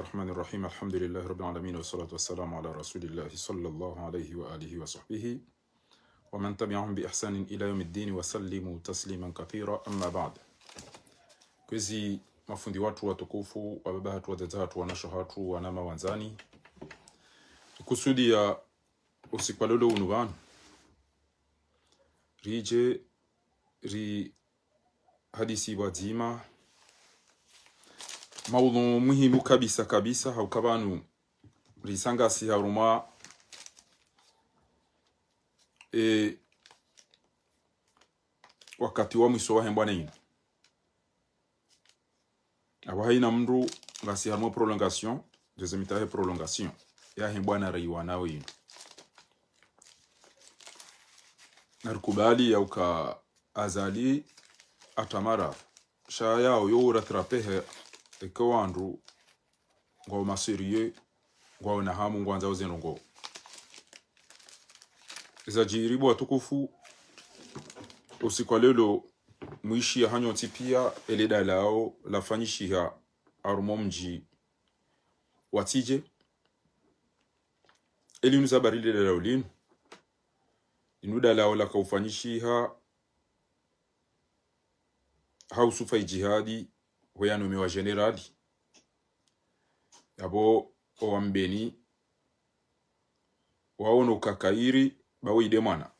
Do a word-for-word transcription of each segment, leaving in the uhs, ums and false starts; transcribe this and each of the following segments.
الرحمن الرحيم. الحمد لله رب العالمين، والصلاة والسلام على رسول الله صلى الله عليه وآله وصحبه ومن تبعهم بإحسان إلى يوم الدين وسلموا تسليما كثيرا. أما بعد. Kwezi mafundi watru watukufu, wababa hatru, wadzadze hatru, wanashe hatru, wananya wandzani. Kusudi ya usiku wa leo unu pvanu, ridje rihadisi pvwadzima maudhu muhimu kabisa kabisa, hauka pvanu risa ngasi harumwa, e, wakati wa mwiso wahe mbwana inu. Apvo haina mndru ngasi harumwa prolongation, deuxième mi-temps yahe prolongation yahe mbwana raiwa nayo inu. Narikubali yauka Azali atamara, sha yao yo urattraper he, eka wandru ngwao ma sérieux, ngwao na hamu, ngwandzao ze ndrongoo. Zadjiri bo watukufu, usiku wa leo mwishiya hanyu ntsi pia ele dalao lafanyishiha harumwa mdji wa Tsidje. Eli unu za habari le dalao linu. Linu dalao laka ufanyishiha ha Yusufa Idjihadi, hoya nomewa général. Yapvo owambeni waono kakairi, ba wende mwana.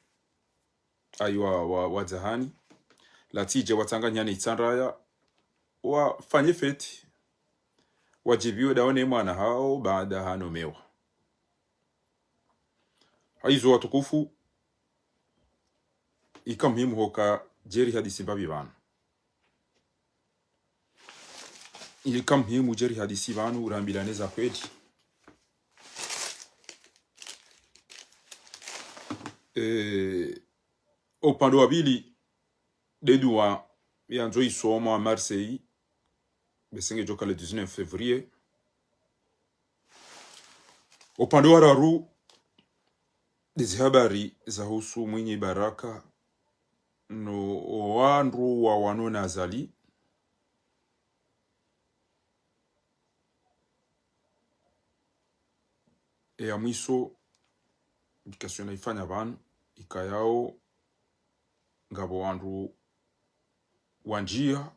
Ayi wa, wa, wa dzahani. La Tsidje watsanganyane Itsandraya, wafanye fête. Wadjibiwe daone mwana hao baada hanomewa. Haizo watukufu, ika muhimu hoka djeri hadisi mbapvi pvanu. Ika muhimu djeri hadisi pvanu, rambilane za kweli. E, upande wa pvili, de dua yandzo isomwa Marseille, bese ngedjoka le dix-neuf février. Upande wa raru, de zi habari zahusu Mwinyi Baraka no wandru wawanao na Azali. Eya mwiso, publication naifanya pvanu, ikayao ngapvo wandru wandjiya,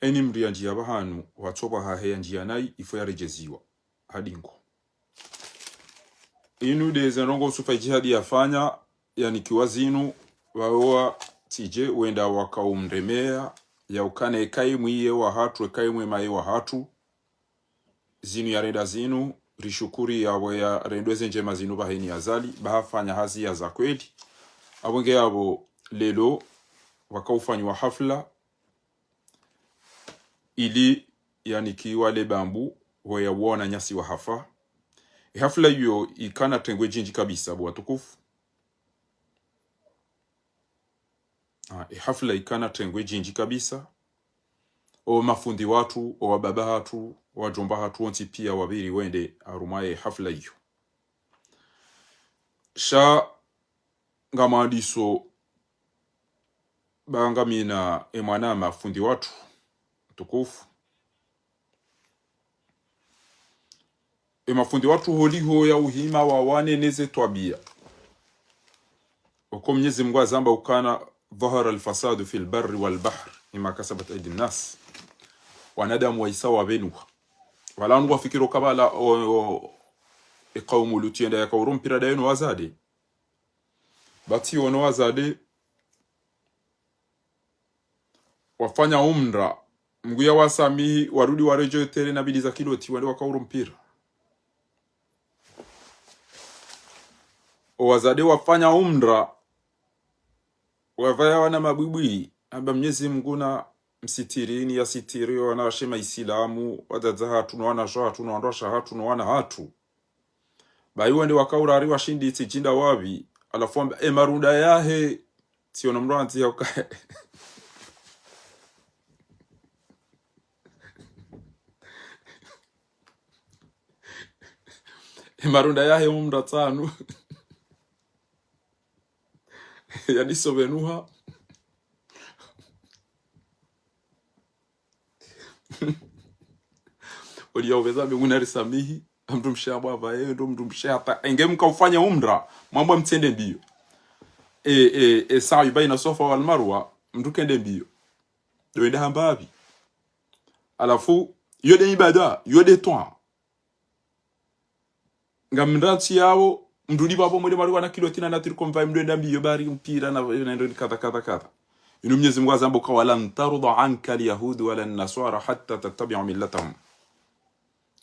eni mndru yandjiya pvahanu, watsopva hahe yandjiya nayi, ifo yaredjeziwa hadingo. Inu de ze ndrongoo Yusufa Idjihadi yafanya, yanikiwa zinu, wawo wa Tsidje, wenda wakaumremeya, yaukana eka imwe ye wahatru, eka imwe maye wahatru. Zinu yarenda zinu, rishukuri yapvo yarendwe ze ndjema zinu pvaheni Azali, ba hafanya hazi ya za kweli. Apvo nge yapvo leo, wakaufanyiwa hafla, ili yanikiwa le bambu, hoya wananyasi wahafa. E hafla iyo ikana tengwe djindji kabisa, bo watukufu. Ah, e hafla ikana tengwe djindji kabisa. O mafundi watru, o wababa hatru, o wadjomba hatru, wontsi pia wapviri wende harumwa e hafla iyo. Sha ngamwandiso ba ngamina e mwana mafundi watru, tukufu. E mafundi watru holiho ya uhima wawane ne ze twabia. Oko Mnyezi Mungu hazamba ukana, ظهر الفساد في البر والبحر بما كسبت أيدي الناس. Wanadamu waisa wapvenuha. Wala wandru wafikiri uka pvala o, o, e kaumu Luti yenda yakauro mpira dayo no wazade. Bati ono wazade wafanya umra, Mungu yawasamihi, warudi waredjei tere na bili za kiloti, wale wakauro mpira. O wazade wafanya umra, wapvaya wana mabwibwi, hamba Mnyezi Mungu namsitirini, yasitiri wanawashe maisilamu, wadzadze hatru no wanashe hatru no wandruwashe hatru no wana hatru. Bayi wende wakaurari washindi tsi djinda wapvi, halafu wamba, e marunda yahe, tsiono mndru andzi yauka. E marunda yahe umra tsanu. Yadiso pvenuha. Liya upveza be muna risamihi, mdrumshe amba pvaye, ndo mdrumshe hata. Enge mka ufanya umra, mwamba mtsende mbio. E, e, e, sa'i baina Swafa wal Marwa, mdru kende mbio. Ndo enda hamba pvi. Halafu, yo nde ibada, yo nde twaa. Ngamndrantsi yawo, mdru ndi pvapvo mwende mwali wana kiloti na natiri komvayi mdru enda mbio bari mpira na, na ndo kadha, kadha, kadha. Inu Mnyezi Mungu hazamba uka, ولن ترضى عنك اليهود ولا النصارى حتى تتبع ملتهم.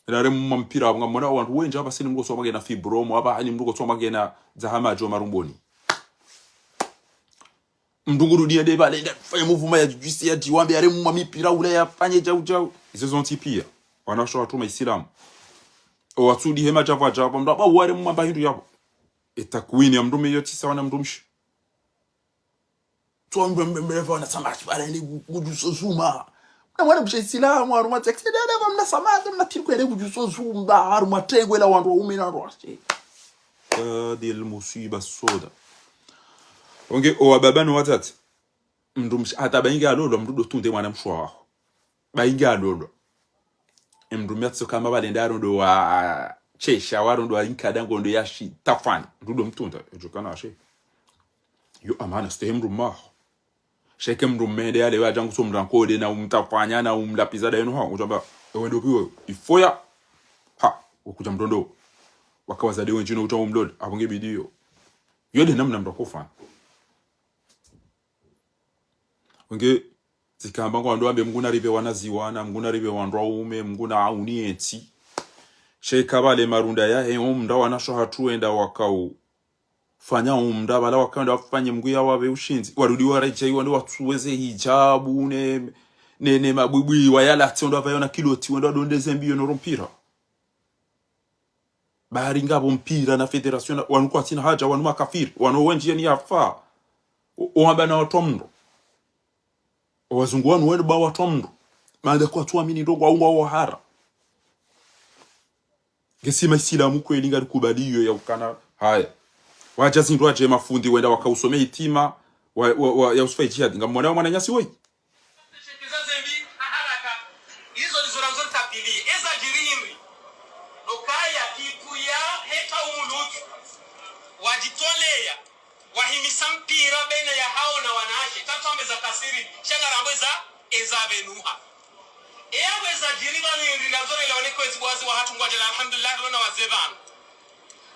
Ila re mma mpira, ngamwona wandru wendji hapvasa ni mdru kotsu wamwagena fibromu, hapva hani mdru kotsu wamwagena zahama djo marumboni. Mdru ngurudi yende pvale, yende fanye mouvement ya djwisi ya djiwambe, yare mma mipira ule yafanye djau djau. Izo zontsi pia. Wanawashe watru ma Isilamu. O watsudi hema djapvwa djapvwa, mdru amba ware mma mba hindru yapvo. E takwini ya mdrume yo tsi sawa na mdrumshe. Twa mbe mbe mbe pvwa na samaki, pvala yende ngu-, ngudjuso zuma. Mna mwana mshe Isilamu, harumwa taxi, dada pvwa mna samaki, mna tiri kwende ngudjuso zuma, harumwa tengwe la wandru waume na wandru washe. Hadi al musiba soda. Onge, o wababa no watata. Mdrumshe, hata bainge alolwa, mdru ndo tunde mwana mshe waho. Bainge alolwa. E mdrume yatso kamba pvale nda rondo wa chesha, wa rondo wa inkada ngondo ya shi tafani. Mdru ndo mtunda, edjo kana ashe. Yo amana, stehi mdrume waho. Sheke mdrume nde yale wadja ngutso mdru ankode na umtafanya na umlapviza da yenu ha. Udjamba, ewe ndo piwe, ifoya. Ha, ukudja mdondo. Waka wazade wendji no udja umlole. Apvo nge bidiyo. Yo nde namna mdru akofanya. Onge, zikamba ngwandro wambe Mngu naripve wana ziwana, Mngu naripve wandru waume, Mngu na auni entsi. Sheka pvale marunda yahe, o mdra wanawashe hatru wenda wakau fanya umra, pvala waka wende wafanye Mngu yawapve ushindzi. Warudi waredjei wende watsuweze hijabu, ne, ne, ne mabwibwi, wayalatse wende wapvayo na kiloti, wende wadondeze mbio no ro mpira. Bari ngapvo mpira na fédération na, wanu kwatsina haja, wanu makafiri, wanu wendji yani yafa. O, o wamba na watru wa mdru. O wazungu wanu wende ba watru wa mdru. Maana kwatsu amini ndrongo, waunga wahara. Nge si ma Isilamu kweli ngarikubali iyo ya ukana haya. Wadja zindru wadje mafundi wenda wakausome hitima, wa, wa, wa, ya usufa ijihadi. Ngamwona wa mwananyasi woyi. Izo ndizo randzo ritapili. Eza djiri hindri. Nokaya kitu ya heka umulutu. Wadjitoleya. Wahimisa mpira baina yahawo na wanawashe, katwambe za kasiri, sha ngarambwe za eza pvenuha. Eya pvweza djiri pvanu hindri, randzo relewane kwezi bo wazee wahatru ngwadjela, alhamdulillah, rilo na wazee pvanu.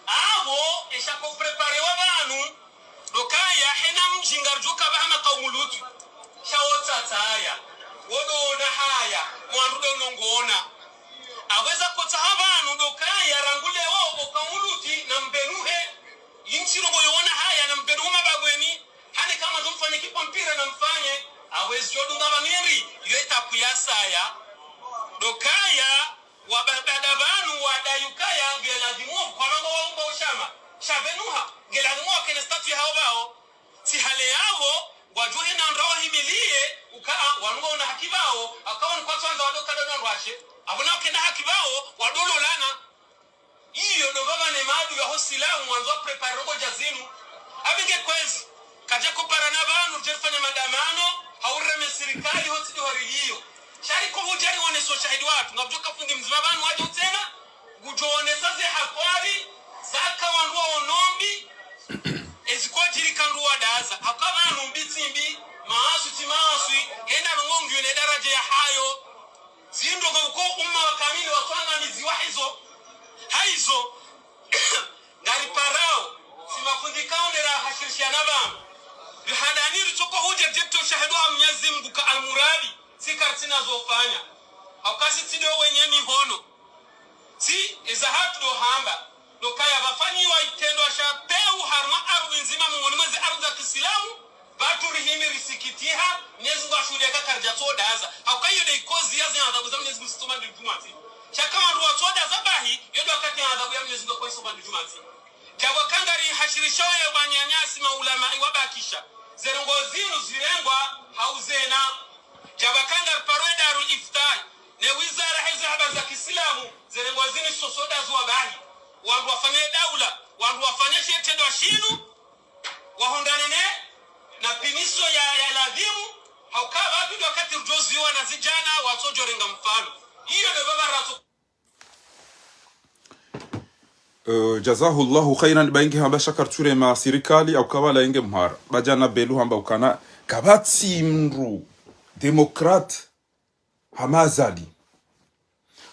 Apvo, esha ko préparé wa pvanu, ndo kaya, hena mdji ngaridjo ka pvaha ma kaumu Lutu. Sha wo tsatsaya, wo ndo ona haya, wandru ndo nongo ona. Apvweza kotsaha pvanu, ndo kaya, rangu leo, o kaumu Lutu, na mpvenuhe, Yimtsiro boyo wona haya na mpvenuhe mabagweni, hane kama zo mfanye kipa mpira na mfanye, apvwezi djo dunga pvanu hindri, yo étape ya saya. Ndo kaya, wabadada pvanu, wadayukaya, nge lazimu, kwa longo waumba ushama. Sha pvenuha, nge lazimu wakene statut yahawo pvawo. Tsi hale yapvo, ngwadjuhe na ndrawo himiliye, uka, wanu ngwaona haki pvawo, aka wanu kwatsuandza wado kada na rwashe, apvo na wakena haki pvawo, wado lolana. Iyo ndo pvapva ne maadui yaho Silamu wandzo wa préparé ndrongo dja zinu. Apvi nge kwezi, kadja kopara na pvanu ridje rifanye madamano, hau rireme sirikali, ho tsi di ho riliyo. Sha riko hudja rionese ushahidi watru, ngapvodjo ka fundi mdzima pvanu wadjo tsena, ngudjo onesa ze hatwari, zaka wandru wa onombi, ezi kwadjiri ka ndru wadaza. Haka pvanu mbi tsi mbi, maaswi tsi maaswi, hena nongo ngiyo ne daraja yahayo. Zindrongo uko umma wa kamili watsuangamiziwa hizo. Haizo, ngariparao, si mafundi kaonera hashirishia na pvanu. Yo handani ritsoko hudja djepto ushahidi wa Mnyezi Mngu ka almuradi, si kartsina zo fanya. Hauka si tsi ndo wenye mihono. Si, eza hatru ndo hamba. Ndo kaya pvafanyiwa itrendwa sha pewu harumwa ardhwi ndzima mongoni mwa ze ardhwi za Kisilamu, pvatsu rihimi risikitiha, Mnyezi Mngu ashuhudia ka karidja tsodaza. Hauka iyo nde ikozi ya ze adhabu za Mnyezi Mngu sitsoma ndo djumwa ndzima. Sha ka wandru watsodaza bahi, iyo ndo wakati ya adhabu ya Mnyezi Mngu kwaisoma ndo djumwa ndzima. Djapvo ka ngari hashirisha oye wananyasi maulama iwabakisha. Ze ndrongo zinu zirengwa hau zena. Djapvo ka ngari paro e Darul Ifta, ne wizara heze habari za Kisilamu, ze ndrongo zinu sosoda zuwa bahi. Wandru wafanye daula, wandru wafanye she itrendwa shinu, wahundrane ne, na punition ya, ya lazimu, hauka pvapvi ndo wakati rudjo ziwa na zidjana, watsodjo renga mfano. Iyo ndo pvapva ratso Eh, jazahullahu khairan, ba inge hamba sha karitsure ma sirikali, au kabala inge mhara. Ba djana Belu hamba ukana, kapvatsi mndru démocrate hama Azali.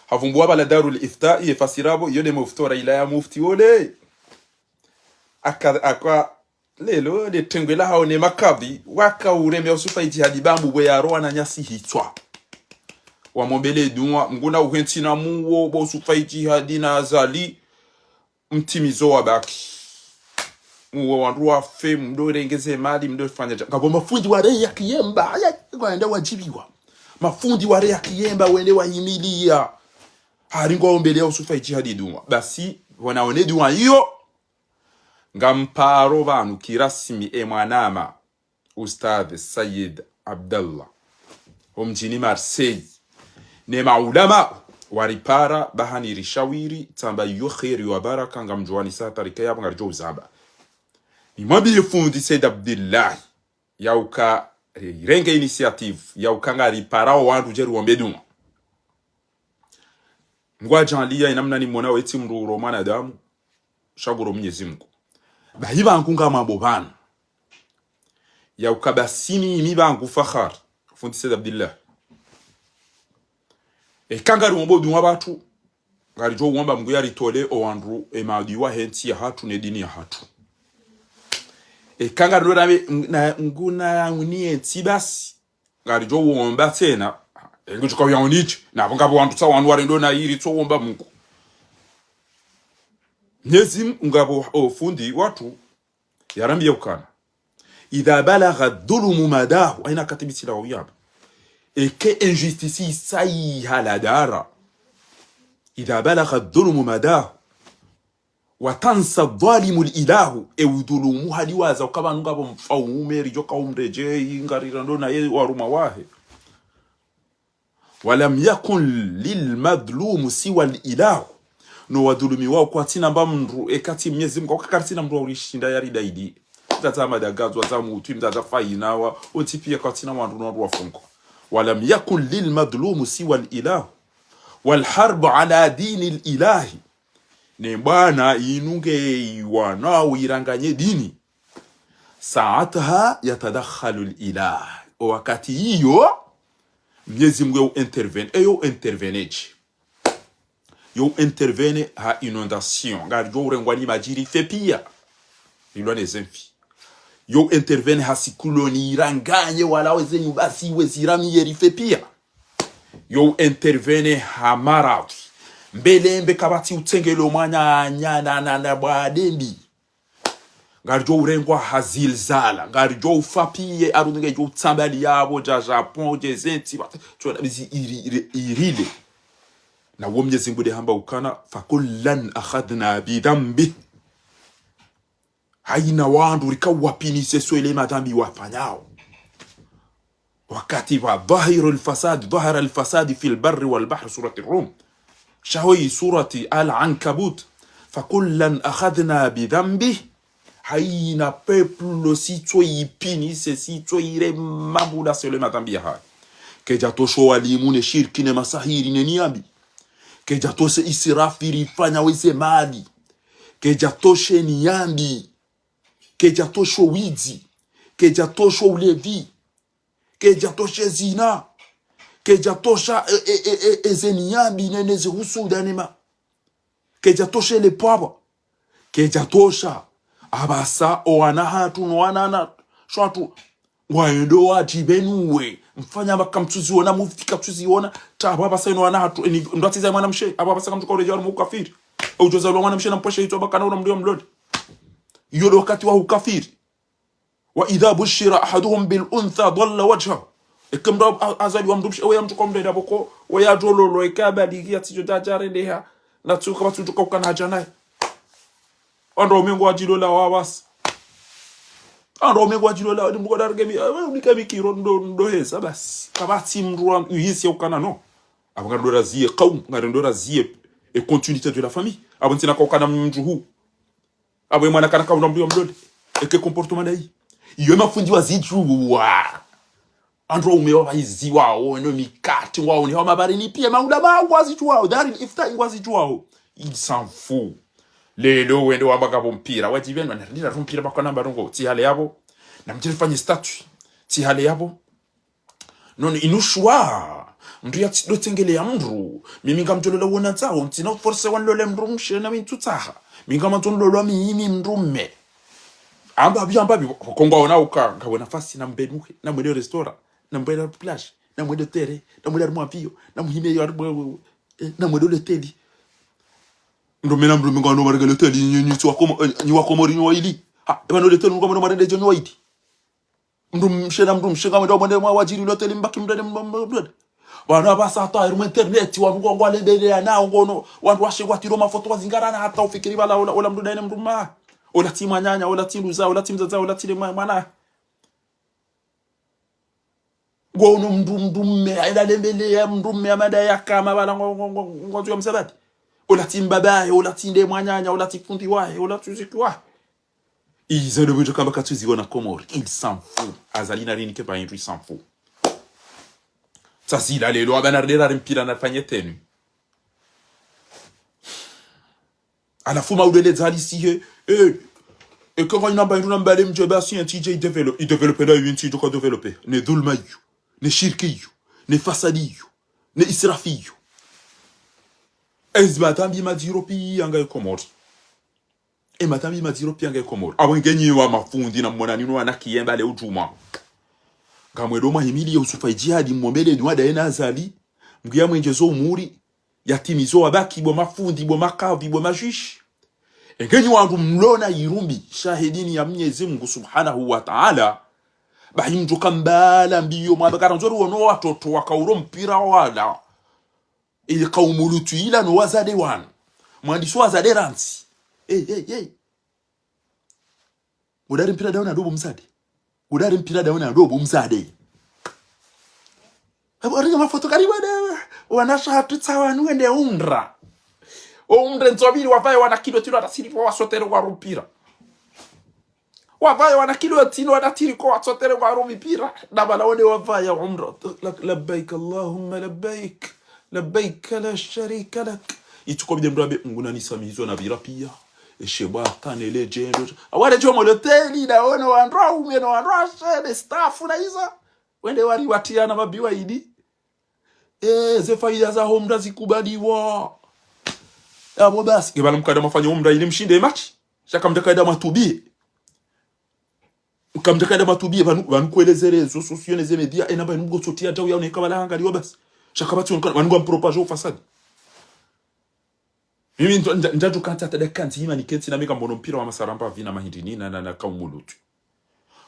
Havumbua bala Darul Ifta, iye fasiri apvo, iyo nde mufti ora ila ya mufti ole. Aka, aka, lelo, le tengwe lahao ne makadhi, waka urembe Usufa Ijihadi bambu bwe ya roa na nyasi hitswa. Wamombele dua, Mngu na uhentsi na muwo, bo Usufa Ijihadi na Azali, mtimizo wa baki. Muwo wandru wafe, mdo rengeze mali, mdo fanya dja. Ngapvo mafundi ware ya kiyemba, aya, kwaenda wadjibiwa. Mafundi ware ya kiyemba, wende wahimilia. Hari ngwaombele ya Usufa Ijihadi dua. Basi, wanaone dua iyo, ngamparo pvanu kirasmi e mwanama, Ustadh Said Abdallah, ho mdjini Marseille, ne maulama waripara, bahani rishawiri, tsamba iyo kheri wa baraka, ngamdjuwani sa tarika yapvo ngaridjo uzamba. Nimwambiye fundi Said Abdallah, yauka, eh, renge initiative, yauka ngaripara o wandru dje riwombe dua. Ngwadjaliya inamna nimona wetsi mndru uro mwanadamu, sha nguro Mnyezi Mngu. Bahi pvangu ngamwambo pvanu. Yauka basi mi, mi pvangu Fakhar, fundi Said Abdallah. Eka ngariwombo dua pvatsu, ngaridjo uwomba Mngu yaritole o wandru, e maadui wahe ntsi yahatru ne dini yahatru. Eka ngarido na, na, nguna uni entsi basi, ngaridjo uwomba tsena, engu djuka uya unidje, na pvo ngapvo wandru tsa wanu warendo na iri tso uwomba Mngu. Mnyezi Mngu ngapvo o fundi watru, yarambiya ukana. إذا بلغ الظلم مداه, aina katibitila wa uyaba. Eke injustice isa ihala dara. إذا بلغ الظلم مداه. وتنسى الظالم الإله, e udhulumu hadiwaza ukaba nunga bo mfaume, ridjo ka umredjeyi, ngarirando na ye waruma wahe. ولم يكن للمظلوم سوى الإله. No wadhulumiwao kwatsina mba mndru, eka tsi Mnyezi Mngu, uka karitsina mndru wa urishinda yaridaidi. Mdzadze Ahmada Gadzwa, za Mutu, mdzadze Fainawa, otsi piya kwatsina wandru no wandru wafungo. ولم يكن للمظلوم سوى الإله. والحرب على دين الإله. Ne bwana inu nge iwanao iranganye dini. ساعتها يتدخل الإله. O wakati iyo, Mnyezi Mngu yo intervene, e yo intervene dje. Yo intervene ha inondation, ngaridjo urengwa ni madji rife piya. Rilwa ne zemfi. Yo intervene ha sikuloni iranganye wala weze nyumba ziwe ziramiye rife piya. Yo intervene ha maradhi. Mbele mbe kapvatsi utsengelo mwananya na, na, na bwadembi. Ngaridjo urengwa ha zilzala. Ngaridjo ufa piye, arudhi ngedjo utsambali yapvo, dja Japon, dje zentsi, ba, tso na bizi iri, iri, irile. Na wo Mnyezi Mngu nde hamba ukana, فكلا أخذنا بذنبه. Haina wandru rika wapinise swe le madhambi wafanyao. Wakati wa ظهر الفساد، ظهر الفساد في البر والبحر, surati Rum. Sha ho i surati Al-Ankabut. فكلا أخذنا بذنبه. Haina peuple sitso ipinise, sitso irema buda swe le madhambi yahayo. Kedja tosho walimu ne shirki ne masahiri ne niambi. Kedja toshe israfi rifanya weze mali. Kedja toshe niambi. Kedja tosho widzi. Kedja tosho ulevi. Kedja toshe zina. Kedja tosha, e, e, e, e, eze niambi ne, ne ze husuda ne ma. Kedja toshe le pwaba. Kedja tosha. Apvasa, o wana hatru, no wana na, sho hatru. Ngwaendo wadjibenuwe. Mfanya maka mtsuziona, mufti katsuziona. Ta apvo apvasa ino wana hatru. Eni, ndo atsiza mwana mshe. Apvo apvasa kamtsuka uredja wari mu ukafiri. E udjoza lwa mwana mshe na mpweshe itwa bakana ula mndru ya mlole. Iyo ndo wakati wa ukafiri. وإذا بشر أحدهم بالأنثى ظل وجهه. Eke mndru a-, a-, azaliwa mndru mshe, ewe ya mtsuka mndru enda pvoko, we ya djololo, eke abaligi ya tsidjo djadja rendeha, na tsuka ba tsudjuka ukana hadja naye. Wandru waume ngwadjilola wawasi. Wandru waume ngwadjilola, wadi mbuko dargemi, ewe unikemi kiro ndo, ndo heza basi. Kapvatsi mndru wa uhisi ya ukana no. Apvo ngarendo raziye kaumu, ngarendo raziye e continuité de la famille. Apvo ntsina ka ukana mndru hu. Apvo ye mwana kana kauna mndru ya mlole. Eke comportement ndayi. Iyo mafundi wazidjuwa. Wandru waume wapvahiziwao, no mikati wao, ni hao mabarini piya maulama ngwazidjuwao, Darul Ifta ngwazidjuwao. Il s'en fout. Leo wende wamba ngapvo mpira. Wadjibu wanu, narindira mpira pvako namba ndrongo. Tsi hale yapvo. Namdjiri fanye statut. Tsi hale yapvo. Non, inu shwa. Mndru yatsi do tsengeleya mndru. Mimi ngamdjolola wona ntsao. Ntsina force wanilole mndru mshe na mi ntsutsaha. Mi ngamwandzo nilolwa mimi mndru mme. Amba pvi, amba pvi. Ko ngwaona uka. Ngapvo nafasi nambe nuhe. Namwende restaurant. Namwende plage. Namwende terrain. Namwende harumwa avion. Namuhime yo harumwa, eh, namwende hoteli. Mndru mme na mndru mme ngwandao mwarenge hoteli, nyi, nyi, nyi wa Komo-, eh, nyi wa Komori nyi waili. Ha, eba no hoteli ngamwendo mwarende djo nyi waili. Mndru mshe na mndru mshe ngamwendo mwende mwa wadjiri hoteli mbaki mrende mwa, mwa, mwa, mwa. Pvanu apvasa hata harumwa internet, wandru ngwa, ngwalembeleya na ngono, wandru washe ngwatiro mafoto wazingarana hata ufikiri pvala ola, ola mndru ndaye ne mndru mme. Ola tsi mwananya, ola tsi nduza, ola tsi mdzadze, ola tsi le mwa-, mwana. Ngono mndru, mndru mme, aila lembeleya mndru mme amada yakama pvala ngo, ngo, ngo, ngo, ngodjo ya msabati. Ola tsi mbabaye, ola tsi nde mwananya, ola tsi fundi wahe, ola tsi ziki wahe. Izo ndo pvindjo kamba katsuziona Komori, il s'en fout. Azali na rini ke pa hindru, il s'en fout. Tsazila leo, aba narindira mpira nafanye tenue. Halafu maudele dzali sihe, eh, eka ngwanyi namba hindru nambale mdje basi yentsi idje idéveloppe, idéveloppe nda yentsi idjo ka développe, ne dhulma iyo, ne shirki iyo, ne fasadi iyo, ne israfi iyo. Ezi madhambi madziro piya ngaye Komori. E madhambi madziro piya ngaye Komori. Apvo nge nyi wa mafundi na mwona ninu wana kiyemba leo djumwa. Ngamwendo mwahimiliye Yusufa Idjihadi mwombele dua ndaye na Azali. Mngu yamwendjeze umuri. Yatimize wabaki bo mafundi, bo makadhi, bo majuge. Enge nyi wandru mlona irumbi, sha he dini ya Mnyezi Mngu Subhanahu wa Ta'ala, bahi mdjo kambala mbiyo mwamba karandzo riwono watoto wakauro mpira wala. Ile kaumu Lutwi ila no wazade wanu. Mwandisi wazade rantsi. Hey, hey, hey. Udari mpira daona dobo mzade. Udari mpira daona dobo mzade. Abo aringa mafoto kari wana, wanasha hatutsa wanu wende umra. O umra ndzobiri wapvaye wana kilo tilo hata siri kwa wasotere wa rumpira. Wapvaye wana kilo tilo hata siri kwa wasotere wa rumpira. Na bala wende wapvaye umra. La-, labbaik Allahumma labbaik. Labbaik la sharika lak. Itsuko bide mndru ambe, Mngu na nisamihi izo napvira piya. Eshe bwa tane le djendo. Awale djo mo loteli na wono wandru waume no wandru washe, ne staff na izo. Wende wari watiya na mabiwa idi. Eh, ze faida za ho mndra zikubaliwa. Yapvo basi, nge bala mkada mwafanya ho mndra ili mshinde match. Sha kamdja kaida mwatubiye. Kamdja kaida mwatubiye, pvanu, pvanu kwele ze réseaux sociaux ne ze média, ena pvanu mgo tsotiya djau yaone kabala hangaliwa basi. Sha kapvatsi wanu, pvanu ngwa mpropager ufasadi. Mimi ndo, nda, ndadjo kantsi hata dakika ndzima nikentsi na mi kambono mpira wa masaramba vina mahindini na, na, na kaumu Lutwi.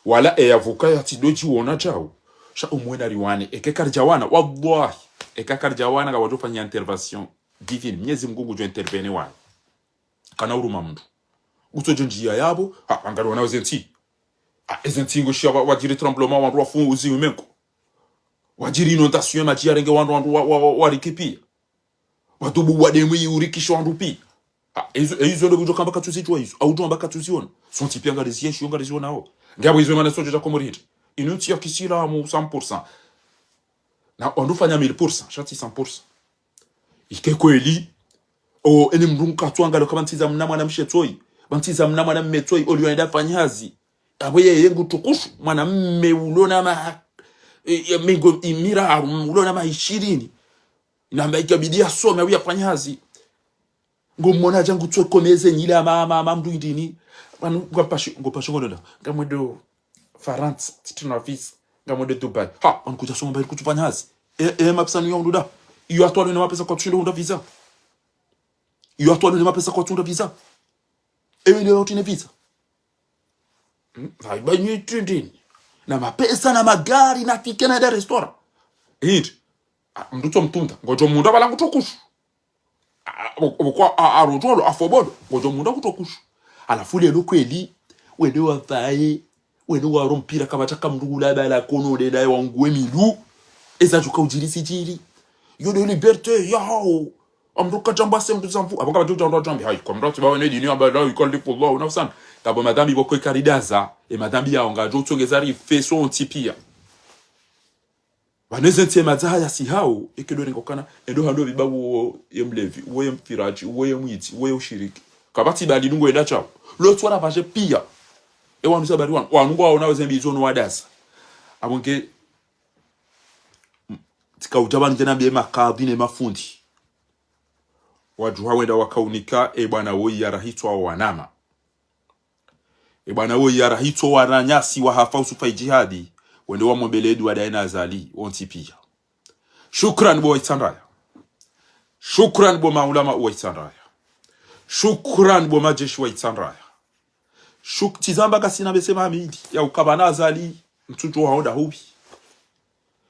Wala eyavuka yatsi do djiwona djau. Sha umwena riwane. Eke karidjawana. Wallahi. Eke karidjawana ngwadjo fanya intervention divine. Mnyezi Mngu ngudjo intervenir waye. Kana uruma mndru. Utsodjo ndjiya yapvo. Ha, angaliwana weze ntsi. Ha, eze ntsi ngoshiya wa, wadjiri tremblement wandru wafu uzi umengo. Wadjiri inondation madji yarenge wandru wandru wa, wa, wa, wariki piya. Watubu wademwi urikisha wandru piya. Ah, ezo, ezo ndo pvudjo kamba katsuzidjuwa izo. Au djo kamba katsuziona. Sontsi piya ngariziyenshi, ngariziona wo. Ngapvo izo mana sodjo dja Komori hindri. Inu ntsi ya kisilamu cent pour cent. Na wandru fanya mille pour cent, sha tsi cent pour cent. Ike kweli. O, eni mndru nkatsu angalo kamba ntsi za mna mwana mshe tsoyi. Ba ntsi za mna mwana mme tsoyi, oliyo enda fanya hazi. Apvo yeye ngu tukushu, mwana mme ulona ma, e, e, mengo imira, ulona ma ishirini. Inamba ikabidi yasome, au yafanye hazi. Ngomona dja ngutso komeze nyila ma, ma, ma mndru indini. Pvanu ngapashe, ngopashe ngolonda. Ngamwendo Farantsa, tsi tsi na visa. Ngamwendo Dubai. Ha, pvanu kudja soma mbali kutsu fanya hazi. E, e, mapesa nu ya unduda. Iyo hatwalo ne mapesa kwatsu shindo unda visa. Iyo hatwalo ne mapesa kwatsu unda visa. Ewe leo tine visa. Hmm? Vaiba nyi tindini. Na mapesa, na magari, na ticket, na enda restaurant. Hindri. Ah, mndru tso mtunda. Ngodjo munda pvala ngutso kushu. Ah, bo-, bo-, kwa, ah, ah, rotolo, afobodo. Ngodjo munda kutso kushu. Halafu lelo kweli, wende wapvaye, wende waro mpira kapvatsi ka mndru kula bala kono, nde daye wanguwe milu. Eza djuka udjiri sidjiri. Yo de liberté, yao. Amndru kadjamba se mndru zamvu. Apvo kapvatsi udjamba djambi. Hayi, kwa mndru ati bawe ne dini amba la yukallifu Allahu nafsan. Kapvo madhambi pvoko ikaridaza. E madhambi yao ngadjo utsongeza rifeso ntsi piya. Pvanu eze ntsi emadzaha yasihao, eke ndo rengokana, endo hando pviba uwo ye mlevi, uwo ye mfiraji, uwo ye mwidzi, uwo ye ushiriki. Kapvatsi bali nungo enda shawo. Lo tswara pvashe piya. E wanu sa bali wanu. Wanu ngwaona weze mbi izo no wadaza. Apvo nge, tsika udja pvanu ndjena mbe makadhi ne mafundi. Wadjuha wenda wakaunika, e bwana woyi yarahitswa wanama. E bwana woyi yarahitswa wananyasi wahafa usufa idjihadi. Wende wamombele dua daye na Azali, wontsi piya. Shukran bo wa Itsandraya. Shukran bo maulama wa Itsandraya. Shukran bo majeshi wa Itsandraya. Shuk-, tsizamba kasina bese mamidi, ya ukabana Azali, mtsutso haonda hubi.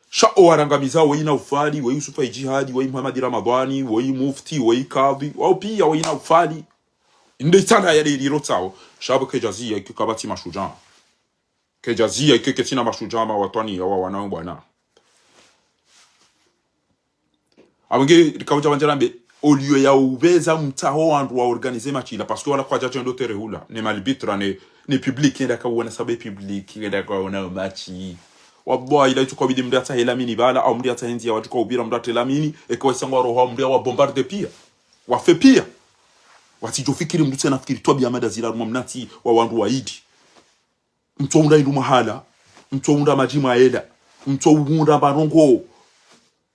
Sha owarangamiza woyi Naufali, woyi Yusufa Idjihadi, woyi Muhammad Ramadhwani, woyi mufti, woyi kadhi, wao piya woyi Naufali. Inde Itsandraya de iliro tsawo, sha bo kedjaziya ike kapvatsi mashudjaa. Kedjaziya ike ketsina mashudjaa mawatwani ya wawana we bwana. Apvo nge rikaudja pvandjara mbe, oliyo ya upveza mtsaho wandru wa organiser match ila, parce que wala kwadja tshendo terrain hula, ne malbitra, ne, ne public, yenda kawana sabe public, yenda kawana match. Wallahi, ila itsuka ubidi mndru yatsahe lamini pvala, au mndru yatsahe ndziya, watsuka upvira mndru yatsahe lamini, eka waisangwa roho, mndru yawa bombarde piya. Wafe piya. Watsidjo fikiri mndru tsena fikiri twabiya mada zila harumwa mnatsi wa wandru wa idi. Mtso unda indru mahala, mtso unda madji mwa ela, mtso unda marongo.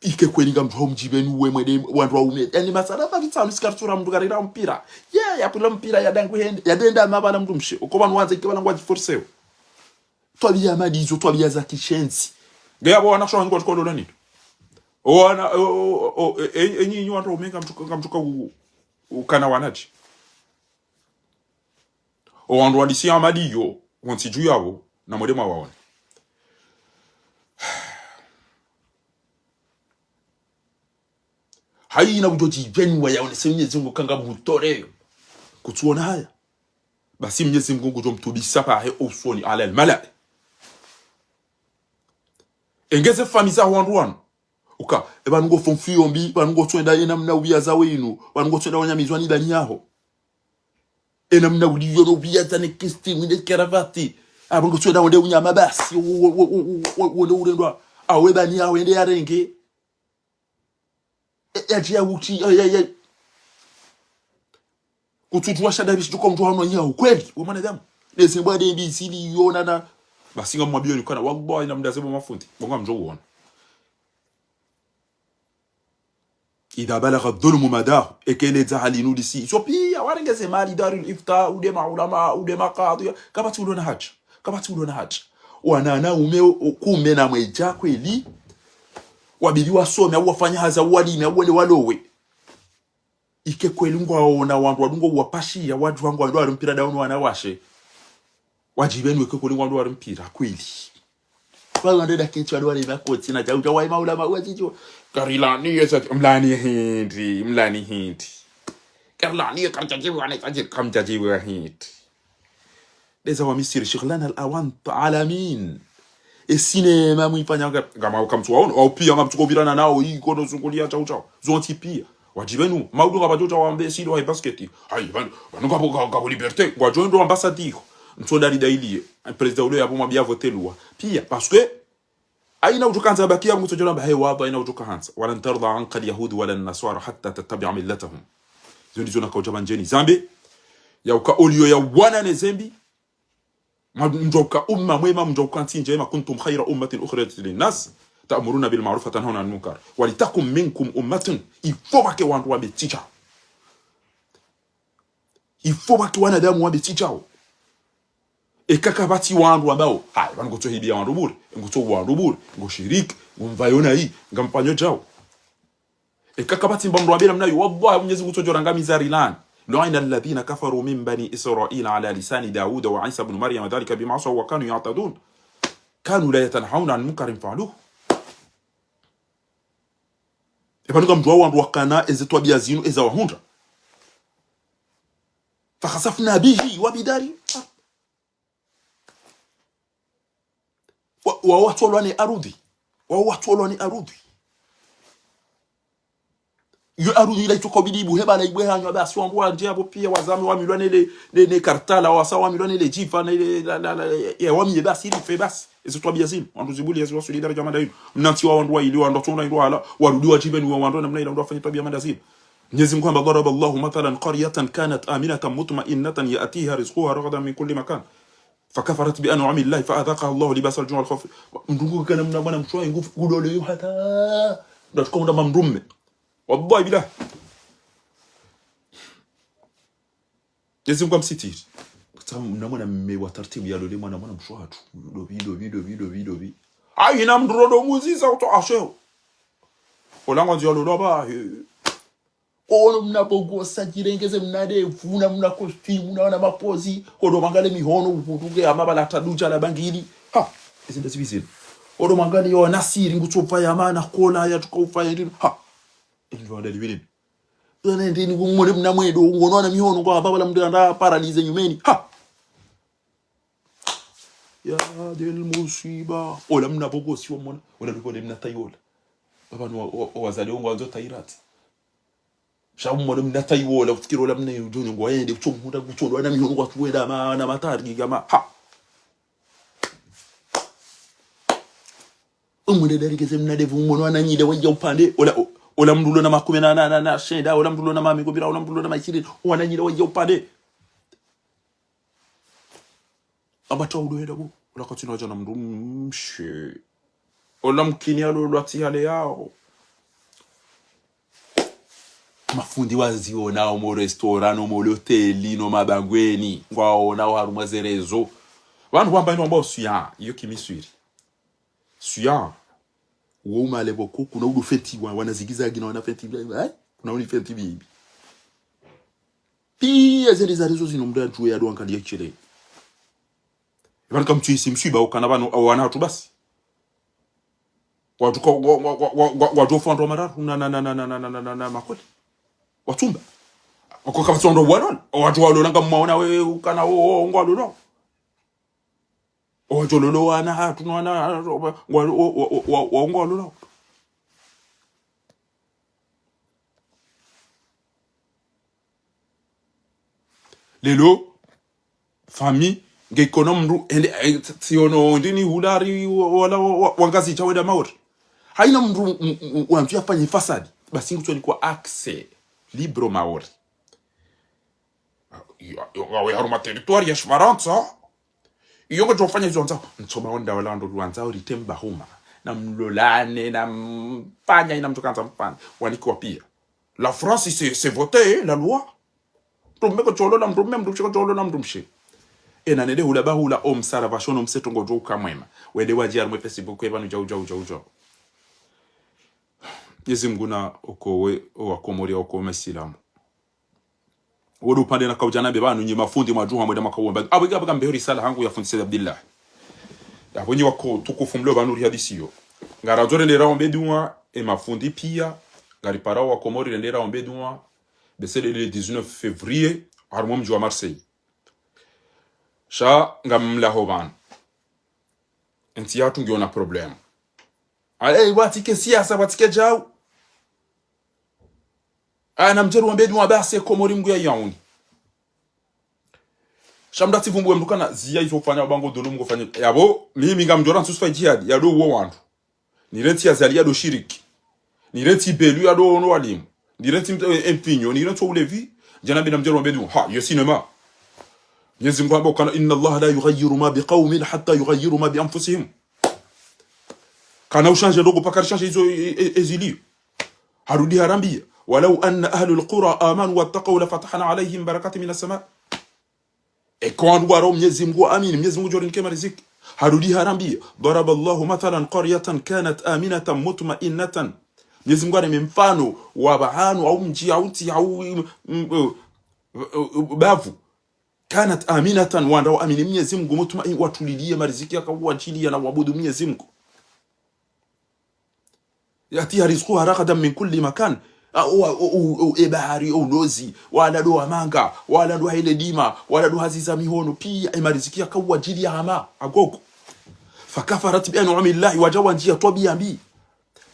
Ike kweli ngamdjuha umdjipveni uwe mwende wandru waume. Yani masala pvapvi tsanu sika ritsura mndru karira mpira. Ye, yapvira mpira ya dangu hende, ya denda mapvala mndru mshe. Uko pvanu wandza ike pvala ngwadjiforceo. Twabiya madi izo, twabiya za kishenzi. Nge yapvo wana kushawa ngwa tukolola nini? O wana, o, o, o, e, e, enyi, enyi wandru waume ngamtsuka, ngamtsuka u-, ukana wanadji. O wandru wadisi amadi yo, wontsi dju yapvo, na mwende mwawaone. Hayina kudjo djipveni wa yaone, se Mnyezi Mngu kanga mutore yo. Kutsuona haya. Basi Mnyezi Mngu ngudjo mtubisa pvahe usoni ala al-mala. Engeze fami za wandru wanu. Uka, e pvanu ngo fomfiyo mbi, pvanu ngo tswenda ena mna ubiya za wenu, pvanu ngo tswenda wanyamizwa ni bani yaho. Ena mna uliyo no ubiya za ne kisti, wine karavati. Apvo ngo tswenda wende unyama basi, wo, wo, wo, wende urendwa. Awe bani yaho, wende yarenge. E, ya djiya uti, ya, ya, ya. Kutsutsuwa shada bishi tuko mndru hano nyawo kweli, we mwanadamu. Neze mbwa de mbi zili yona na. Basi ngamwambiyo ni kana, wallahi na mdaze bo mafundi. Bo ngamdjo uona. إذا بلغ الظلم مداه. Eka le dzaha linu lisi. Iso piya, warengeze mali Darul Ifta, ude maulama, ude makadhi. Kapvatsi ulo na haja. Kapvatsi ulo na haja. Wanana ume, kume na mwedja kweli. Wabidi wasome, au wafanya hazi, au walime, au wende walowe. Ike kweli ngwaona wandru wadungo uwapashiya, wadjuha ngwandro wari mpira daunu wanawashe. Wadjipveni ike kweli ngwandro wari mpira, kweli. Wandro wandro daketsi wandro wari makotsi na djau djau wa maulama, wadjidjo. Karilani yesa, mlani hindri, mlani hindri. Karilani ye kamdjadjibu wane, kamdjadjibu hindri. Ndeza wa Misiri, شغلنا الأوانت عالمين. E sinema mwifanya nga, ngama kamtsu waono, wao piya ngamtsuko upvirana nao, iko no zunguliya djau djau. Zontsi piya. Wadjipvenu, maudu ngapvadjo djau wambe sili wa basket. Hayi, pvanu, pvanu ngapvo, ngapvo liberté. Ngwadjo ndo ambassadeur. Ntsonda lidayiliye. Président ulo yapvo mwambiya vote loi. Piya, parce que, hayina udjo kandza bakiya, mngu tsodjo lamba, he, wapvo, hayina udjo kahandza. ولن ترضى عنك اليهود ولا النصارى حتى تتبع ملتهم. Zo ndizo nakaudja pvandjeni. Zambe, ya uka oliyo ya wana ne zembi, ma-, mdjauka umma mwema, mdjauka ntsi ndjema, كنتم خير أمة أخرجت للناس تأمرون بالمعروف وتنهون عن المنكر ولتكن منكم أمة. Il faut pvwake wandru wambe tsi djao. Il faut pvwake wanadamu wambe tsi djao. Eka kapvatsi wandru wambao, hayi, pvanu ngotso hibiya wandru bure, ngotso wandru bure, ngo shiriki, ngo mvayo na yi, ngamfanyo djao. Eka kapvatsi mba mndru wambe namna yo, wallahi, Mnyezi Mngu tsodjo rangamiza rilani. لعن الذين كفروا من بني إسرائيل على لسان داود وعيسى ابن مريم ذلك بما عصوا وكانوا يعتدون. كانوا لا يتناهون عن منكر فعلوه. E pvanu ngamdjuwa wandru wakana eze twabiya zinu eza wahundra. فخسفنا به وبداره الأرض. Wa, wa, watolwa ne arudhi. Wa, watolwa ne arudhi. Yo arudhi ila itsuka ubidi ibuhe bala ibwe hanywa basi wandru wandje apvo piya wazame wamilwa nele, ne, ne Kartala, wasa wamilwa nele Djifa, nele, la, la, la, ya, ya wamiye basi, ilife basi. Ezi twabiya zinu, wandru zibuli ya ziwa solidarité ya manda yinu. Mnantsi wa wandru wa ili, wandru watsonda indru hala, warudi wadjipveni wa wandru namna ila wandru wafanye twabiya manda zinu. Mnyezi Mungu hamba, ضرب الله مثلا قرية كانت آمنة مطمئنة يأتيها رزقها رغدا من كل مكان فكفرت بأنعم الله فأذاقها الله لباس الجوع والخوف. Mndru ngukana mna mwana mshe wahe ngufu, ngulole yo hata. Ndatsuka unda mamrume. Wallahi billah. Mnyezi Mungu amsitiri. Kutsa mna mwana mme wa taratibu yalole mwana, mwana mshe wahatru. Dobi, dobi, dobi, dobi, dobi. Haina mndru rodo muziza kuto asheho. Ola ngwandzo yalolwa ba, he. Ono mna bogosa, jirengeze mna ndevu, na mna costume, na wana mapozi. Odo mangale mihono, uvutuke, ama bala tadudja la bangili. Ha, izi nda zibi zinu. Odo mangale yo nasiri, ngutsofa ya mana, kola ya tuka ufa ya ndinu. Ha, izi ndo wanda libili. Zana ndini kumone mna mwedo, ngono wana mihono kwa baba la mndru anda paralize nyumeni. Ha! Ya del musiba. Ola mna bogosi wa mwana. Ola luko de mna tayola. Baba no wa, wa, wazali wongo wandzo tayirati. Sha mwana mna tayola, ufikiri ola mna yudjoni ngwa yende, kutso mhunda, kutso ndo wana mihono kwa tuwenda, ma, na matari, kama. Ha! Umwende darikeze mna ndevu, umwone wananyile wadja upande. Ola, o-, ola mndru ulo na makume na, na, na, na shenda, ola mndru ulo na mamigo mira, ola mndru ulo na maishirini, wananyile wadja upande. Amba twa ulo henda bo, ola katsina wadja na mndru mshe. Ola mkini alo lwatsi hale yao. Mafundi waziona omo restaurant, omo hoteli, no mabangweni. Ngwaona oharumwa ze réseaux. Pvanu hwamba inu wamba osuya, iyo kimiswiri. Suya. Uwo umale pvoko, kuna udo feti wa, wana zigizagi na wana feti, eh? Kuna uni feti bibi. Piya zende za réseaux zinu mndru adjuwe ya do angalia shele. Pvanu kamtsu isi mswiba ukana pvanu, awo wana hatru basi. Watru ka, wa, wa, wa, wa, wa, watru ofandwa mararu na, na, na makole. Watsumba. Wako kapvatsi wandru walola. Watru walola ngamwaona we ukana wo, wo, ngwalola. Watru walola wana hatru, no wana, ngwa, wo, wo, wo, wo, ngwalola. Lelo, famille, nge ikono mndru, ende, eh, tsi-, tsiono, ndini hulari, wa-, wala, wa-, wa-, wangazidja wenda Maore. Haina mndru, m-, m-, wandzo yafanye fasadi, basi ngutsonikwa accès libre Maore. Yo, yo, yo, harumwa territoire ya Shifarantsa. Iyo ngodjo fanya izo wandzao. Ntsoma wonda wala wandru wandzao ritemba huma. Na mlolane, na mfanya, ina mndru kandza mfanya. Wanikiwa piya. La France, c'est, c'est voté, la loi. Mndru mme kotsi olola mndru mme, mndru mshe kotsi olola mndru mshe. Ena nende hula bahula, o msara pvasho no mseto ngodjo uka mwema. Wende wadji harumwa Facebook, we pvanu djau, djau, djau, djau. Mnyezi Mungu na okowe, owakomori, okowe masilamu. Wodo upande na kaudja nambe pvanu nyi mafundi mwadjuha mwenda makauomba. Abwe, abwe, kambe risala hangu ya fundi Said Abdillah. Abwe nyi wako tukufu mlo pvanu rihadisiyo. Ngarandzo rende raombe dua, e mafundi piya. Ngaripara owakomori rende raombe dua. Bese le, le dix-neuf février, harumwa mdji wa Marseille. Sha ngamlaho pvanu. Entsi yatru ngiyo na problème. Ale, watsike siasa, watsike djau. Aya, na mdjeru wambe dua basi, Komori Mngu ya yauni. Sha mndru atsivumbuwe mndru kana ziya izo ufanya, ubango dhulumu ngufanya. Yapvo, mimi ngamdjora ntsuswa djihadi, yado uwo wandru. Nirentsi ya zali yado shiriki. Nirentsi belu yado ono walimu. Nirentsi mt-, eh, empinyo, nirentsi ulevi. Djana bina mdjeru wambe dua. Ha, yo cinéma. Mnyezi Mngu hamba ukana, إن الله لا يغير ما بقوم حتى يغيروا ما بأنفسهم. Kana ushanje ndrongo paka rishanje izo e-, e-, eziliyo. Harudi harambiya, ولو أن أهل القرى آمنوا واتقوا لفتحنا عليهم بركات من السماء. Eka wandru waro Mnyezi Mngu waamini, Mnyezi Mngu ngudjo warinike mariziki. Harudi harambiya, ضرب الله مثلا قرية كانت آمنة مطمئنة. Mnyezi Mngu hareme mfano wa pvahanu, au mdji, au ntsi, au, mm, mm, mm, bavu. كانت آمنة, wandru waamini Mnyezi Mngu, مطمئنة, watuliliye, mariziki yaka uwadjiliya na wabudu Mnyezi Mngu. يأتيها رزقها رغدا من كل مكان. A, o, o, o, o, e bahari, o ulozi, wala ndo wamanga, wala ndo hele dima, wala ndo hazi za mihono, piya, e mariziki yaka uwadjiliya hama, agogo. فكفرت بأنعم الله, wadja wandjiya twabiya mbi.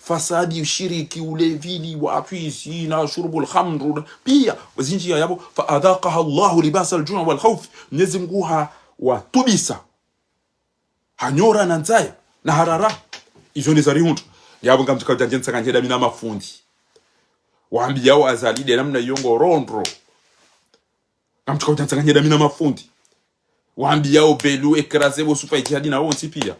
Fasadi, ushiriki, ulevi, liwatwi, zina, shurbul khamr, piya, zindjiya yapvo, فأذاقها الله لباس الجوع والخوف. Mnyezi Mngu hawatubisa. Ha nyora na ndzaya, na harara. Izo nde zarihundru. Yapvo ngamdjo kaudja ndje ntsaka ndje dami na mafundi. Wambiyao Azali nde namna iyo ngorondro. Ngamtsuka udjantsanganya dami na mafundi. Wambiyao Belu, Ekraze, bo Sufa Ijihadi na wontsi piya.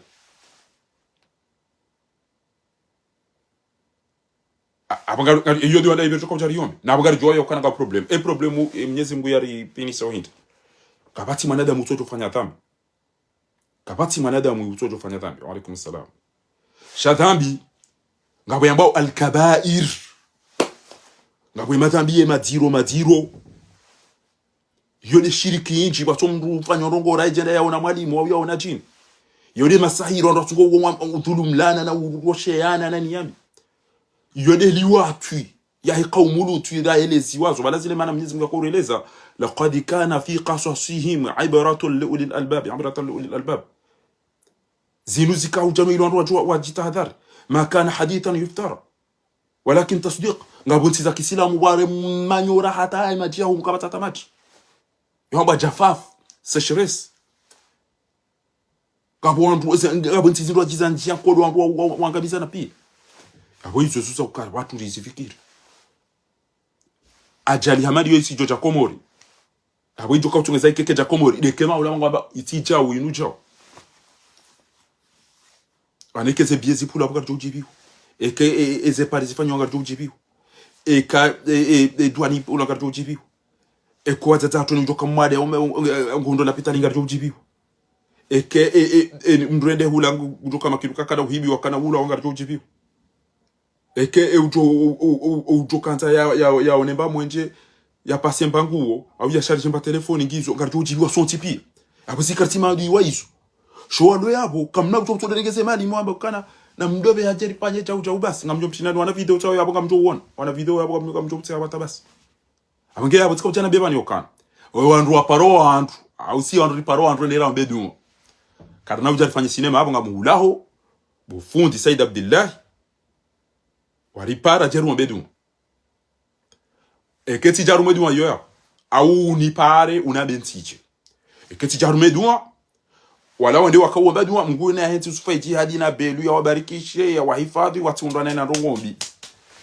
A-, apvo nga, nga, iyo ndiyo wanda ibe tsoka udjariombe. Na apvo ngaridjuwa yokana nga problème. E problème, e, Mnyezi Mngu yaripvinisa uhindri. Kapvatsi mwanadamu utsodjofanya dhambi. Kapvatsi mwanadamu utsodjofanya dhambi. Wa alaikum salam. Sha dhambi, ngapvo yambwao al-kabair. Ngapvo ye madhambi ye madziro, madziro. Iyo nde shiriki indji, pvatso mndru ufanya ndrongo ra idjenda yaona mwalimu, au yaona djini. Iyo nde masahiri, wandru watsungo wa, wa, udhulumlana na urosheyana na niyami. Iyo nde liwatwi, yahe kaumu Lutwi, ra eleziwa zo, pvala zile mana Mnyezi Mngu yakoeleza, لقد كان في قصصهم عبرة لأولي الألباب، عبرة لأولي الألباب. Zinu zika udjano ili wandru wadjuwa, wadjitahadhari. ما كان حديثا يفترى. ولكن تصديق. Ngapvo ntsi za kisilamu pvware manyora hata ye madji yaho mkapvatsi hata madji. Yamba jafaf, sécheresse. Ngapvo wandru, ze, ngapvo ntsi zindru wadjiza ndziya nkodo wandru wa, wa, wa, wangamizana piya. Apvo izo zuza uka watru rizifikiri. Ajali hama ndiyo itsidjo dja Komori. Apvo idjo kautsongeza ike dja Komori, ndeke maula ngwamba itsidjao inu djao. Ane eke ze biye zipvulwa apvo ngaridjo udjiviwa. Eke, e, e, eze pari zifanywa ngaridjo udjiviwa. Eka, e, e, e, duwani ula ngaridjo udjiviwa. Eko wadzadze hatru ni udjoka mwade, ume, u-, e, e, ngundo lapitali ngaridjo udjiviwa. Eke, e, e, e, mndru ende hula ngu-, ngudjoka makilu kakana uhibiwa kana ula ngaridjo udjiviwa. Eke, e, udjo, u-, u-, u-, udjo kandza ya, ya, yaone mba mwenje, yapase mba nguo, au yasharishe mba telefoni ngizo, ngaridjo udjiviwa sontsi piya. Apvo si kartsi mali wa izo. Sho walo yapvo, kamna kutso kutso delegeze mali mwamba kana, na mndru pve hadjeri panye djau djau basi, ngamdjo mtsinani wana video tsao yapvo ngamdjo uona. Wana video yapvo ngamdjo, ngamdjo mtsi hawata basi. Apvo nge yapvo tsika udjana beba ni okana. Oyo wandru waparo wandru, au si wandru riparo wandru nera wambe dumo. Karina udja rifanye sinema apvo ngamuhulaho, bo fundi Said Abdillahi, waripara djeru wambe dumo. Eke tsidja harumwa e duwa iyo ya. Au unipare unambe ntsidje. Eke tsidja harumwa e duwa. Wala wende wakao wamba duwa, Mngu nahentsi Sufa Ijihadi na Belu yawabarikishe, yawahifadhwi, watsiundrwa na ndrongo mbi.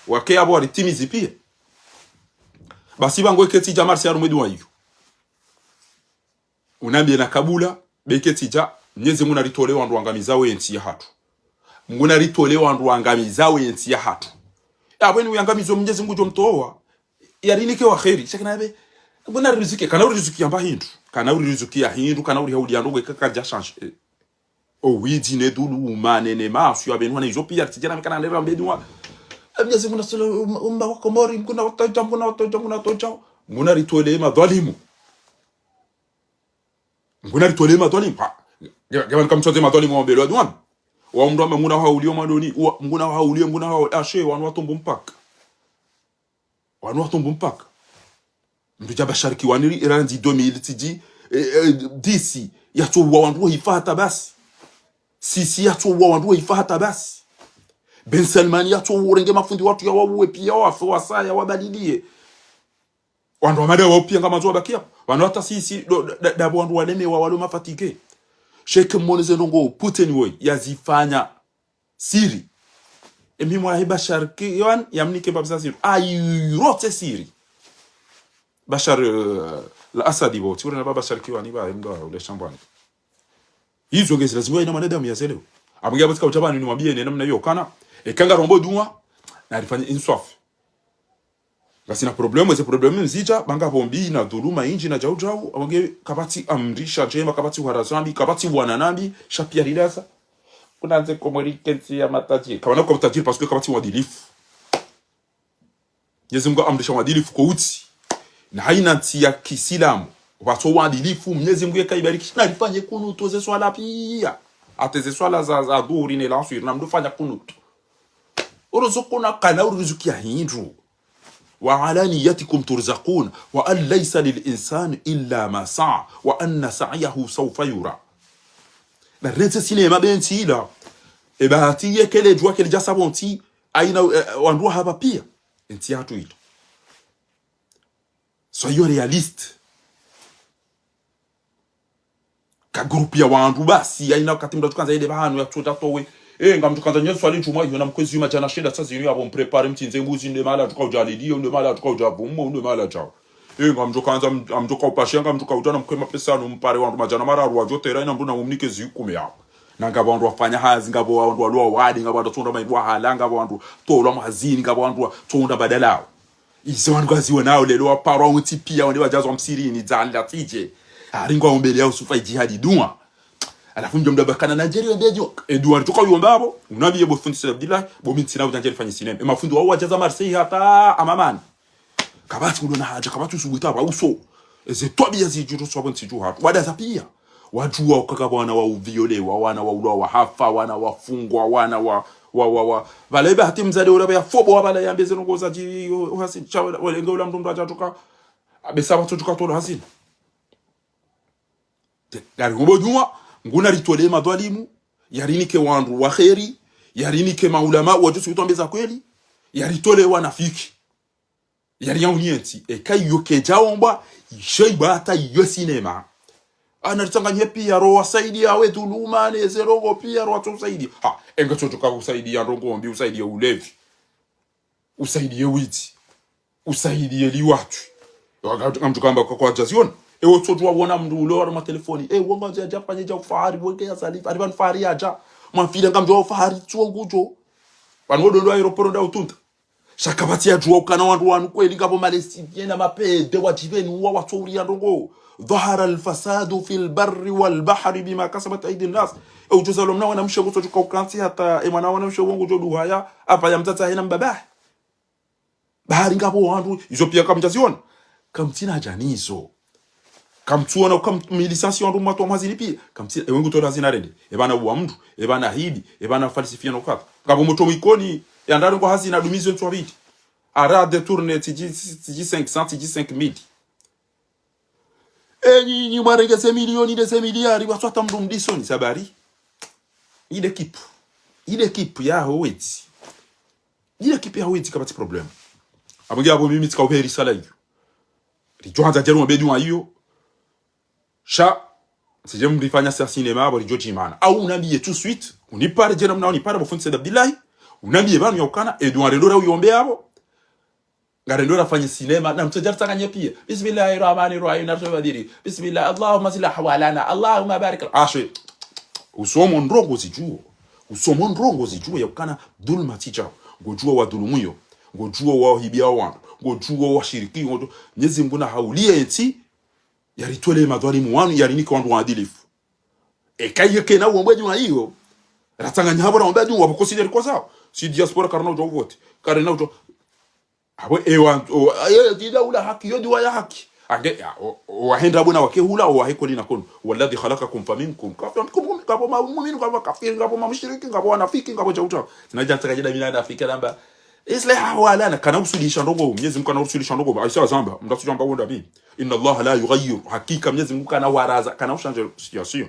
Wake apvo waritimizi piya. Basi pvangu eke tsidja marsi harumwa e duwa iyo. Unambiye na kabula, be eke tsidja, Mnyezi Mngu naritolee wandru wangamizao ye ntsi yahatru. Mngu naritolee wandru wangamizao ye ntsi yahatru. Apvo eni uyangamizo Mnyezi Mngu djo mtowa, yarinike wa kheri, sha kina be, Mngu naririzike, kana uririziki yamba hindru. Kana uririziki ya hindru, kana urihauliya ndrongo eka kadja change. Eh. O widzi ne dhuluma, ne, ne maaswi, ya pvenu wana izo piya, tsidja na mikana nera mbe duwa. Eh, Mnyezi Mngu nasolo, um, umma wa Komori, Mngu nawatodja, Mngu nawatodja, Mngu nawatodja. Mngu naritolee madhwalimu. Mngu naritolee madhwalimu. Ha. Ge-, ge-, geba nikamtsoze madhwalimu wa mbele wa duwani. Wa mndru amba Mngu nawahauliye madoni, wa, Mngu nawahauliye, Mngu nawahauliye. Ashe, wanu watombo mpaka. Wanu watombo mpaka. Mndru dja Bashar Kiwani ri, irandzi deux mille tsidji, eh, eh, dix, yatso uwa wandru wa hifa hata basi. Sisi yatso uwa wandru wa hifa hata basi. Ben Salman yatso urenge mafundi watru yawauwe piya wafe wasaya wabaliliye. Wandru wa mada wao piya ngamandzo wabakiya. Wanu hata sisi, do, da, da, dapvo wandru walemewa walo mafatigué. Sha eke mwone ze ndrongo Putin woyi yazifanya Siri. Emi mwahe Bashar Kiwani yamnike mbapvi za Siri. Ayirotse Siri. Bashar, eh, al-Assad pvo. Tsi ure na ba Bashar Kiwani ba, emda ule shambwani. Izo ngezi lazimu yina mwanadamu yazelewe. Apvo nge apvo tsika udja pvanu nimwambiye ne namna iyo kana. Eka ngarombo duwa, narifanye inswafi. Ngasina problème, ze problème nzidja, ba ngapvo mbi na dhuluma indji na djau djau, apvo nge kapvatsi amrisha ndjema, kapvatsi uhara zambi, kapvatsi wana nambi, sha piya ridasa. Kuna nze Komori ke ntsi ya matajiri. Kapvana kwa matajiri, parce que kapvatsi uadilifu. Mnyezi Mngu haamrisha uadilifu ko utsi. Na hayina ntsi ya kisilamu, pvatso uadilifu, Mnyezi Mngu yeka ibariki, narifanye kunutu ze swala piya. Hata ze swala za, za dhuhuri ne lanswiri, namdru fanya kunutu. Uruzuku na kana urizukiya hindru. وعلى نيتكم ترزقون، وأن ليس للإنسان إلا ما سعى، وأن سعيه سوف يرى. Na rentse sinema be ntsi ila. Eba hati yekele djuwa kele djasa pvo ntsi, hayina, eh, wandru wahapva piya. Ntsi yahatru ila. Soyons réalistes. Ka groupe ya wandru basi, hayina wakati mndru atsukandza yende pvahanu yatsodja towe, Eh, ngamdjo kandza nyenyi swali djumwa iyo na mkwezi yuma djana shenda sa zinu yapvo mprépare mtsindze mbuzi nde mahala tuka udja lediyo, nde mahala tuka udja vumo, nde mahala djao. Eh, ngamdjo kandza, ngamdjo kaupasha, ngamdjo kauta na mkwe mapesa no mpare wandru madjana mararu wadjo tera ina mndru na mumnike zikume yapvo. Na ngapvo wandru wafanya hazi, ngapvo wandru walwa wade, ngapvo wandru tsonda maindru wahala, ngapvo wandru tolwa mahazini, ngapvo wandru tsonda badalao. Izo wandru kaziwonao leo waparwa wontsi piya wende wadjazwa msirini, dzani la tije. Haringwa ombele ya Yusufa idjihadi dua. Halafu mdjo mdabakana na djeri wembe dua. E dua ritoka uyomba apvo, unambiye bo fundi Said Abdillah, bo mi ntsina udja ndjeri fanye sinema. E mafundi wao wadjaza Marseille hata amamani. Kapvatsi ulo na hadja, kapvatsi usubuta apva uso. Eze twabiya zidjuru swapvo ntsi dju hatru. Wadaza piya. Wadjuwa ukaya wana wa uviolewa, wana wa ulwa wa hafa, wana wafungwa, wana wa, wa, wa, wa. Pvala ibe hata mdzadze ula ya fobo wa pvala yambe ze ndrongo za dji, uhasini, sha, wala, wala, nge ula mndru mndru hadja tuka, abesa pvatso tuka tolo hasini. Te, ngari ngombo djumwa, nguna ritole madhwalimu, yarinike wandru wa kheri, yarinike maulama, wadjusi utwambe za kweli, yaritole wanafiki. Yari yauni yentsi, eka iyo kedjaombwa, isho ibata iyo sinema. Ana ritsanganye piya ro wasaidiya we dhuluma, ne ze ndrongo piya ro watso usaidiya. Ha, enga tso tuka usaidiya ndrongo mbi, usaidiya ulevi. Usaidiye widzi. Usaidiye liwatwi. Waka-, ngamdjo kamba kwa, kwadjaziona. Ewo tso tuwa wona mndru ulo waro matelefoni. E, wonga dja, dja fanye dja ufahari, wenge ya zalifa. Ari pvanu fahari yadja. Mwafile ngamdjo ufahari tsuwo ngudjo. Pvanu wodo ndo aéroport nda utunta. Sha kapvatsi yadjuwa ukana wandru wanu kweli ngapvo malesi, yena mapede, wadjipveni uwa watso uriya ndrongo. ظهر الفساد في البر والبحر بما كسبت أيدي الناس. E udjo zalwa mna wana mshe ngutso tuka ukantsi hata, e mwana wana mshe wangu djo duhaya, apva ya mdzadze hena mbabahe. Bahari ngapvo wandru, izo piya kamdjaziona. Kamtsina djanizo. Kamtsuona, kam-, mi lisansi wandru mwatwa mwazini piya. Kamtsina, ewe ngutola hazina rende. Epvana uwa mndru, epvana hidi, epvana falsifier no kadha. Ngapvo motro mwikoni, ya ndraru ngo hazina dumizo ntswa pvili. Ara détourner tsidji, tsidji cinq cents, tsidji cinq mille. Enyi, nyi mwarenge ze milioni ne ze miliari, watswata mndru mdisoni, sabari. Ile équipe. Ile équipe ya howezi. Ile équipe ya howezi kapvatsi problème. Apvo nge apvo mimi tsika upveri sala iyo. Ridjo handza djeri wambe dua iyo. Sha, tsidje mrifanya sa sinema apvo ridjo djimana. Au unambiye tout de suite, unipare djeri mna unipare bo fundi Said Abdillahi. Unambiye pvanu ya ukana, e dua rendo ra uyombe apvo. Ngarendo rafanye sinema, na mtsodja ritsanganye piya. بسم الله الرحمن الرحيم, na ritsodja badiri. بسم الله, اللهم أصلح أحوالنا, اللهم بارك لنا. Ashe, usomo ndrongo zidjuwo. Usomo ndrongo zidjuwo ya ukana dhuluma tsidjao. Ngodjuwa wadhulumuyo. Ngodjuwa wahibiya wandru. Ngodjuwa washiriki, ngodjuwa. Mnyezi Mngu na hauliye ntsi, yaritole madhwalimu wanu, yarinike wandru waadilifu. Eka yeke na uwambwe dua iyo, ratsanganya hapvo na wambwe dua, wapvo kosideri kwa zao. Si diaspora karina udjo uvote. Karina udjo Apvo ewa, o, e, dila ula haki, yo dua ya haki. Ange, ya, o, o, wahenda bona wake hula, o, wahe koli na kono. هو الذي خلقكم فمنكم كافر ومنكم مؤمن, ngapvo ma, mu'minu, ngapvo kafiri, ngapvo ma mushriki, ngapvo wanafiki, ngapvo djauta. Tsina djantsa kadjida mina nafiki namba. Isle hawala na kana usulisha ndrongo, Mnyezi Mngu kana usulisha ndrongo, aisa zamba, mndru asudjamba wonda mi. إن الله لا يغير, hakika Mnyezi Mngu kana waraza, kana ushanje situation.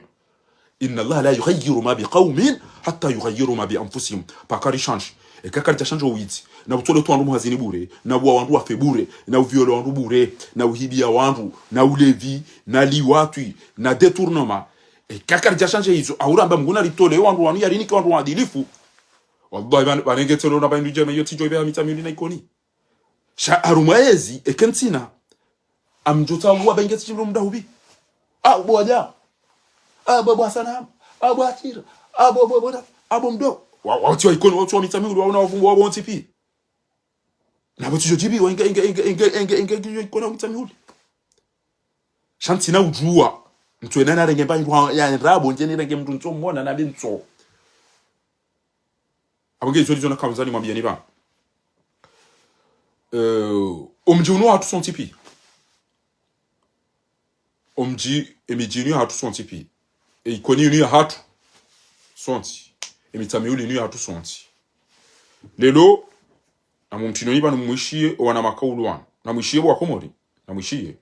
إن الله لا يغير ما بقوم حتى يغيروا ما بأنفسهم. Paka rishanje. Eka karidja shanje owidzi, na utsole tu wandru muhazini bure, na uwa wandru wafe bure, na uviole wandru bure, na uhibiya wandru, na ulevi, na liwatwi, na détournement. Eka karidja shanje izo, auramba Mngu na ritole wandru wanu yarinike wandru waadilifu. Wallahi, ban-, banenge tselo na baindu djema iyo tsidjo ibe ya Mitsamihuli na Ikoni. Sha harumwa ezi, eke ntsina. Amdjo tsawa benge tsi mndru mdahupvi. Abo wadja. Abo bwa sanamu. Abo atira. Abo bo bo abo mdo. Wa, wa, tsi wa Ikoni, wa, tsi wa Mitsamihuli, wa, una wavumbu, wa, wontsi pi. Na bo tsidjo djipvi, wa, inge, inge, inge, inge, inge, inge, inge, Ikoni wa Mitsamihuli. Sha ntsina udjuwa. Mtsu ena na renge mba, ya ndrabo, ndje ni renge mndru ntso mwona, na bi ntso. Apvo nge izo ndizo nakaanza nimwambiyeni pvanu. Eh, omdji unu wahatru sontsi pi. Omdji, emidji inu yahatru sontsi pi. E Ikoni inu yahatru sontsi. Emitsamihuli inu yahatru sontsi. Lelo, namumtsinoni pvanu mwishiye, owana makaulu wanu. Namwishiye bo Wakomori. Namwishiye.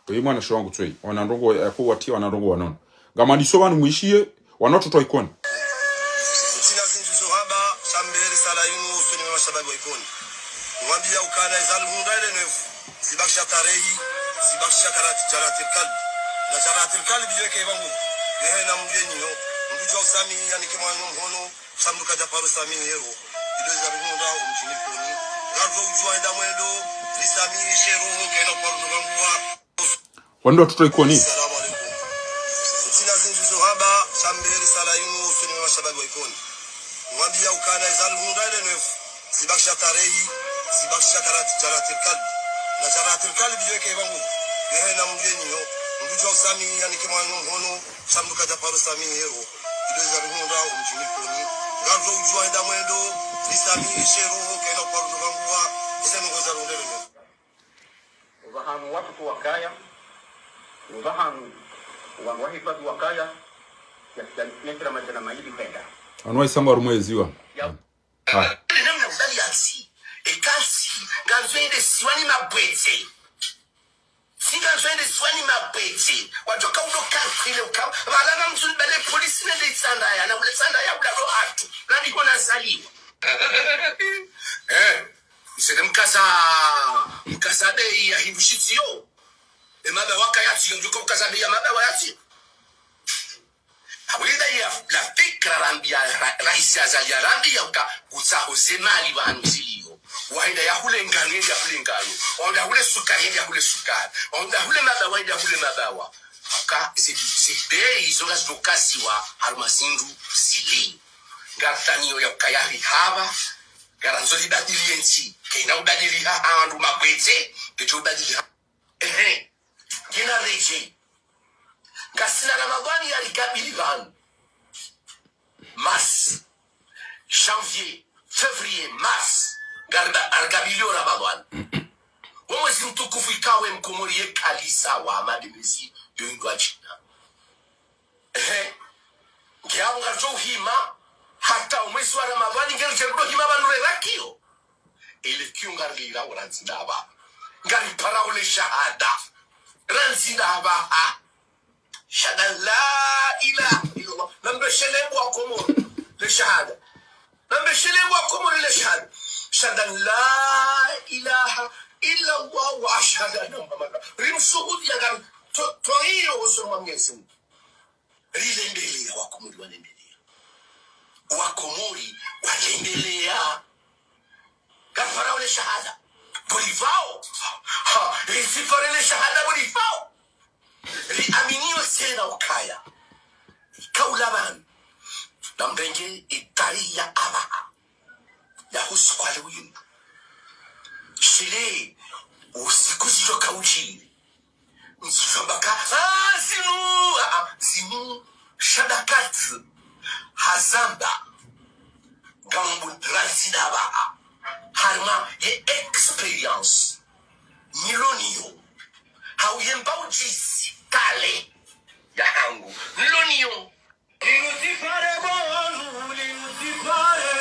Oyi mwana sho wangu tsweyi. Wana ndrongo ya kuwatia, wana ndrongo wanono. Ngamwandiso pvanu mwishiye, wanoto twa Ikoni. Tsina zindji zo hamba, shambere sala yinu, usoni mwa Kana ezali hundra ele nefu, zibakisha tarehi, zibakisha karati, jaratil kalbi. Na jaratil kalbi yo eka iba ngu, yo hena mdru yeniyo, mdru djwa usamihi yanike mwanyo mhono, sha mdru kadja paro samihi yero. Ido ezali hundra omdjini Ikoni. Ngarudjo udjuwa enda mwendo, risamihi she roho, kena kwa mdru nganguwa. Wandru watoto Ikoni. Salamu alaikum. Ntsina zindji zo hamba, sha mbeli sala yinu usoni mwa mashababi wa Ikoni. Ngwambiya ukana ezali hundra ele nefu, zibakisha tarehi, zibakisha karati, jaratil kalbi. Na jaratil kalbi yo eka iba ngu, yo hena mdru yeniyo, mdru djwa usamihi yanike mwanyo mhono, sha mdru kadja paro samihi yero. Ido ezali hundra omdjini Ikoni. Ngarudjo udjuwa enda mwendo, risamihi she roho, kena kwa mdru nganguwa, esa nungo ezali hundra ele nefu. Opvahanu watoto wakaya, opvahanu wandru wahifadhi wakaya, ya, ya metra madjana mayili hwenda. Anu waisangwa harumwa eziwa. Ya. Ah. Namna udali yatsi, ekatsi, ngandzo ende siwani mabwedze. Si ngandzo ende siwani mabwedze. Wadjoka udo kalkile uka, pvala na mzuni bale polisi nende itsandaya, na ule tsandaya ula lo hatu, nani kona zaliwa. Eh. Isele mkaza, mkaza beyi ya hindru shitsiyo. E mabawa kayatsi, yo nduko mkaza beyi ya mabawa yatsi. Hawenda ya la fikra rambiya, ra-, raisi Azali ya rambiya uka, kutsaho ze mali pvanu ziliyo. Wahenda ya hule nganu, yende ya hule nganu. Wahenda hule sukari, yende ya hule sukari. Wahenda hule mabawa, yende ya hule mabawa. Uka, ze, ze beyi, zo ngazido kaziwa, harumwa zindru zili. Ngarutaniyo ya uka yari hapva, ngarandzo libadili yentsi, kayina ubadili ha, ha wandru mabwedze, ngeto ubadili ha. Ehe, ngina redjeyi. Ngasina Ramadhwani yari kabili pvanu. Mars, janvier, février, mars, ngari ba-, ari kabili yo Ramadhwani. Wo mwezi mtukufu ikawo mkomori ye kalisa wa mademezi yo indwa djina. Ehe. Ngiyawo ngaridjo uhima, hata omwezi wa Ramadhwani ngeri djerudo hima pvanu rerakiyo. Ele kiyo ngarilirawo randzi ndapvaha. Ngariparawo le shahada. Randzi ndapvaha. Shahada la ilaha illallah. Nambeshele bo wa Komori le shahada. Nambeshele bo wa Komori le shahada. Shahada la ilaha illallah wa ashhadu anna Muhammadan. Rimshuhudiya ngari to-, toiyo osoni mwa Mwenyezi Mungu. Rilembeleya, Wakomori walembeleya. Wakomori walembeleya. Ngariparao le shahada. Bo ripvao. Ha, risipare le shahada bo ripvao. Riaminio tsena ukaya. Kaula pvanu. Namrenge itari ya aba. Ya husu kwa lewinu. Shile, usiku zidjo kaudjiri. Nzidjo baka, ah, zinu, ah, ah, zinu, shadakati, hazamba, ngambo rantsi ndapvaha, harumwa ye expérience, niloniyo, hau yemba udjisi, kale, yahangu, niloniyo. Linutipare bonu, linutipare,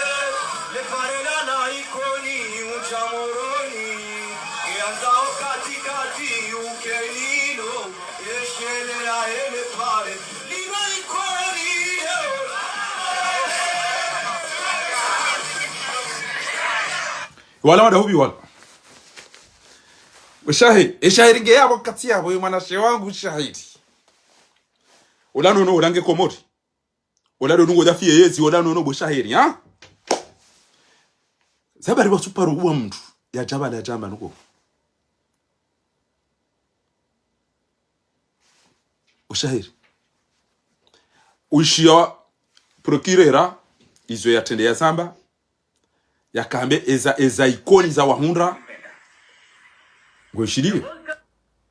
le pare la na Ikoni, udja Moroni, e anza o katikati, ukenino, e shele ya ele pare, lina Ikoni, eh. Wala wada hubi wala. Shahiri, e shahiri nge yapvo kati yapvo, e mwanashe wangu shahiri. Ola nono, ola nge Komori. Ola ndo nungo dafi yeyezi, ola nono bo shahiri, ha? Zabari wa suparo uwa mndru. Ya djaba la djamba nuko. Bo shahiri. Uishiya procureur, izo yatrende yazamba. Yakambe eza, eza Ikoni zawahundra. Ngo ishiliyo.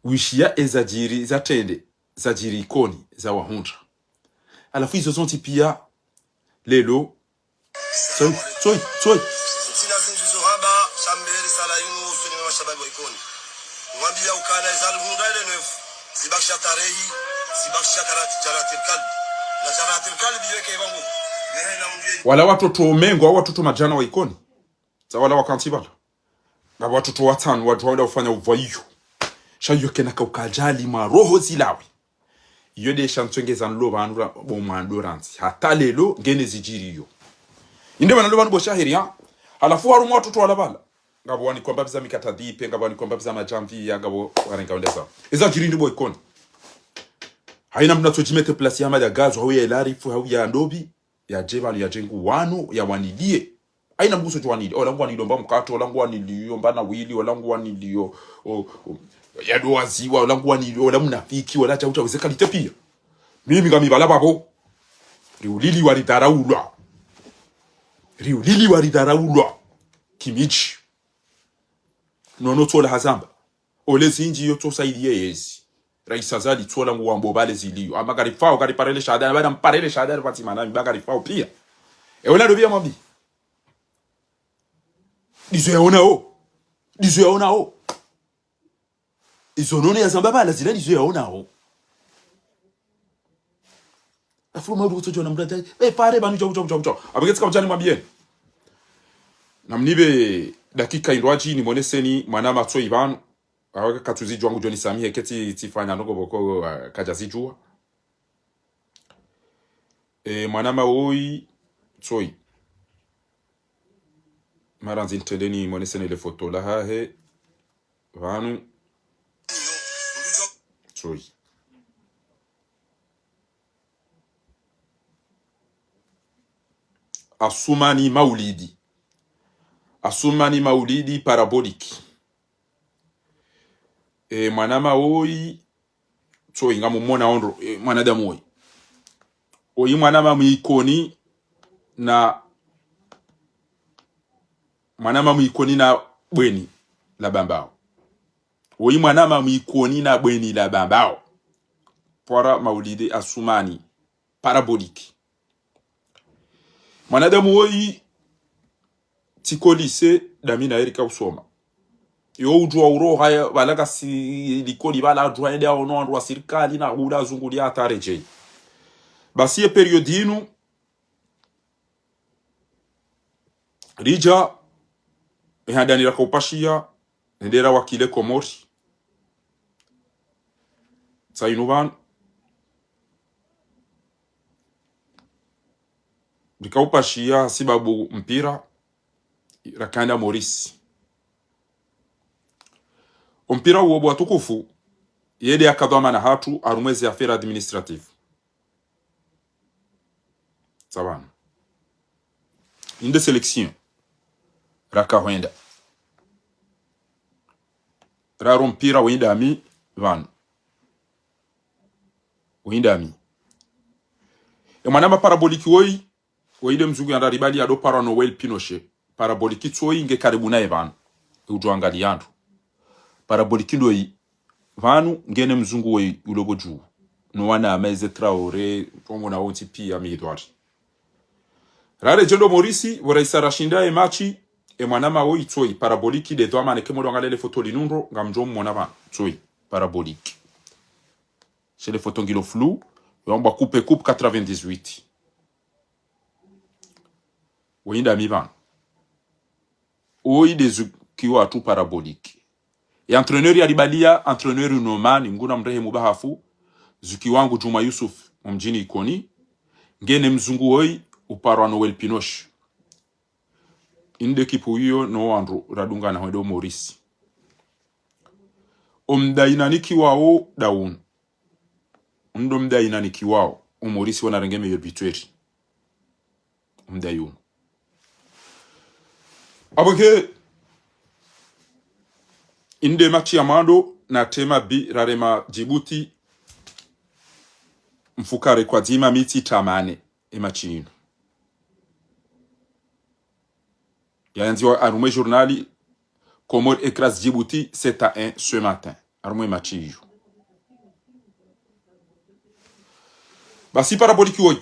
Uishiya eza djiri zatrende, zadjiri Ikoni zawahundra. Halafu izo zontsi piya, lelo. Tsoi, tsoi, tsoi. Ntsina zindji zo hamba, sha mbeli sala yinu usoni mwa mashababi wa Ikoni. Ngwambiya ukana ezali hundra ele nefu, zibakisha tarehi, zibakisha karati, jaratil kalbi. Na jaratil kalbi yo eka iba ngu, yehena mdru yeni. Wala watoto mengo, wala watoto madjana wa Ikoni. Sa wala wakantsi pvala. Ngapvo watoto watsanu wadjuwa wenda ufanya upvwa iyo. Sha iyo kena kauka ajali mwa roho zilawe. Iyo nde sha ntsongeza nlo pvanu ra-, bo mwando rantsi. Hata lelo ngene zidjiri iyo. Inde pvanu lo pvanu bo shahiri, ha? Halafu harumwa watoto wala pvala. Ngapvo wanikwa mbapvi za mikatadhipe, ngapvo wanikwa mbapvi za madjamvi, ya ngapvo warenga wende zao. Eza djiri ndipvo Ikoni. Haina mndru atsodjimettre place ya Hamada Gazou, hau ya Elarifu, hau ya Ndopvi, yadje pvanu, yadje nguwano, yawaniliye. Haina mndru utsodjo waniliya, ola nguwaniliyo mba mkatre, ola nguwaniliyo mba na wili, ola nguwaniliyo, o, o, ya ndo waziwa, ola nguwaniliyo, ola mnafiki, ola djau djau, ze qualité piya. Mimi ngami pvala pvapvo. Riulili waridharaulwa. Riulili waridharaulwa. Kimidji. Nono tsola hazamba. Ole zindji yo tsosa ili ye yezi. Raisi Azali tsola nguwambo pvale ziliyo. Ama karifao, kariparele shahada, bada mparele shahada, pvatsi mana, mi ba karifao piya. E ola ndo piya mwambi. Ndizo yaonao. Ndizo yaonao. Izo nono yazamba pvala zila ndizo yaonao. Afuru maudu kutsodjona mndru ata, e, pare pvanu djau, djau, djau, djau. Apvo ketsi ka udjani mwambiyeni. Namnipve dakika indrwadji nimoneseni mwanama Tsoi pvanu. Awa katsuzidjuwa ngudjo nisamihe ketsi tsifanya noko pvoko, ah, kadjazidjuwa. E, mwanama woyi, Tsoi. Mara nzi ntrende nimoneseni le foto lahahe. Pvanu. Tsoi. Assoumani Maulidi. Assoumani Maulidi parabolique. E, mwanama woyi, Tsoi ngamumona ondro, e, mwanadamu woyi. Oyi mwanama mwikoni na, mwanama mwikoni na bweni la Bambao. Oyi mwanama mwikoni na bweni la Bambao. Pwara Maulidi Assoumani, parabolique. Mwanadamu woyi, tsiko lycée, dami naye rika usoma. Yo udjuwa uroha ya, pvala kasi likoli pvala adjuwa yende aono wandru wa sirikali na hula zunguliya hata redjeyi. Basi ye période inu, ridja, e handani raka upashiya, nende rawakile Komori. Tsa inu pvanu. Rika upashiya hasibabu mpira, rakaenda Maurice. Ompira uwo bo watukufu, yende yaka dhwamana hatru, harumwa ezi affaires administratives. Sawa. Inde sélection. Raka hwenda. Raro mpira wenda mi, pvanu. Wenda mi. E mwanama parabolique woyi, woyi nde mzungu yanda ribali yado parwa Noël Pinochet. Parabolique Tsoi nge karibu naye pvanu. Udjo angaliya ndro. Parabolique ndoyi, pvanu ngene mzungu woyi ulo pvo dju. No wana Maïse Traoré, pvamwe na wontsi piya midhwari. Raredjeyi ndo Maurice, pvo raisa rashinda e match, e mwanama woyi Tsoi, parabolique nde dhwamana eke mwado angalia le foto linu ndro, ngamdjo mumona pvanu, Tsoi, parabolique. She le foto ngilo flou, yo amba coupe, coupe quatre-vingt-dix-huit. Woyi nda mi pvanu. Oyi nde zukiwa hatru parabolique. E entraîneur yaribaliya, entraîneur Nomani, Mngu namrehemu bahafu, zuki wangu Djuma Yusuf, omdjini Ikoni, ngene mzungu woyi uparwa Noël Pinochet. Inde équipe iyo no wandru radungana hwende o Maurice. Omdayi nanikiwawo dawunu. Ndo mdayi nanikiwawo, o Maurice wanarenge meilleur buteur. Mdayi unu. Apvo ke, inde match ya mwando, na tema bi, rarema Djibouti, mfukare kwa dzima mitsi tamane, e match inu. Yayandziwa harumwa e journal, Comores écrase Djibouti sept à un ce matin. Harumwa e match iyo. Basi parabolique woyi.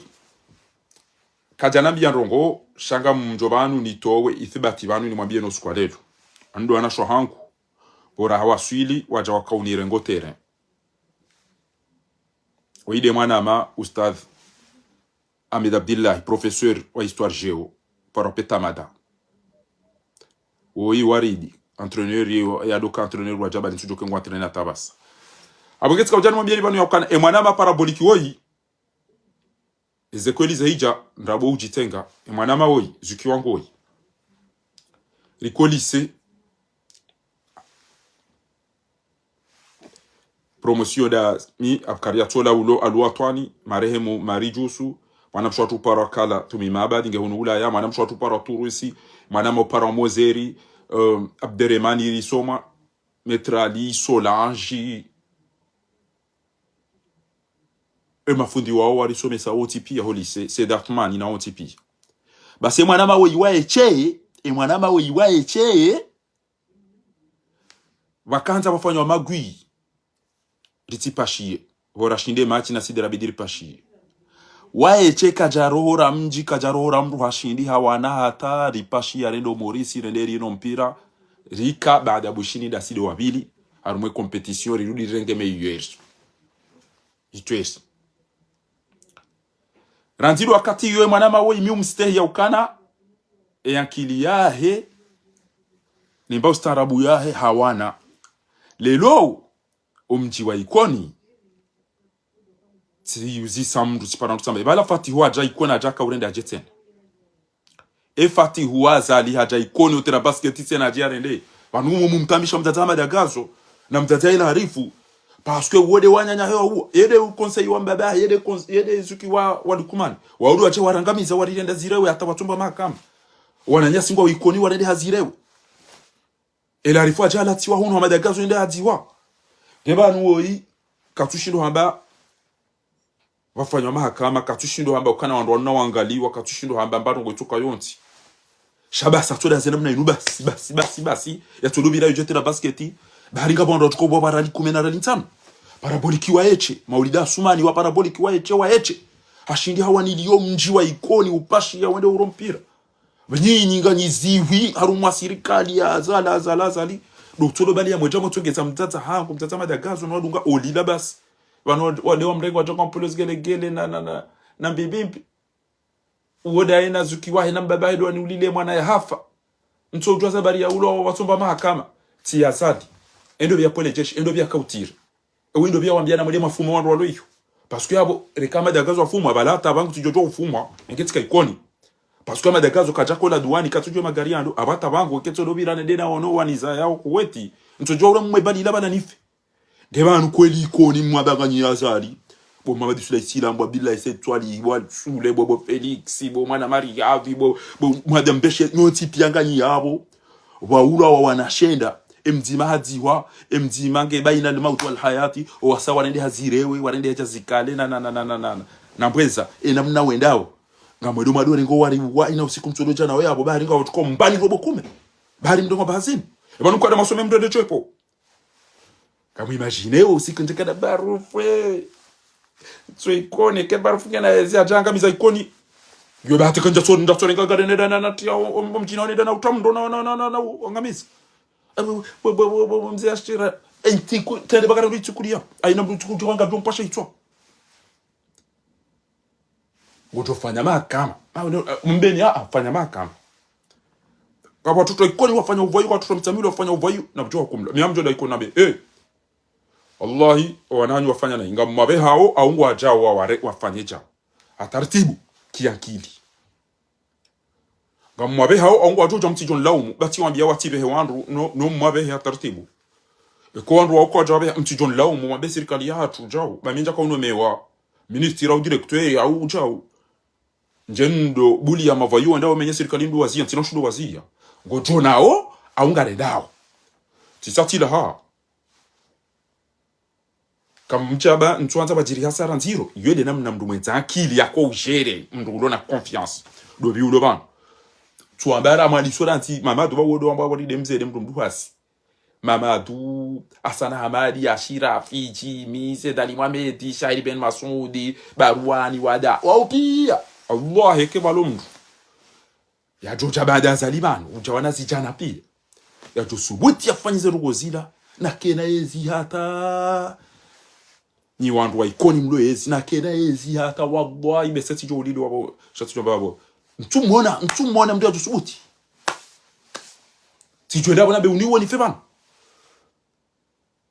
Kadjanambiya ndrongo, sha ngamdjo pvanu nitowe ithibati pvanu nimwambiye no usiku wa leo. Ndo wanasho hangu. Pvo rahawaswili, wadja wakaunire ngo terrain. Woyi nde mwanama, Ustadh Ahmed Abdillahi, professeur wa histoire géo, paro Petamada. Woyi waridi, entraîneur ye, yadoka entraîneur wa Djabali, ntsudjoke ngu entraîneur ata pvasa. Apvo ketsi ka udjani mwambiyeni pvanu ya ukana, e mwanama parabolique woyi, eze kweli zahidja, ndrabo udjitenga, e mwanama woyi, zuki wangu woyi. Riko lycée, Promotion da mi Abkari ya Tsola ulo Alwatwani, marehemu Marie Djoussou, mwana mshe watru uparwa Kala Tumi Mabadi nge hunu Ulaya, mwana mshe watru uparwa Turusi, mwana mshe uparwa Mozeri, um, Abderemane risoma, Maître Ali, Solange, e mafundi wao warisomesa wontsi pia ho lycée, Said Athmani na wontsi pia. Basi e mwana mawe iwa etshe, e mwana mawe iwa etshe, pvakandza pvafanywa magwi, ritsipashiye. Pvo rashinde match na side rabidi ripashiye. Waetshe kadja roho ra mdji, kadja roho ra mndru hashindi hawana hata ripashiya rende Maurice, rende rino mpira. Rika baada Bushini nda side wa pvili, harumwa e compétition, rirudi rirenge meilleur. Itwesi. Randzi ndo wakati iyo e mwana mawe imi umstehi ya ukana, e ankili yahe, nemba ustaarabu yahe, hawana. Leo, o mdji wa Ikoni, tsiyuzisa mndru, tsipara mndru tsamba. Ibala Fatihu hadja Ikoni hadja kaurende hadje tsena. E Fatihu Azali hadja Ikoni utera basket tsena hadje yarende. Pvanu umu mumtamisha mdzadze Ahmada Gazo, na mdzadze Ila Harifu. Parce que wo nde wananya hewa uwo. Ye nde u conseil wa mbaba, ye nde cons-, ye nde zuki wa, wa Lukumani. Waulu wadje warangamiza warirenda zirewe hata watsumba mahakama. Wananyasi ngwa Ikoni warende hazirewe. Ela Harifu hadja halatsiwa hunu Ahmada Gazo yende hadziwa. Nge pvanu woyi, katsushindo hamba, pvafanywa mahakama, katsushindo hamba ukana wandru wanu na wangaliwa, katsushindo hamba mba ndrongo itsoka yontsi. Sha basi, atsoda zena mna inu basi, basi, basi, basi. Yatsodo pvira yudjetera basket. Bahari ngapvo wandru watsuko pvo parali kume na rali ntsanu. Parabolique waetshe, Maulida Asumani wa Parabolique waetshe, waetshe. Hashindi hawaniliyo mdji wa Ikoni upashiya wende uro mpira. Pvanyinyi nganyi zihwi, harumwa sirikali ya Azali, Azali, Azali. Ndo tsodo bali ya mwedja mwatsongeza mdzadze hangu, mdzadze Ahmada Gazo, no wadunga olila basi. Pvanu wa, wale wa mrengo wadja kwa mpulo zigelegele na, na, na, na mbibimbi. Uwo nda yena zuki wahe na mbaba hedo wani ulile mwana ya hafa. Ntsoudjuwa zabari ya ulo watsumba mahakama. Tsi ya Azali. Endo pvia pvwele jeshi, endo pvia kautiri. Ewe ndo pvia wambia na mwende mwafume wandru walo iyo. Parce que apvo, reka Ahmada Gazo afumwa, pvala hata pvangu tsudjodjo ufumwa, enge tsika Ikoni. Parce que Ahmada Gazo kadja kola duwani, katsudjuwa magari yando, apvo hata pvangu, ketsodo pvira nende na ono waniza yao Kuweti, ntsudjuwa ura mwe bali ila pvana nife. Nge pvanu kweli Ikoni mwamba nganyi Azali. Bo Mamadi Sulayi Silambo, bo Abdillahi Said Swalihi, bo Ali Sule, bo, bo Felix, bo mwana Mariavi, bo, bo Mwada Mbeshe, nyontsi pia nganyi yapvo. Waulwa wa wanashenda, e mdzima hadziwa, e mdzima nge baina al-mauti wal-hayati, owasa warende hazirewe, warende hadja zikale, na, na, na mbweza, e namna wendao. Ngamwedo mwado rengo wari wa ina usiku mtsodo djana we apvo, bahari ngawatsuko mbani robo kume. Bahari mdrongo bahazini. E pvanu kwada masome mndru ende chwepo. Kamu imagine usiku ndjeka na barufu, eh. So Ikoni, ke barufu kena ezi hadja angamiza Ikoni. Yo bahati kandja so, ndja so renga gade neda na, na, tia, o, o, o mdjina neda na utamu ndo na, na, na, na, na, u-, angamiza. Eh, we, we, mze ashira. Eh, tsiku, tende bakara uri tsikulia. Aina mndru tsikulia wanga ndo mpasha itswa. Ngudjo fanya mahakama. Ah, no, eh, mbeni, ah, ah, fanya mahakama. Kwa watoto Ikoni wafanya uvayu, kwa watoto Mtsamili wafanya uvayu, na mdjo wakumla. Mi amdjo nda Ikoni nambe, eh. Wallahi, owananyi wafanya na inga mwapve hao, au ngwadjao wa ware-, wafanye djao. Ha taratibu, kiankili. Ngamwapve hao, au ngwadjo dja mtsidjo nilaumu, basi wambia watsipvehe wandru, no, no mwapvehe ha taratibu. Eko wandru wao kwadja wapveha, mtsidjo nilaumu, mwambe sirikali yahatru djao, ba mi ndjaka unomewa, ministre au directeur, au djao. Ndje ndo buli ya mavayu wenda wamenye sirikali ndo waziya, ntsina ushindo waziya. Ngodjo nao, au ngarendao. Tsisa tsila ha. Kamdjaba, ntsuandza badjiri hasara ndziro. Iyo nde namna mndru mwendza ankili yako ujere, mndru ulo na confiance. Ndo pvi ulo pvanu. Tsuambara mwali sura ntsi, Mamadu ba wodo wamba wali nde mze nde mndru mduhasi. Mamadu, Hassan Hamadi, Ashirafi, Jimmy, Said Ali Mohamed, Shahidi Ben Masudi, Baruani, Wada. Wao pia. Allah, eke pvalo mndru. Yadjo dja baada Azali pvanu, udja wana zidjana pia. Yadjo subuti yafanye ze ndrongo zila, na kena yezi hata. Nyi wandru wa Ikoni mlo yezi, na kena yezi hata, wallahi, bese tsidjo ulili wapvo, sha tsidjo mbapvo. Ntsumona, ntsumona mndru yadjo subuti. Tsidjo enda pvona be uniwo nife pvanu.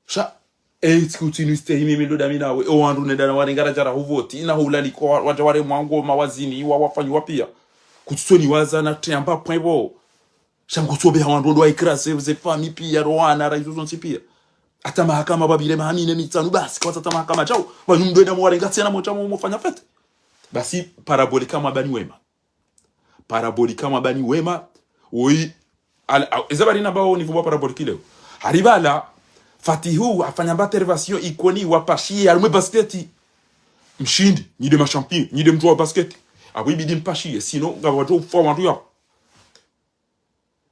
Sha, eh, tsiku tsinu istehi mimi ndo dami nawe, o wandru nenda na warenga radja ra huvoti, na hulaliko wa-, wadja ware mwango mawazini, wa wafanyiwa pia. Kutsoni waza na teamba pwebo. Sha ngutsobe ha wandru ndo wa écraser, ze famille pia, ro wana, ra izo zontsi pia. Hata mahakama pvapvire maha mine mitsanu basi, kwatsi hata mahakama djao. Pvanu mdru enda mwarenga tsena motsa mo-, mofanya fête. Basi parabolique mwabani wema. Parabolique mwabani wema. Woyi. Al-, a-, eza bari namba wo niveau wa parabolique leo. Hari pvala, Fatihu, hafanya mba intervention Ikoni wapashiye, harumwa basket. Mshindi, nyi nde ma champion, nyi nde mdru wa basket. Apvo ibidi mpashiye, sinon, ngapvo wadjo ufa wandru yao.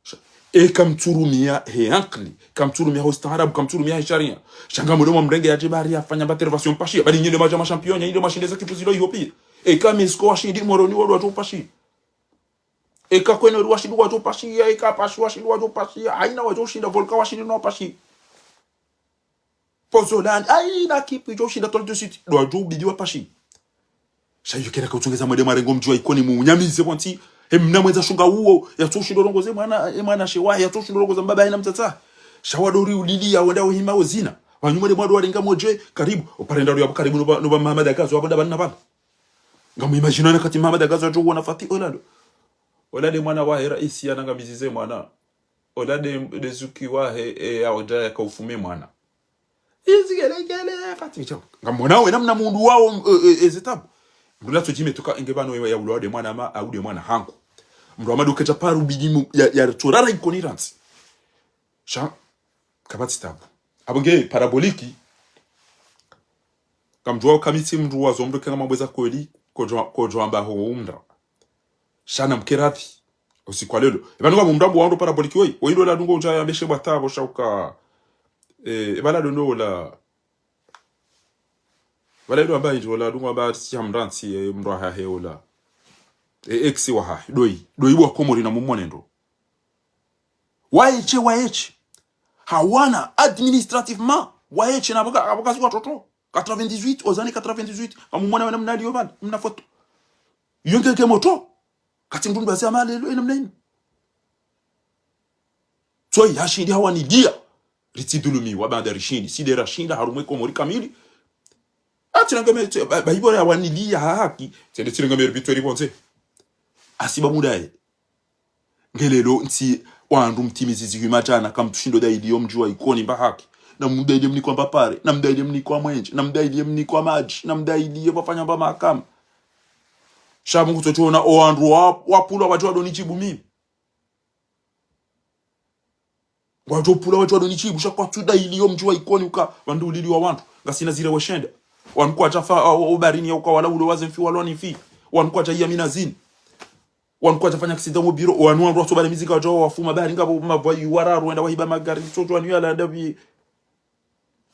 Sha, e kamtsurumia he ankili, kamtsurumia ho ustaarabu, kamtsurumia he sharia. Sha ngamdjo mwa mrenge yadje bari yafanya mba intervention mpashiye. Bari nyi nde madja ma champion, nyi nde mwashinda ze kipu zilo iho piya. Eka Mexico washindi, Moroni walo wadjo upashiya. Eka Kwenouri washindi wadjo upashiya, eka Pashi washindi wadjo upashiya, haina wadjo ushinda, Volcan washindi no wapashiya. Pozolani, haina kipu idjo ushinda Toile du Sud, ndo wadjo ubidi wapashiya. Sha iyo kena kautsongeza mwende mwarenge omdji wa Ikoni muunyamize pvontsi, he mna mwendza shunga uwo, yatso ushinda urongoze mwana, e mwana shewa, yatso ushinda urongoza mbaba haina mdzadze. Sha wandru ri ulili ya wenda uhima ozina. Pvanu mwende mwandru warenga modje, karibu, oparenda ru yapvo karibu no pva, no pva Mahamada Gazo, apvo ndapvanu na pvanu. Ngamu imagine na kati Mahamada Gazo yadjo uona Fati ola ndo. Ola nde mwana wahe raisi yanangamizize mwana. Ola nde, nde zuki wahe, e, ya ondja yaka ufume mwana. Izi gele gele, Fati mchao. Ngamwona we namna mundru wao, e, e, e, zitabu. Mndru latso djime tuka enge pvanu ya, ya ulwa nde mwana ma, au nde mwana hangu. Mndru wa maduke dja paru bidimu, ya, ya tsorara Ikoni rantsi. Sha, kapvatsi tabu. Apvo nge parabolique, kamdjuwa uka mi tsi mndru wazo mndru kenga mambweza kweli, kodjo, kodjo amba ho umra. Sha namkeradhi, usiku wa lelo. Epvanu ngamumrambo wandru parabolique woyi, woyi ndo ola dungo udja yambe she bwata apvo sha uka, e, epvala ndo ola, epvala ndo amba indji ola dungo amba si hamrantsi, e, mndru wahahe ola. E, ex wahahe, ndoyi, ndoyi bwa Komori na mumone ndo. Waeshe, waeshe. Hawana administrativement. Waeshe na apvo ka, apvo kazi watoto. Quatre-vingt-dix-huit, aux années quatre-vingt-dix-huit. Kamumona wena mna liyo pvanu, mna foto. Yo nge ke moto. Kati mndru mbasi ama lelo, ena mna inu. Tsoyi, hashindi hawaniliya. Ritsidhulumiwa, baanda rishindi. Si nde rashinda, harumwa e Komori kamili. Atsi nangeme, tse, ba, ba, ibo yawaniliya ha haki. Tsende tsi nangeme ripvitwe ripvondze. Asiba mudaye. Nge lelo ntsi wandru mtimizi zihwi madjana kamtsushindo dayiliyo mdji wa Ikoni mba haki. Namdayiliye mnikwa mba pare, namdayiliye mnikwa mwenje, namdayiliye mnikwa madji, namdayiliye pvafanya mba mahakama. Sha pvo ngutsotsona owandru wa, wapvulwa wadjo wadonijibu mimi. Wadjo pvulwa wadjo wadonijibu, sha kwatsudayiliyo mdji wa Ikoni uka wandru uliliwa wandru. Ngasina zire weshenda. Wandru kwadjafa, o, o, obarini ya uka wala ulo waze mfi walwa ni mfi. Wandru kwadjaiya minazini. Wanu kwadjafanya accident mu biro, wanu wandru wasobale mizika wadjo wafuma bahari ngapvo mavwayi wararu wenda wahiba magari, tsotswa wanu yala ndapvi.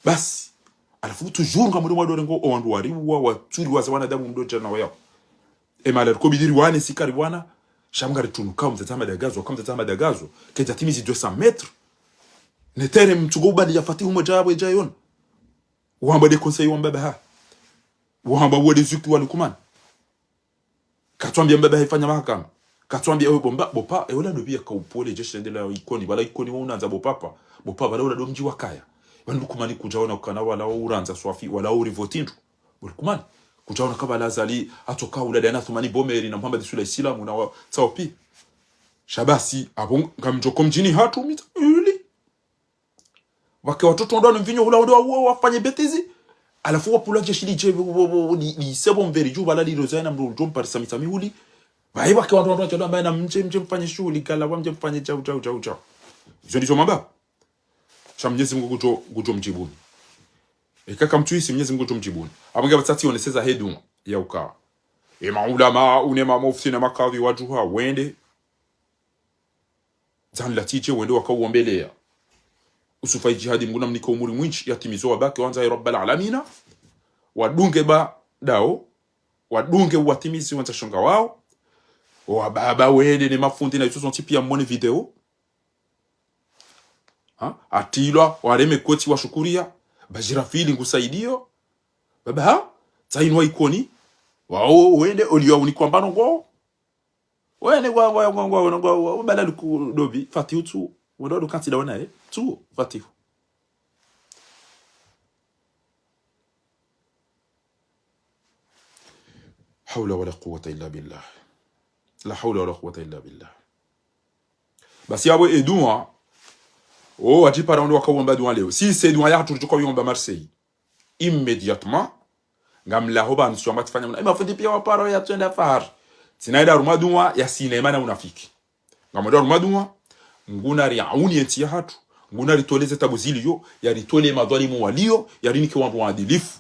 Basi. Halafu toujours ngamuri mwadore ngo, owandru wariwa, watsuri waza wanadamu mdo djana wayao. E mala riko bidiri wane sikari wana, sha mngari tunu ka mdzadze Ahmada Gazwa, ka mdzadze Ahmada Gazwa, kedja timizi deux cents mètres. Ne terrain mtsugo ubali ya Fatihu mwe djabwe djayona. Wamba nde conseil wamba baha. Wamba wo nde zuki wa Lukumani. Katswambia mbaba haifanya mahakama. Katswambia ewe bomba, bopa, ewe la dobi ya kaupole, jeshi lende la Ikoni. Wala Ikoni wa unandza bopa pa. Bopa, wala ula do mdji wakaya. Wani Lukumani kudjaona ukana wala urandza swafi, wala uri votindu. Bo Lukumani. Kudjaona kabala Azali, atoka ula dana Thumani Bomeri na Muhammad Sula Isilamu na wa, tsaopi. Sha basi, apvo ngamdjoko mdjini hatru, mita, uli. Wake watoto ndo wanu mvinyo hula ndo wa, wafanye bêtise. Halafu wapvula jeshi lidje, wo, wo, wo, li, lisebo mveri dju, wala liroza na mdru, mdru mparisa mitsa mihuli. Waye wake wandru, wandru, wandru, ambaye na mdje, mdje mfanye shuhuli, kala wa mdje mfanye djau, djau, djau, djau. Izo ndizo mamba. Sha Mnyezi Mungu kudjo, kudjo mdjibuni. Eka kamtsuisi Mnyezi Mungu kudjo mdjibuni. Apvo nge batsatsi oneseza hedu ya uka. E maulama, une mamufti na makadhi wadjuha, wende. Dzani la tije wende wakauombeleya. Usufa Ijihadi Mngu namnike umuri mwindji yatimizo wabaki wandza ya Rabbal Alamina. Wadunge ba dao. Wadunge uwatimizi wandza shonga wao. Wababa wende ne mafundi na itso zontsi piya mwone video. Ha? Atilwa, wareme koti washukuriya. Bajirafili ngusaidiyo. Baba ha? Tsainu wa Ikoni. Wao wende oliyo unikwa mbano ngo. Wene ngwa, ngwa, ngwa, ngwa, ngwa, ngwa, ngwa, bala luku dobi, Fatihu tsu. Wendo ndo kantsi dawana, eh? Tsu, Fatihu. حول ولا قوة إلا بالله. لا حول ولا قوة إلا بالله. Basi apvo edua, O, wadjipara wende wakawomba dua leo. Si, se dua yahatru ridjo kawomba Marseille. Immédiatement, ngamlaho pvanu sio mba tsifanya mna. E, mafundi pia wapara ya twenda fahari. Tsina ida harumwa dua ya sinema na unafiki. Ngamwendo harumwa dua, Mngu nariauni yentsi yahatru, Mngu naritoleze tabu zilio, yaritole madhwalimu walio, yarinike wandru waadilifu,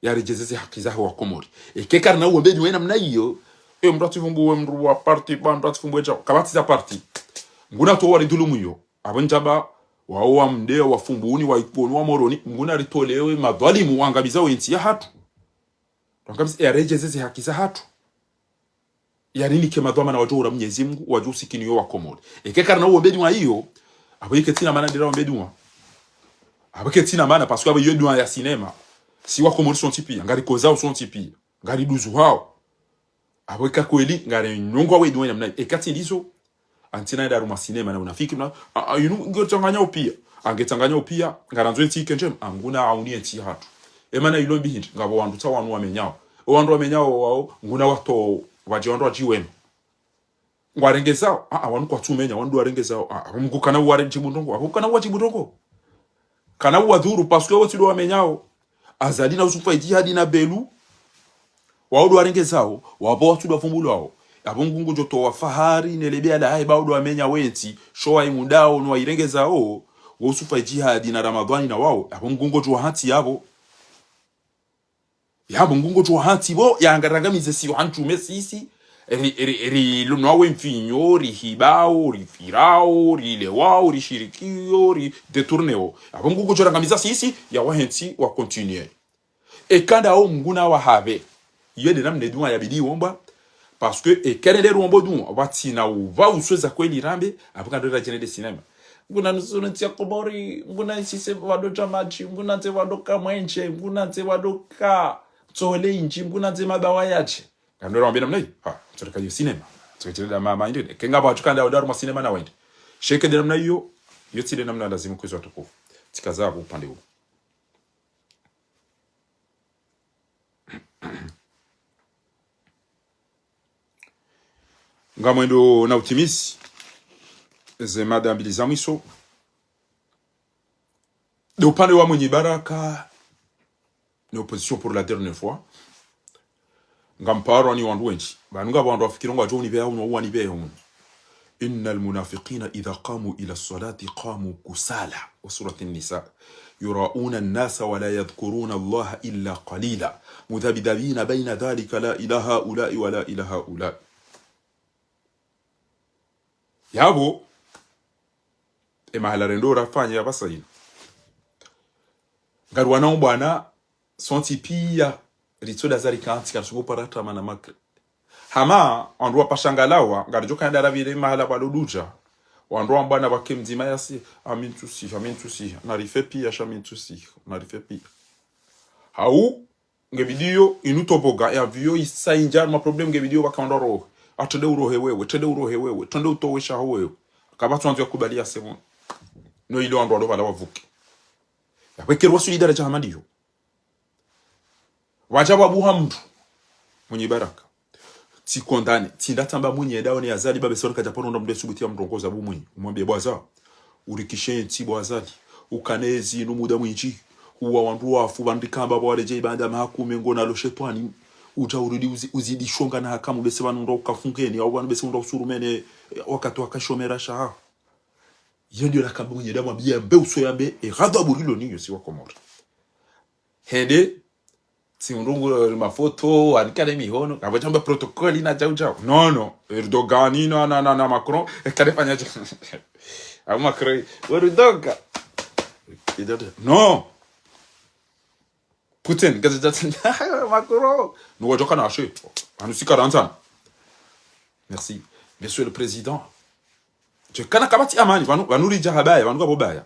yaredjezeze haki zahe wa Komori. Eka karina uwombe dua namna iyo, e, mndru atsifumbuwe mndru wa parti, ba mndru atsifumbuwe dja, kapvatsi za parti. Mngu natowe waridhulumu iyo. Apvo ndjaba, wao wa Mde, wa Fumbuni, wa Ikoni, wa Moroni, Mngu naritolewe madhwalimu, wangamiza yentsi yahatru. Wangamiza, yaredjezeze haki zahatru. Yarinike madhwamana wadjo ura Mnyezi Mngu, wadjo usikini yo wa Komori. Eka karina uwombe dua iyo, apvo ike tsina mana ndira wombe dua. Apvo ike tsina mana, parce que apvo iyo dua ya sinema. Si wa Komori sontsi pia, ngarikozao sontsi pia, ngariduzuhao. Apvo ika kweli, ngari nyongo awe dua namna. Eka tsi ndizo, antsina ida harumwa sinema na unafiki, mna, a, a, yinu, nge tsanganya upia. Ange tsanganya upia, ngarandzo yentsi ike ndjema, a, Mngu naauni yentsi yahatru. E mana ilo mbi hindri, ngapvo wandru tsa wanu wamenyao. O wandru wamenyao wao, Mngu nawatowe, wadje wandru wadjiwema. Ngwarengezao, a, a, wanu kwatsumenya, wanu ndo warengezao, a, a, Mngu kana uwaredjibu ndrongo, a, Mngu kana uwadjibu ndrongo. Kana uwadhuru, parce que wo tsi ndo wamenyao. Azali na Yusufa Idjihadi na Belu, wao ndo warengezao, wapvo watsu ndo wafumbulwao. Apvo Mngu ngudjo towa fahari, ne lebea lahahe ba wo ndo wamenya yentsi, sho waimundao, no wairengezao, wo Yusufa Idjihadi na Ramadhwani na wao, apvo Mngu ngudjo wahatsi yapvo. Yapvo Mngu ngudjo wahatsi pvo, yangarangamize sio hantsume sisi, ri, ri, ri, lunwawe mfinyo, rihibao, rifirao, rilewao, rishirikio, ridétourneo. Apvo Mngu ngudjo rangamiza sisi, yawahe ntsi wa continuer. Eka ndao Mngu nawahapve. Iyo nde namna dua yabidi wombwa. Parce que eka rende ruombo dua, pvatsina upva usweza kweli rambe, apvo kandro radjene nde sinema. Mngu nanusuru ntsi ya Komori, Mngu naisise wandru dja madji, Mngu nandze wandru ka mwenje, Mngu nandze wandru ka tsole indji, Mngu nandze mabawa yadje. Kandro rambe namna iyo. Ha, mtsoreka iyo sinema. Mtsoreka iyo ma, ma, inde. Eka ngapvo wadjo kandra wende harumwa sinema na wende. Sha eka nde namna iyo, iyo tsi nde namna lazimu kwezi watukufu. Tsikaza pvo upande uwo. Ngamwendo na utimizi ze mada mbili za mwiso. Nde upande wa Mwinyi Baraka, ne opposition pour la dernière fois. Ngamparwa ni wandru wendji. Pvanu ngapvo wandru wafikiri ngwadjo unipveha unu, wanipehe unu. إن المنافقين إذا قاموا إلى الصلاة قاموا كسالى. وسورة النساء. يراءون الناس ولا يذكرون الله إلا قليلا. مذبذبين بين ذلك لا إلى هؤلاء ولا إلى هؤلاء. Yapvo, e mahala rendo rafanya yapvasa inu. Ngari wana ubwana, sontsi pia, ritsoda zari kantsi, kantsi ngo para tama na makri. Hama, wandru wapvasha ngalawa, ngaridjo kaya nda rapvire mahala pvalo dudja. Wandru wambwana pvake mdzima yasi, amin tsusi, amin tsusi, narife pia, sha amin tsusi, narife pia. Hau, nge vidéo, inu toboga, ya vidéo isa indja, ma problème nge vidéo pvaka wandru rohe. Atrende urohe wewe, trende urohe wewe, trende utowe shaho wewe. Kapvatsu wandzo yakubali ya semono. No ile wandru walo pvala wavuke. Yapvo eka rwasuli daraja hama ndiyo. Wadja wabuha mndru. Mwinyi Baraka. Tsi condamné. Tsi nda tsamba Mwinyi edao ne Azali babe sori kadja paro nda mndru esubuti ya mrongoza bu Mwinyi. Umwambie bwaza. Urikishe ntsi bwa Azali. Ukane zinu muda mwindji. Uwa wandru wafu, wandru kamba pvo waredjei baanda maha kume ngo nalo shetwani. Udja urudi uzi, uzidi shonga na hakamu bese pvanu ndo ukafungeni. Au pvanu bese ndo usurumene, eh, wakati wakashomera shaha. Iyo ndiyo lakamba Mwinyi edao mwambie mbe uso yambe, e ghadhabu rilo niyo si wa Komori. Hende, tsi undrungu mafoto, wanikane mihono, kapvo shamba protocole ina djau djau. Non, non, Erdogan, na, na, na, na Macron, e kane fanya djau. A Macron, Erdogan. Non. Putin, Macron. Nous voyons qu'on a acheté. Anusika ranzan. Merci. Monsieur le Président. Tse kana kapvatsi amani, pvanu, pvanu ridja habaya, pvanu ngapvo baya.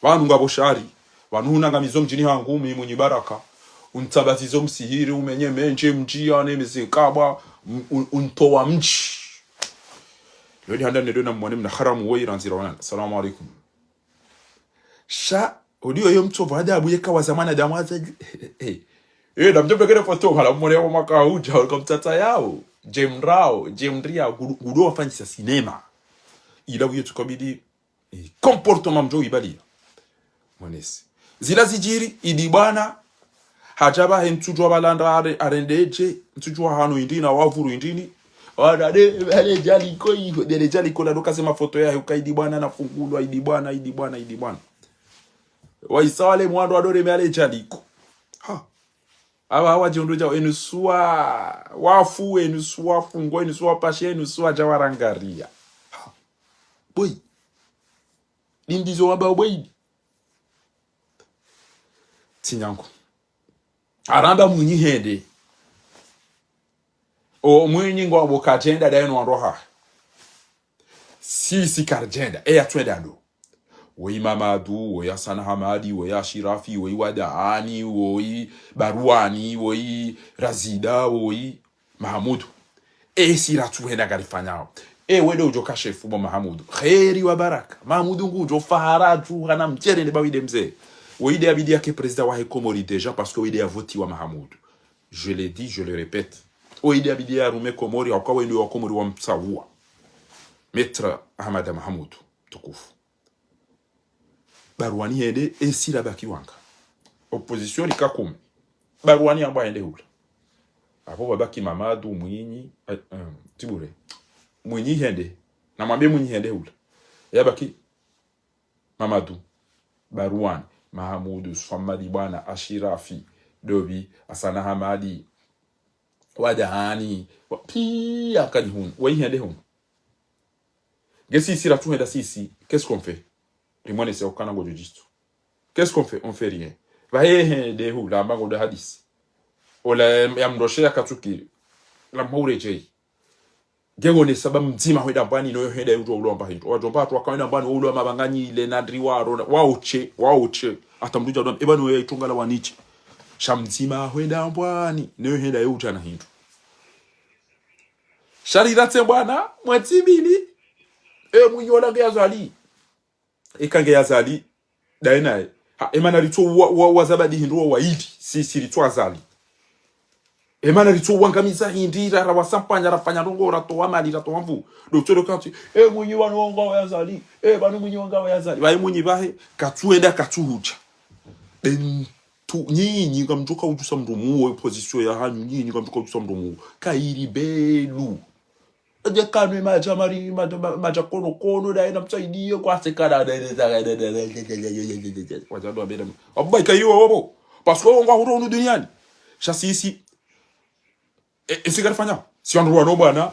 Pvanu ngapvo shari, pvanu hunangamizo mdjini hangu mi Mwinyi Baraka. Untsabatizo msihiri, umenye mendje, mdjia, ne mezi nkabwa, un-, un-, untowa mdji. Leo ndi handa nendo na mwane mna haramu woyi randzira wanana. Salamu alaikum. Sha, odiyo yo mtsovu adabu yeka waza mwanadamu waza. Eh, na mdjombe kene foto, pvala mwone yao mwaka udja, wali kamtsatsa yao. Jemrao, jemria, gudu, gudu wafanyisa sinema. Ila uye tukabidi, E comportement mdjo ibaliya. Mwanesi. Zila zidjiri, Idi Bwana, hadja pvahe ntsudjuwa pvala nda are-, arendedje, ntsudjuwa hanu indini, wavuru indini. Wana de, ale djaliko iho, de le djaliko, na doka ze mafoto yahe, uka Idi Bwana nafungulwa, Idi Bwana, Idi Bwana, Idi Bwana. Waisa wale mwando wadore me ale djaliko. Ha. Awa, awa, djondro dja, enusuwa, wafu, enusuwa, fungo, enusuwa, pashe, enusuwa, dja warangariya. Ha. Boy. Limbizo wamba boy. Tsi nyangu. Aramba Mwinyi hende. O Mwinyi ngwambo kadjenda daye no wandru wahahe. Sisi karidjenda. Eya twenda ndo. Woyi Mamadu, woyi Hassan Hamadi, woyi Ashirafi, woyi Wadahani, woyi Baruani, woyi Razida, woyi Mahamudu. Esi ratsuhenda ngarifanyao. E wende udjo ka shefu bo Mahamudu. Kheri wa baraka. Mahamudu ngudjo fahara tu hana mtsere ne ba wide mze. Woyi de abidi yake président wahe Komori déjà parce que woyi de yavotiwa Mahamudu. Je le dis, je le répète. Woyi de abidi yarume Komori, hauka woyi de wa Komori wamtsaua. Maître Ahmada Mahamudu, mtukufu. Baruani hende, esi rabaki wanga. Opposition rika kume. Baruani yambwa hende hula. Apvo pvabaki Mamadu, Mwinyi, eh, eh, Tibure. Mwinyi hende. Namwambe Mwinyi hende hula. Yabaki Mamadu, Baruani, Mahamudu, Swamadi Bwana, Ashirafi, Dobi, Hassan Hamadi, Wadahani, wa-, piya kani hunu, woyi hende hunu. Nge sisi ratsuhenda sisi, qu'est-ce qu'on fait? Rimwonese ukana ngodjo djistu. Qu'est-ce qu'on fait? On fait rien. Pvahe hende hula, amba ngodo hadisi. Ola ya mdroshe ya katsuki, la mhaure djei. Nge wone saba mdzima hwenda mbwani, no yo henda yudjo ulo amba hindru. Wadjomba hatru waka hwenda mbwani, ulo wa mabanganyi ile na ndri wa rona. Waoche, waoche. Hata mdru dja dwam, eba no ya itunga la waniche. Sha mdzima hwenda mbwani, no yo henda yudja na hindru. Sha riratse bwana, mwezi mbili. E Mwinyi wola nge Azali. Eka nge Azali, daye naye. Ha, emana ritso wa, wa, wa zabadi hindru wa waili, si, si ritso Azali. Emana ritso wangamiza hindri, ra, ra wasampanya, rafanya ndrongo, ratowa mali, ratowa nvu. Doktoro kati, e Mwinyi wanu wanga wa Azali, e pvanu Mwinyi wanga wa Azali. Pvahe Mwinyi pvahe, katsuhenda, katsuhudja. Ben, tu, nyinyi, ngamdjoka udjusa mdru muwo, opposition yahanyu, nyinyi, ngamdjoka udjusa mdru muwo. Kayiri belu. Adje kanwe madja mari, madja, ma-, madja kono kono, daye na msaidiye kwa sekana, daye, daye, daye. Wadja ndo wabeda. Abu baika yiwa wabo. Parce que wonga huro unu duniani. Sha sisi. E, e, si karifanya. Si wandru wano bwana.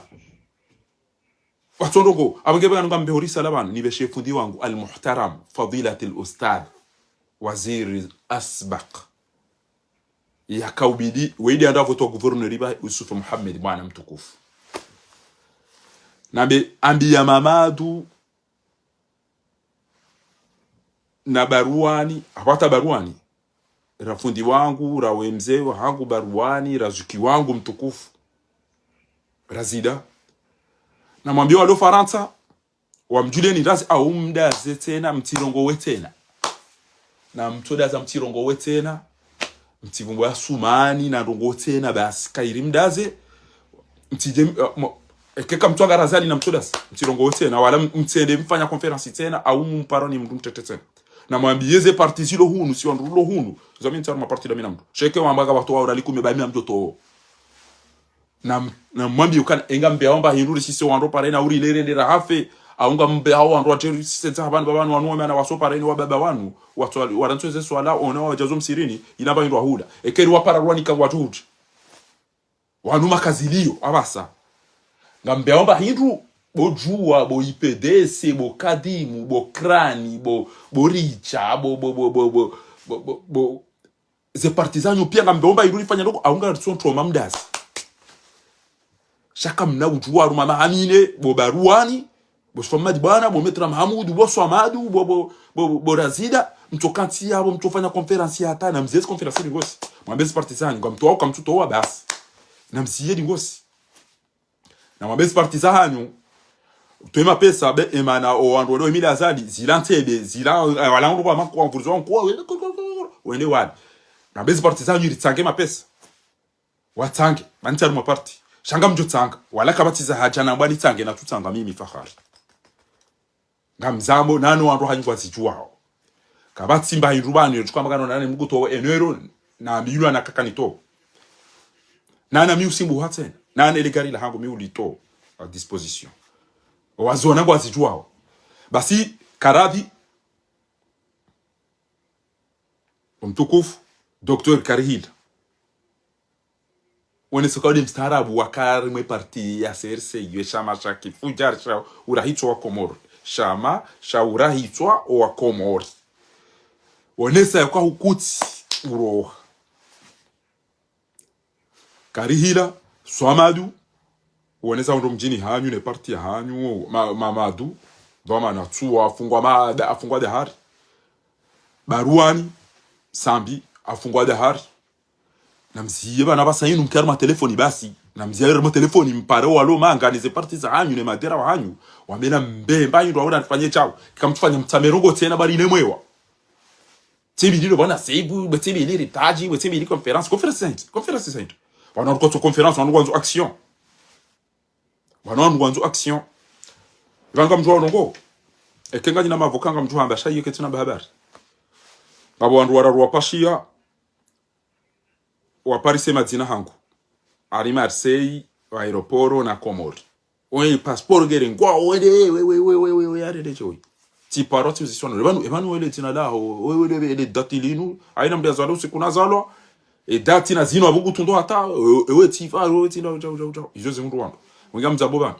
Watsondoko. Abangebe kanu ngambe horisa la banu. Nibe shefu ndi wangu. Al-Muhtaram. Fadilatil Ustadh. Waziri Asbaq. Yakaubidi, woyi de anda voto gouverneur iba Yusuf Mohamed, bwana mtukufu. Nambe, ambiya Mamadu, na Baruani, hapvata Baruani. Rafundi wangu, rawe mze wahangu Baruani, razuki wangu mtukufu. Razida. Namwambiye walo Farantsa, wamdjuleni razi au mdaze tsena, mtsirongowe tsena. Na mtsodaza mtsirongowe tsena, mtsivumbo ya sumani, na ndrongo tsena, basi, kayiri mdaze, mtsije, eh, mo-, ekeka mtswanga razali na mtsodaza, mtsirongowe tsena, wala m-, mtsende mfanya conférence tsena, au mparoni mndru mtete tsena. Namwambiye ze parti zilo hunu, si wandru lo hunu, zami ntsaru maparti la mina mndru. Sheke wamba ka watowa urali kume ba mina mndru towo. Na, namwambiye ukana, enga mbe aomba hindru risise wandru pareni, uri lere ndera hafe, aunga mbe hao wandru wateru risise za hapvanu baba wanu wanu wame ana waso pareni wa baba wanu, watso-, warantsweze swala, ona wadjazo msirini, ina ba hindru wahula. Ekeri wapara rwani ka watuhuti. Wanu makaziliyo, apvasa. Ngambe aomba hindru, bo Juwa, bo I P D C, bo Kadimu, bo Krani, bo, bo Richa, bo, bo, ze parti zanyu piya ngambe omba ilu rifanya ndoko, aunga ritso ntroma mdazi. Shaka mna udjuwa ruma mahamine, bo Baruani, bo Swamadi bwana, bo Metra Mahamudu, bo Swamadu, bo, bo, bo, bo, bo Razida, mtso kantsi yabo, mtso fanya conférence ya hata, na mziye zi conférence ni ngosi. Mwambe zi parti zanyu, ngamtowa, kamtsutowa basi. Na mziye ni ngosi. Namwambe zi parti zahanyu, mtowe mapesa, be, emana, o wandru wale emile azali, zila ntsebe, zila, eh, wala wandru kwa mako, wamvurizo wangu, wende wale. Nambe zi parti zahanyu, ritsange mapesa. Watsange, mani tsaru maparti. Shanga mdjo tsanga, wala kapvatsi za haja na mbwani tsange, na tutsanga mimi Fahari. Ngamzambo, nano wandru hanyu ngwazidjuwao. Kapvatsi mba hindru pvanu, yo tsuka makano nane mkuto enero, na milwa na kakanito. Nana mi usimbu hatsena. Nana ele gari la hangu mi ulito à disposition. Wazona ngwazidjuwao. Basi, karadhi, omtukufu, Docteur Karihila. Wonesa uka ode mstaarabu waka harimwa e parti ya C R C, ye shama sha kifudjari sha urahitswa wa Komori. Shama sha urahitswa wa Komori. Wonesa yaka hukutsi uroha. Karihila, Swamadu, wonesa ndo mdjini hanyu ne parti ya hanyu, ma, Mamadu, ndo mana tsuwa afungwa mada, afungwa dahari. Baruani, Sambi, afungwa dahari. Namziye pvanu pvasa inu mke harimwa telefoni basi. Namziye harimwa telefoni mpare walo manga ne ze parti za hanyu ne madera wa hanyu. Wambe nambe mba hindru wawona nifanye shawo. Ika mtsufanya mtsamerongo tsena bari ne mwewa. Tsibili lo pvanu seibu, bwe tsibili ritaji, bwe tsibili conférence. Conférence sainte, conférence sainte. Pvanu wandru kotso conférence, wandru ngwandzo action. Pvanu wandru ngwandzo action. Pvanu ngamdjuwa wonongo. Eke nganyina mavoka ngamdjuwa hamba sha yeke tsina habari. Ngapvo wandru wararu wapashiya, waparise madzina hangu. Ari Marseille, wa aéroport na Komori. Oye, passeport ngere ngwa, wende, we, we, arende che, oye. Tsi paro tsi uziswa no. Epvanu, epvanu wele dzina laho, we, we, ele dati linu, haina mndru yazalwa usiku nazalwa. E dati na zinu apvo kutundo hata, e, ewe tsi paro, ewe tsi la, uja, uja, uja. Izo zi mndru wandru. Wenga mdzambo pvanu.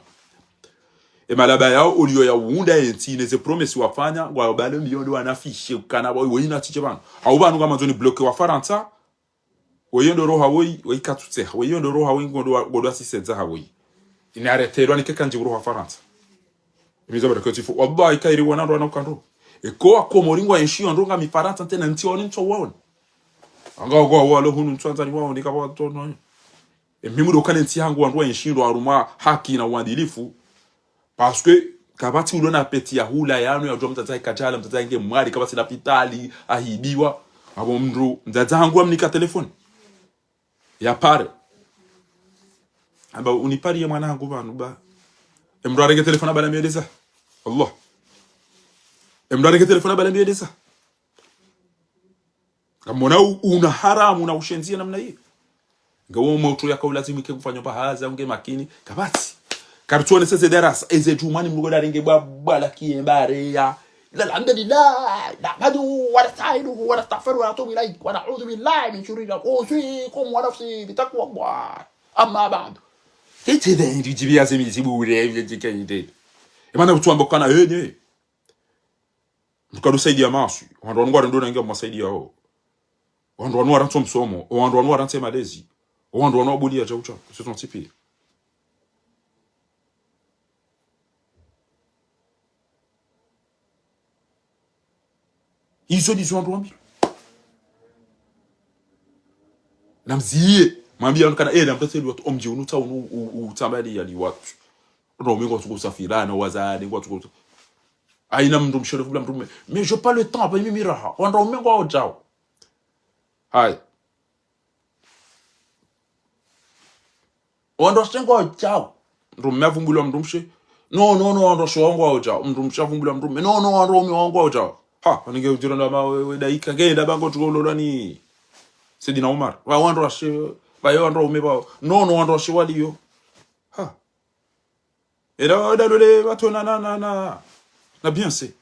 E malaba yao, oliyo ya uunda entsi, ne ze promesses wafanya, ngwa bale mbiyo ndo wanafishe, kana wa, we ina tsi che pvanu. Hau pvanu ngamandzo ni bloqué wa Farantsa, weyo ndo roha woyi, weyi katsutseha. Weyo ndo roha woyi, ngondo wa, ngondo wa sisedza ha woyi. Ini arrêté lwa nike kandji uroha Farantsa. Emizo bada koti fu. Wallahi, kairi wana ndo wana ukando. Eko wa Komori ngwa enshi yo ndo ngami Farantsa ntena ntsi wawoni ntso wawoni. Anga wako walo hunu ntso andzani wawoni kaba watono. Emi mudo kane ntsi hangu wandru wa enshi ndo harumwa haki na uadilifu. Parce que, kapvatsi ulo na peti ya hula yanu ya udjuwa mdzadze kadjala, mdzadze nge mwali, kapvatsi lapitali, ahibiwa. Apvo mndru, mdzadze hangu amnika telefoni. Ya pare. Amba, unipariye mwana hangu pvanu ba. Emndru arenge telefoni abala mieleza. Allah. Emndru arenge telefoni abala mieleza. Ngamona u-, una haramu na ushenzi ya namna hiyo. Ngawo motro yaka ulazimu ike kufanya pahaza, unge makini. Kapvatsi. Karitsone seze darasa, eze djumani mndru ndarenge bwa, bwa la kiembare ya. Ila alhamdulillah, nahmaduhu wa nasta'inuhu wa nastaghfiruhu wa natubu ilayhi, wa na'udhu billahi min shururi anfusikum wa nafsi bi taqwallah. Amma ba'du. Tete de, ndi jibi ya zemi zibu ure, ure, jike ide. Emana kutsuamba kana, eh, ne. Mndru kadjo saidiya maswi. Wandru wanu ngwarendo na inga mwasaidiyao. Wandru wanu warantso msomo. Wandru wanu warantse malezi. Wandru wanu wabuliya djau djau. C'est ton type. Izo ndizo wandru wambi. Namziye. Mwambiye wanu kana, eh, namtsatseli watu omdji unu tsa unu u-, u-, utsambali yali watu. Ndo ume ngwatsuko usafirana, wazade, ngwatsuko usa-, haina mndru mshe le vumbula mndru mme. Mais j'ai pas le temps, apa mimi raha. Wandru waume ngwao djao. Hai. Wandru washe ngwao djao. Mndru mme avumbula mndru mshe. No, no, no, wandru washe wao ngwao djao. Mndru mshe avumbula mndru mme. No, no, wandru waume wao ngwao djao. Ha, wanenge udjiro ndama we, we daika. Nge ndaba ngo tuko lolani. Saidina Umar. Wa wandru washe, ba yo wandru waume ba. No, no, wandru washe waliyo. Ha. Era wadalole watu na, na, na, na, na bien c'est.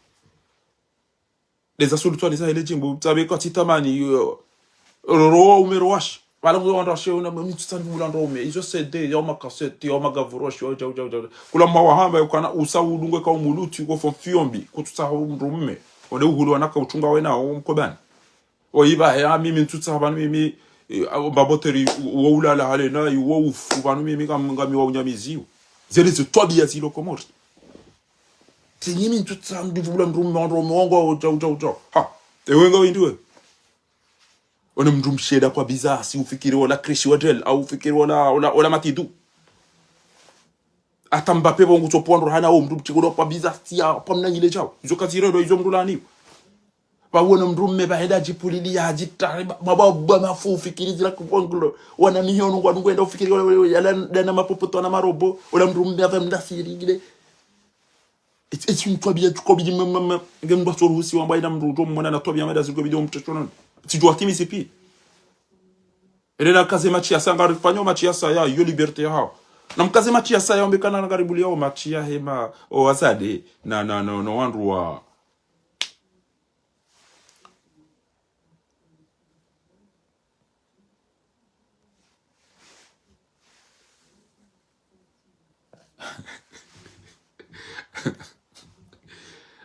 Leza sulutwani za hele djimbo, tsabe kwa tsitamani, yo, ro, ro, ume ro washe. Wala ngo wandru washe, una, mi tsutsa ni mula ndo ume. Izo C D, yo ma cassette, yo ma gavuroshi, yo, jau, jau, jau. Kula mwa wahamba, yo kana usa udungwe ka umuluti, uko fo mfiombi, kutsutsa hu mndru mme. Wande uhulu wanaka uchunga wena, o mkobani. Oyi ba, ya, mimi ntsutsa pvanu mimi, eh, abo baboteri, wo ulala hale na, wo ufu pvanu mimi kam-, ngami wa unyamiziyo. Zele ze twabiya zilo Komori. Tsi mimi ntsutsa ndivula mndru mme, mndru mme wangu, uja, uja, uja. Ha, ewe nga windi we. One mndru mshe da kwa biza, si ufikiri wala krishi wa djel, au ufikiri wala, wala, wala matidu. Ata Mbappé bo ngutso pwandro hana wo mndru mshe da kwa biza, si ya, pamna nyile djao. Izo kaziro do, izo mndru lani. Pvawona mndru mme pvahenda djipulili ya djitare, ba, ba, ba, ba, mafu ufikiri zila kuponglo. Wana mihono ngwa nungwenda ufikiri, wala, wala, yala, dana mapopoto na marobo, wala mndru mme apva mndasiri gile. Eti, eti mtwabiya tukobidi mama, nge mndru atsoruhusiwa mba ina mndru uto mwona na twabiya mada zikobidi umteshono. Tsidjuwa timi sipi. Ele na kaze matshi ya sa, ngarifanyao matshi ya saya, iyo liberté yahao. Na mkaze matshi ya saya, ombe kana ngaribuliya o matshi ya hema, o wazade, na, na, no, no wandru wa.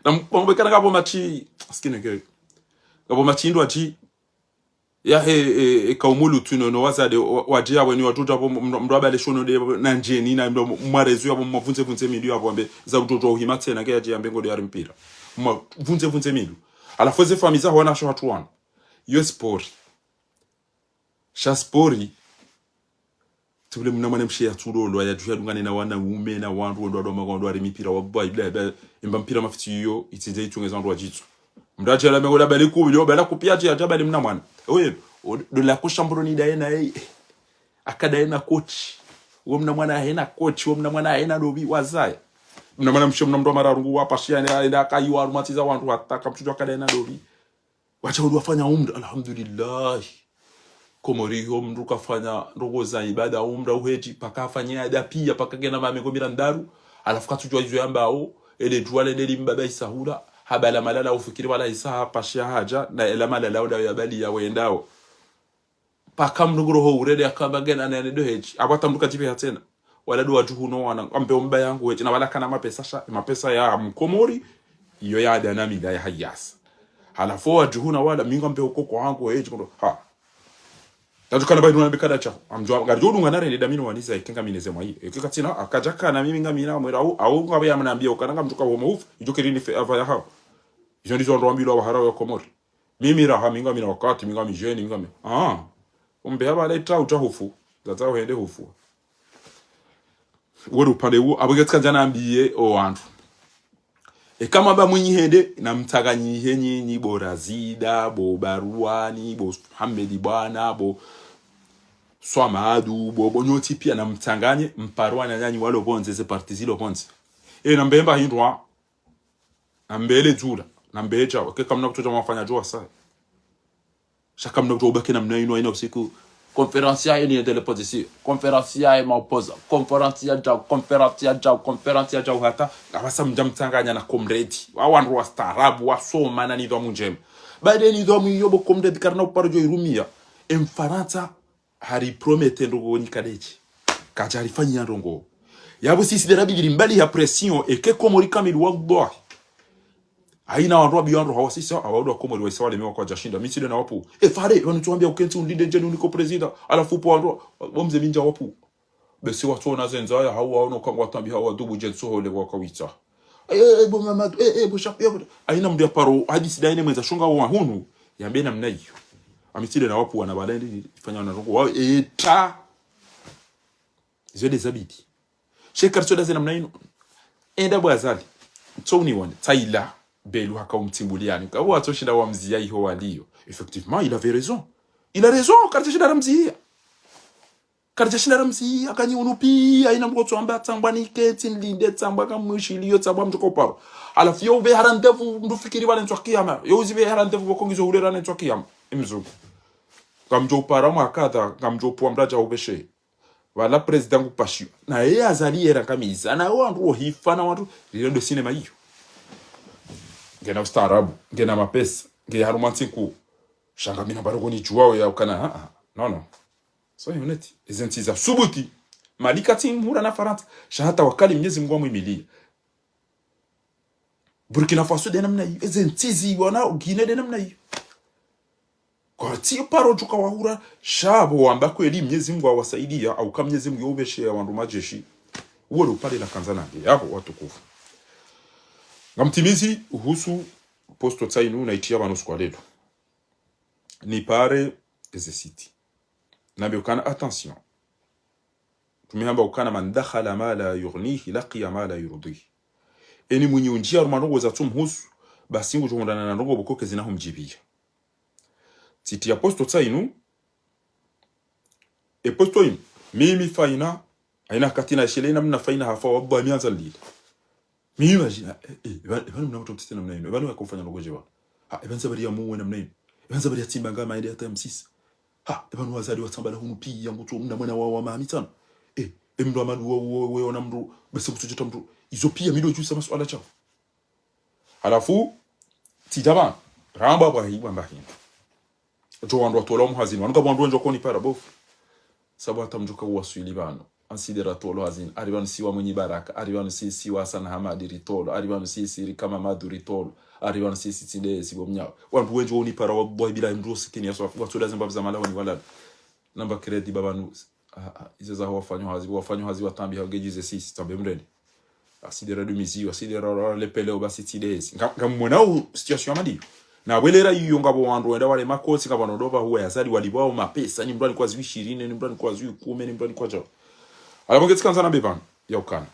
Na m-, ombe kana ngapvo matshi, askine ke. Ngapvo matshi ndo atshi, ya he, e, e, kaumulu tu no, no wazade, wa-, wadje ya weni watoto apvo, mndru, mndru abale shono de, na ndjeni, na mndru mwarezu yapvo, mwavunze vunze mindu yapvo, ambe, za utoto uhima tsena, ke yadje yambe ngode yari mpira. Mwavunze vunze mindu. Halafu eze famiyi za wana sho hatu wana. Yo sport. Sha sport. Tubule mna mwana mshe ya tulolo, ya tuya dungane na wanaume, na wandru, wandru, wandru, wandru, wari mipira, wa bwa, ibla, ibla, imba mpira mafiti iyo, itsinze itungeza wandru wa djitsu. Mndru adjala mengo la bali ku, yo, bala kupiya, adjala, adjala bali mna mwana. Oye, o, do la kusha mbro ni daye na, eh, akadaye na coach. Uwo mna mwana ahena coach, uwo mna mwana ahena dobi, wazaya. Mna mwana mshe mna mndru wa mararu ngu wapashiya, enda, enda, akayiwa, arumatiza wandru, hata, kamtsujo akadaye na dobi. Wacha uli wafanya umra, alhamdulillah. Komori ho mndru kafanya ndrongo za ibada, umra uhedji, paka afanye ada piya, paka kena mamengo mirandaru, halafu katsujua izo yambao, ele djuwa lende limbaba isahula, habala malala ufikiri wala isa hapashiya hadja, na ela malala uda yabali ya wendao. Paka mndru nguro ho urede akamba ngena nene do hedji. Apvo ata mndru kadjibiha tsena. Wala do wadjuhu no wana, ambe omba yangu hedji. Na wala kana mapesa sha, mapesa ya mkomori, iyo ya ada na mida ya hayasa. Halafu wadjuhu na wala, mi ngambe okoko wangu hedji, kondo, ha. Tadjukana bayi nuna bikada cha. Amdjua, ngaridjo dunga na rende da mi no waniza, eke ngamine ze mwa yi. Eke katsina, akadja kana mimi ngamina, mwera au, au ngabe ya mnambia, ukana ngamdjuka homo hufu, idjo kiri ni fe ava ya hao. Izo ndizo ndo wambilwa wahara wa Komori. Mimi raha, mi ngamina wakati, mi ngami jeune, mi ngami. Ah. Umbe haba leta uta hufu. Zata uhende hufu. Uwe upande uwo, apvo ketsi kandja nambiye o wandru. Eka mba mwinyi hende, na mtsanganyihe nyinyi, bo Razida, bo Baruani, bo Mohamed Bwana, bo Swamadu, bo, bo nyontsi piya na mtsanganye, mparo wananyanyi walo pvondze, ze parti zilo pvondze. E, na mbemba hindrwa, na mbele dzula, na mbele djawa, ke kamna kutsodja mwafanya djuwa saya. Sha kamna kutsodja ubaki namna inu, haina usiku. Conférence yahe ni yende l'opposition. Conférence yahe ma opposants. Conférence ya djawu, conférence ya djawu, conférence ya djawu hata. Apvasa mdja mtsanganya na comrade. Wa wandru wastaarabu, wasoma na nidhwamu ndjema. Baada nidhwamu iyo bo comrade karina uparo djo irumiya. E Mfarantsa hari promettre ndrongo ni kadetsi. Kadja harifanyiya ndrongo. Yapvo sisi de rabidi rimbali ya pression, eke Komori kamili wallahi. Haina wandru wabiya wandru hawa sisi, hawa wandru wa Komori wa isa wale mewa kwadja shinda. Mi tsi de na wapvu. E fare, wanu tsuwambia ukentsi undinde ndjeni uniko prezida. Halafu pvo wandru, bo mze mi ndja wapvu. Besi watsuona ze ndzaya, hawu waono kangwa tambi hawu wadubu dje tsohole wakawitsa. Eh, eh, bo Mamadu, eh, eh, bo Shafi, eh, bo. Haina mndru ya paro, hadisi da ine mwendza shonga wa hunu, yambe namna iyo. Ami tsi de na wapvu wana balendi, ifanya wana ndrongo, wa, eh, ta. Izo de zabidi. Sheka ritsoda ze namna inu. Enda bo Azali. Tso uniwone, tsaila, belu haka umtsimbuliyani. Ka watsoshinda wamziya iho waliyo. Effectivement, il avait raison. Il a raison, karitsa shinda ramziya. Karitsa shinda ramziya, kanyi unu piya, haina mndru kotsuamba, tsamba niketsi, nilinde, tsamba kamwishiliyo, tsamba mdjoko paro. Halafu yo uve ha rendez-vous, mndru fikiri pvale ntswa kiyama. Yo uzive ha rendez-vous, pvoko ngizo hule ra ntswa kiyama. Imzungu. Ngamdjo upara mwa kadha, ngamdjo upvwa mradja uveshe. Pvala prezida ngu pashiwa. Na ye Azali yera kamiza. Na yo wandru wo hifa na wandru. Lilo ndo sinema iyo. Ngena ustaarabu. Ngena mapesa. Nge harumwa ntsi nkuu. Sha ngamina paro koni djuwa we ya ukana. Ah, ah. Non, non. Soyons honnêtes. Eze ntsi za subuti. Mali katsi mhura na Farantsa. Sha hata wakali Mnyezi Mngu amwimiliya. Burkina Faso de namna iyo. Eze ntsi zi wana Guinée de namna iyo. Kwatsi paro djuka wahura, sha pvo wamba kweli Mnyezi Mngu awasaidiya, au ka Mnyezi Mngu yo uvesheya wandru majeshi. Uwo lo upare la kandza nange, yapvo watukufu. Ngamtimizi uhusu posto tsainu na itiya pvanu usiku wa lelo. Nipare eze site. Nambe ukana attention. Mtrume hamba ukana: من دخل ما لا يعنيه لقي ما لا يرضيه. Eni mwinyi undjiya harumwa ndrongo zatsumhusu, basi ngudjo hundrana na ndrongo pvoko kazina humdjibiya. Tsitiya posto tsainu, e posto inu, mimi Faina, haina wakati na shele ina mna Faina hafa wa bwa mianza lila. Mais imagine, eh, eh, eh, pvanu, eh, pvanu mna mdru mtiti namna inu, eh, pvanu yakofanya logoje pvanu. Ha, eh, pvanu sababu ya muwe namna inu. Eh, pvanu sababu ya tsimba ngama ende hata M six. Ha, eh, pvanu wazali watsamba la hunu piya ngutso mna mwana wa, wa mami tsanu. Eh, eh, mdru amadu wa, wa, wa, wa, na mdru, basi kutso jota mdru. Izo piya mi ndo djusa masuala tsao. Halafu, tsidja pvanu, ramba pvwa hi, pvwa mba hini. Djo wandru watolwa muhazini, wanu kapvwa wandru wendji wakoni para bofu. Sabu hata mdru kawaswili pvanu. Ansidera tolwa hazini, ari pvanu si wa Mwinyi Baraka, ari pvanu si, si wa Hassan Hamadi ritolwa, ari pvanu si, si Rika Mamadu ritolwa, ari pvanu si, si Tsindezi bo mnyawe. Wandru wendji woni para wa bwa bila mdru sikini ya swafu, watolwa zemba za malahoni walala. Namba crédit pvapvanu, ah, ah, ize za wafanya hazi, wafanya hazi watambi ha ngeji ze sisi, tambe mrende. Asidera dumiziwa, asidera ra-, lepeleo basi Tsindezi. Nga, nga mwona u situation ya madi. Na welera iyo ngapvo wandru wenda wale makosi, ngapvo wandru ndo pvahuwa yazali wali pvwao mapesa, ni mdru anikwa zwi ishirini, ni mdru anikwa zwi kume, ni mdru anikwa djao. Halafu nge tsikandza nambe pvanu, ya ukana.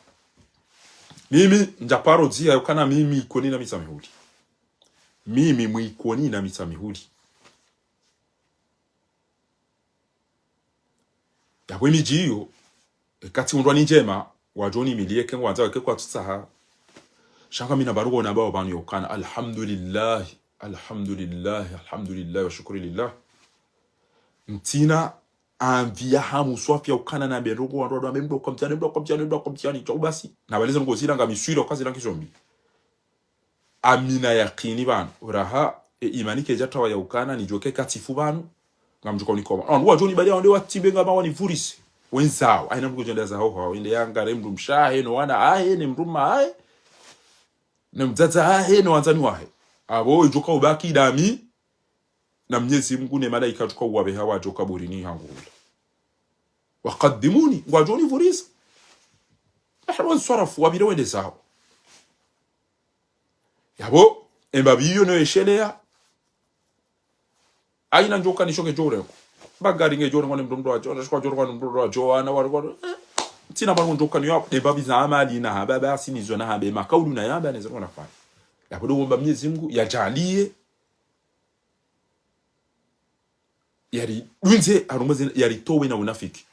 Mimi, ndja paro dzia, ya ukana mimi Ikoni na Mitsamihuli. Mimi mwi Ikoni na Mitsamihuli. Yapvo imidji iyo, eka tsi undrwa ni ndjema, wadjo ni milieke ngwandza weke kwatsutsaha. Sha ngamina barugo na bao pvanu ya ukana, alhamdulillah, alhamdulillah, alhamdulillah, wa shukuri lillah. Ntsina anvi ya hamu swafi ya ukana nambe ndrongo wandru wandru wambe mdru kwa mtihani, mdru kwa mtihani, mdru kwa mtihani, tsao basi. Na pvale ze ndrongo zila ngamiswila, ukazila ngizo mbi. Amina yakini pvanu. Uraha, e imani kedja tawa ya ukana, nidjoke katifu pvanu. Ngamdjoka unikoma. Wandru wadjo nibaliya wande watimbe ngama wanivurise. Wendzao. Haina mdru kudjenda zaho hawo. Wende yangare mdru mshe wahe, no wana wahe, ne mdrume wahe. Ne mdzadze wahe, no wandzani wahe. Apvo idjoka ubaki dami. Na Mnyezi Mngu ne malaika djoka uwapveha wadjoka burini hangu hula. Waqaddimuni. Ngwadjo nivurisa. Ahwa nswarafu wapvire wende zawo. Yapvo, embapvi iyo no yesheleya. Haina ndjoka nishoke djorengwa. Bagari nge djorengwa ni mdru mdru wadjo, na shikwa djorengwa ni mdru mdru wadjo, wana wari kwa, eh, ntsina pvanu ndjoka niyo, embapvi za amali na hamba, basi nizo na hambe, makaulu na yamba, nezo na fanya. Yapvo ndo womba Mnyezi Mngu, yadjaliye, yari dunze, harumwa ze, yari towe na unafiki.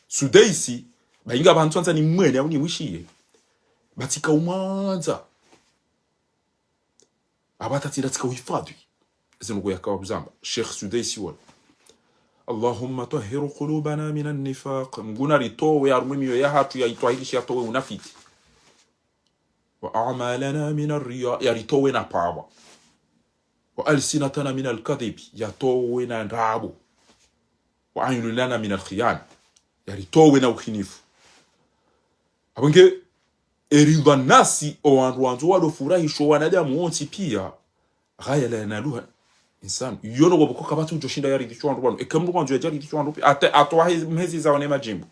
Sudaisi, ba inga pvanu tsandza ni mwene, au ni mwishiye. Ba tsika umwandza. Apvo hata tsi nda tsika uhifadhwi. Zinu kuyakawa kuzamba. Sheikh Sudaisi wala. اللهم طهر قلوبنا من النفاق. Mngu na ritowe harumwa miyo yahatru ya itwahirishe yatowe unafiki. وأعمالنا من الرياء. Ya ritowe na pvapvwa. وألسنتنا من الكذب. Ya towe na ndrabo. وأعيننا من الخيانة. Ya ritowe na uhinifu. Apvo nge, e رضا الناس, o wandru wandzo walo furahisho wanadamu wontsi piya, غاية لا ينالها إنسان. Iyo no wopvoko kapvatsi udjo shinda yaridhisho wandru pvanu. Eka mdru wandzo yadjaridhisho wandru piya. Ata, ata wahe, mhezi zawo ne madjimbo.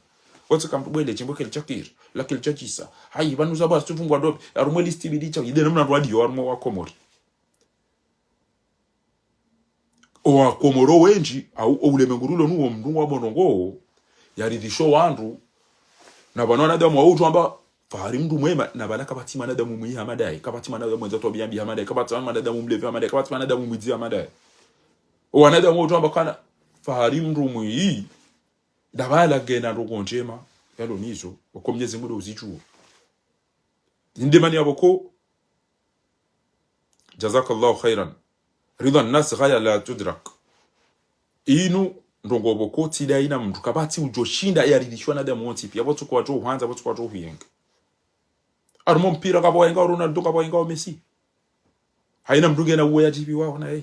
Wontsi ka mdru bwele djimbo keli chakiri. Lakeli chachisa. Hayi, pvanu za bwa sufungwa ndopvi. Harumwa listi bidi cha. Ide namna ndrwadiyo, harumwa wa Komori. O Wakomoro wendji, au, o ulemengu rulo nuwo mdru wa bono ngo, yaridhisho wandru, na pvanu wanadamu wa udjo amba, fahari mdru mwema, na pvala kapvatsi mwanadamu mwi hama ndaye, kapvatsi mwanadamu wendza twabiya mbi hama ndaye, kapvatsi mwanadamu mlevi hama ndaye, kapvatsi mwanadamu mwidzi hama ndaye. O wanadamu wa udjo amba kana, fahari mdru mwi, na pvala ngena ndrongo ndjema, yalo nizo, woko Mnyezi Mngu ndo uzidjuwo. Inde mani yapvo ko, جزاك الله خيرا. رضا الناس غاية لا تدرك. Inu, ndrongo pvoko tsi nda ina mdru, kapvatsi udjo shinda yaridhishwa wanadamu wontsi piya, pvo tsuko wadjo uhwandza, pvo tsuko wadjo uhuyenga. Harumwa mpira kapvwa yenga Ronaldo, kapvwa yenga Messi. Haina mdru ngena uwe yadjibiwa ona, eh.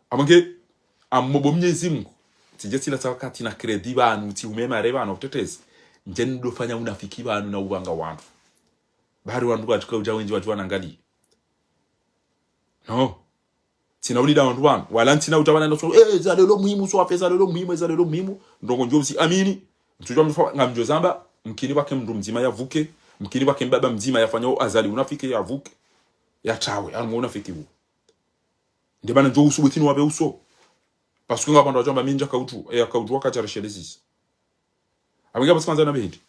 Apvo nge, amomba Mnyezi Mngu, tsidje tsila tsa wakati na crédit pvanu, tsi umema re pvanu, utetezi. Ndje ndo fanya unafiki pvanu na upvanga wandru. Bari wandru wadjuka udja wendji wadjuwa na ngali. No. Tsina ulida wandru pvanu. Wala ntsina udja pvanu ndo so, eh, za lelo muhimu, so afe za lelo muhimu, za lelo muhimu. Ndrongo ndjo usi amini. Ntsudjuwa mdru fa, ngamdjo zamba, mkini pvwake mdru mdzima yavuke, mkini pvwake mbaba mdzima yafanya o Azali unafiki yavuke. Yatawe, harumwa unafiki uwo. Nde mana ndjo usubuti ni wapve uso. Parce que ngapvo wandru wadjo amba mi ndjaka udjuwa, e yaka udjuwa kadjarishelezisa. Apvo nge apvo tsikandza na pvehindi.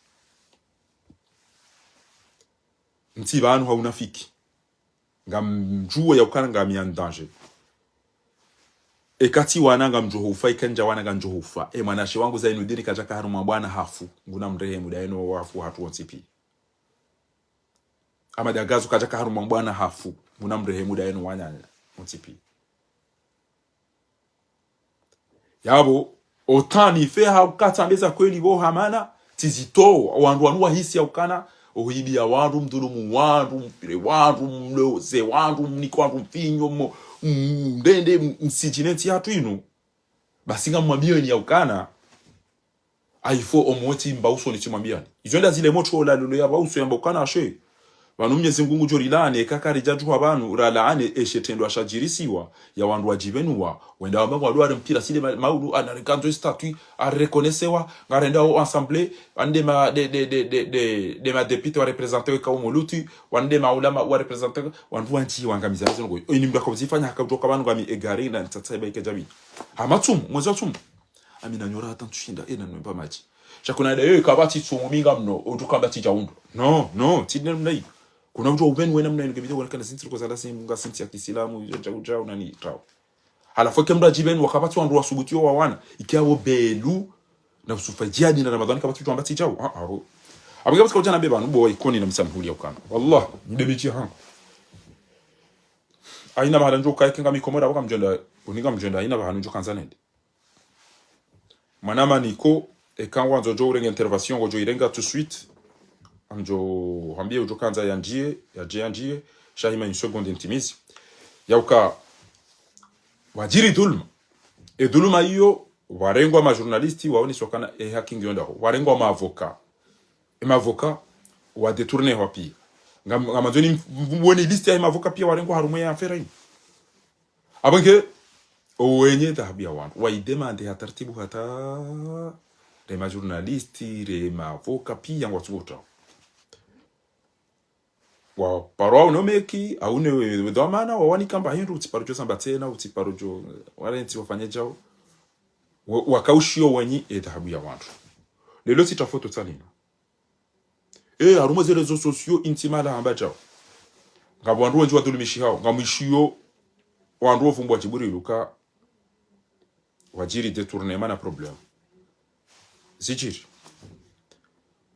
Ntsi pvanu ha unafiki. Ngamdjuwe ya ukana ngami en danger. Eka tsi wana ngamdjo hufa, eka ndja wana ngamdjo hufa. E mwanashe wangu Zainudini kadjaka harumwa bwana hafu. Nguna mrehemu daye no wafu hatru wontsi pia. Amada Gazo kadjaka harumwa bwana hafu. Nguna mrehemu daye no wananya wontsi pia. Yapvo, otani fe ha ukatsa mbeza kweli pvo hamana, tsi zito, wandru wanu wahisi ya ukana, ohibiya wandru, mdhulumu wandru, mpvire wandru, mloze wandru, mnike wandru mfinyo, mo, mndende, msidjine ntsi hatru inu. Basi ngamwambiyeni ya ukana, ayifo omwetsi mba usoni tsimwambiyani. Izo nda zile motro la lolo ya pva uso yamba ukana ashe. Pvanu Mnyezi Mngu ngudjo rilani, eka karidja djuha pvanu, ralani eshe trendwa shadjirisiwa, ya wandru wadjipvenuwa, wenda wamba ngwalware mpira sile ma-, maulu, anarikandzo statut, arekonesewa, ngarenda o ensemble, wande ma, de, de, de, de, de, de ma député wa représenter weka umoluti, wande ma ulama wa représenter, wandru wandji wangamiza zinu ngoyi. Oyi ni mdru akomzifanya haka utoka pvanu ngami egari na ntsatsa iba ike djami. Hamatsumu, mwezi wa tsumu. Amina nyora hata ntsushinda, ena nwemba madji. Sha kuna dayo ikaba tsi tsumu minga mno, utukamba tsi djaundo. No, no, tsi dine mna iyo. Kuna udjo upveni wena mna iyo, ngebidi wena kana sintsi luko zala sim-, nga sintsi ya kisilamu, iyo djau, djau, nani, trao. Halafu eke mdru adjipveni, wakaba tsi wandru wasubutiyo wa wana, ike apvo Belu, na Usufa Djihadi, na Ramadhani, kaba tsi djau amba tsi djau. Ah, ah, oh. Apvo kaba tsi kaudjana beba, nubo wa Ikoni na Msamihuli ya ukana. Wallah, nde midji hangu. Haina mahala ndjo uka eke ngami Komori, apvo ngamdjo enda, uni ngamdjo enda, haina mahala ndjo kandza nende. Mwanama Niko, eka ngwandzo djo urenge intervention, ngodjo irenga tout de suite. Ngamdjo hambiye udjo kandza yandjiye, yadje yandjiye, sha hima une seconde ntimizi. Ya uka, wadjiri dhulma. E dhulma iyo, warengwa ma journaliste, waoneswa ukana e haki ngiyo ndaho. Warengwa ma avocat. E ma avocat, wa détourné wa pia. Ngam-, ngamandzo ni mv-, mv-, mwone liste ya ma avocat pia warengwa harumwa ye affaire inu. Apvo nge, owenye dhahabu ya wandru. Wa idemande ha taratibu hata, re ma journaliste, re ma avocat pia ngwatsubuta. Wa paro au no meki, au ne we, we dhwamana, wa wanika mba hindru, utsiparo djo samba tsena, utsiparo djo, warentsi wafanye djao. Wa, wakaushiyo wenyi e dhahabu ya wandru. Lelo tsitsaha foto tsalina. Eh, harumwa ze réseaux sociaux, intsi mahala hamba djao. Ngapvo wandru wendji wadhulumishihao, ngamwishiyo wandru wovumbwa djiburi luka wadjiri détournement na problème. Zidjiri.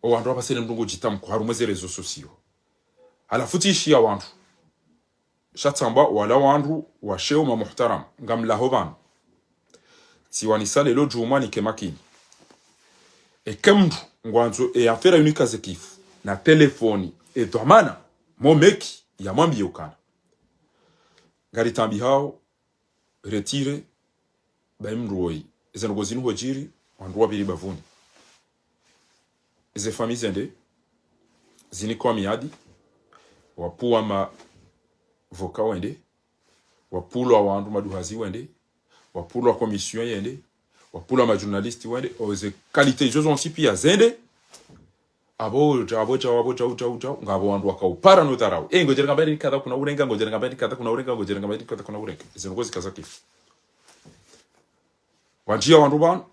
O wandru wapvasene mdru ngudjitamko harumwa ze réseaux sociaux. Halafu tsishiya wandru. Sha tsamba wala wandru wa sheo ma muhtaram, ngamlaho pvanu. Tsiwanisa lelo djumwa nike makini. Eke mndru ngwandzo e affaire inu ikaze kifu, na telefoni, e dhwamana, mo meki, yamwambiye ukana. Ngaritambihao, retire, bayi mndru woyi. Eze ndrongo zinu hodjiri, wandru wapviri bapvuni. Eze famille zende, zinikwa miadi, wapvua ma avocat wende, wapvulwa wandru maduhazi wende, wapvulwa commission yende, wapvulwa ma journaliste wende, o ze qualité izo zontsi pia zende, apvo dja, apvo dja, apvo dja, dja, dja, ngapvo wandru wakaupara no dharau. Eh, ngodjere ngamba ni kadha kuna urenga, ngodjere ngamba ni kadha kuna urenga, ngodjere ngamba ni kadha kuna urenga. Eze ndrongo zikaza kifu. Wandjiya wandru pvanu,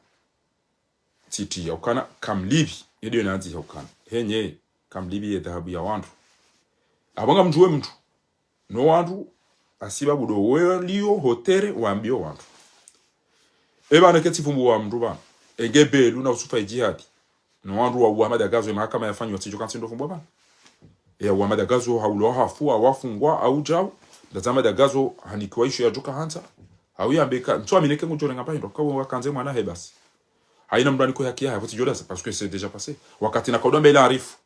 tsiti ya ukana, kamlipvi, yediyo nandzi ya ukana. Henye, kamlipvi ye dhahabu ya wandru. Apvo ngamdjuwe mndru. No wandru, hasibabu ndo weliyo hotere wambiyo wandru. Eba neke tsivumbuwa mndru pvanu. Enge Belu na Usufa Idjihadi. No wandru wa, wa Madagazo, ye mahakama yafanyiwa tsidjo kantsi ndo vumbuwa pvanu. E wa Madagazo, haulo hafu, hawafungwa, haudjau. Ndaza Madagazo, hanikiwa isho yadjoka hantsa. Hauyambeka, ntsu amineke ngudjo renga pvahindru, kawe wakandze mwana he basi. Haina mndru aniko haki yahe, apvo tsidjo daza, parce que c'est déjà passé. Wakati na kaudwa mbele arifu.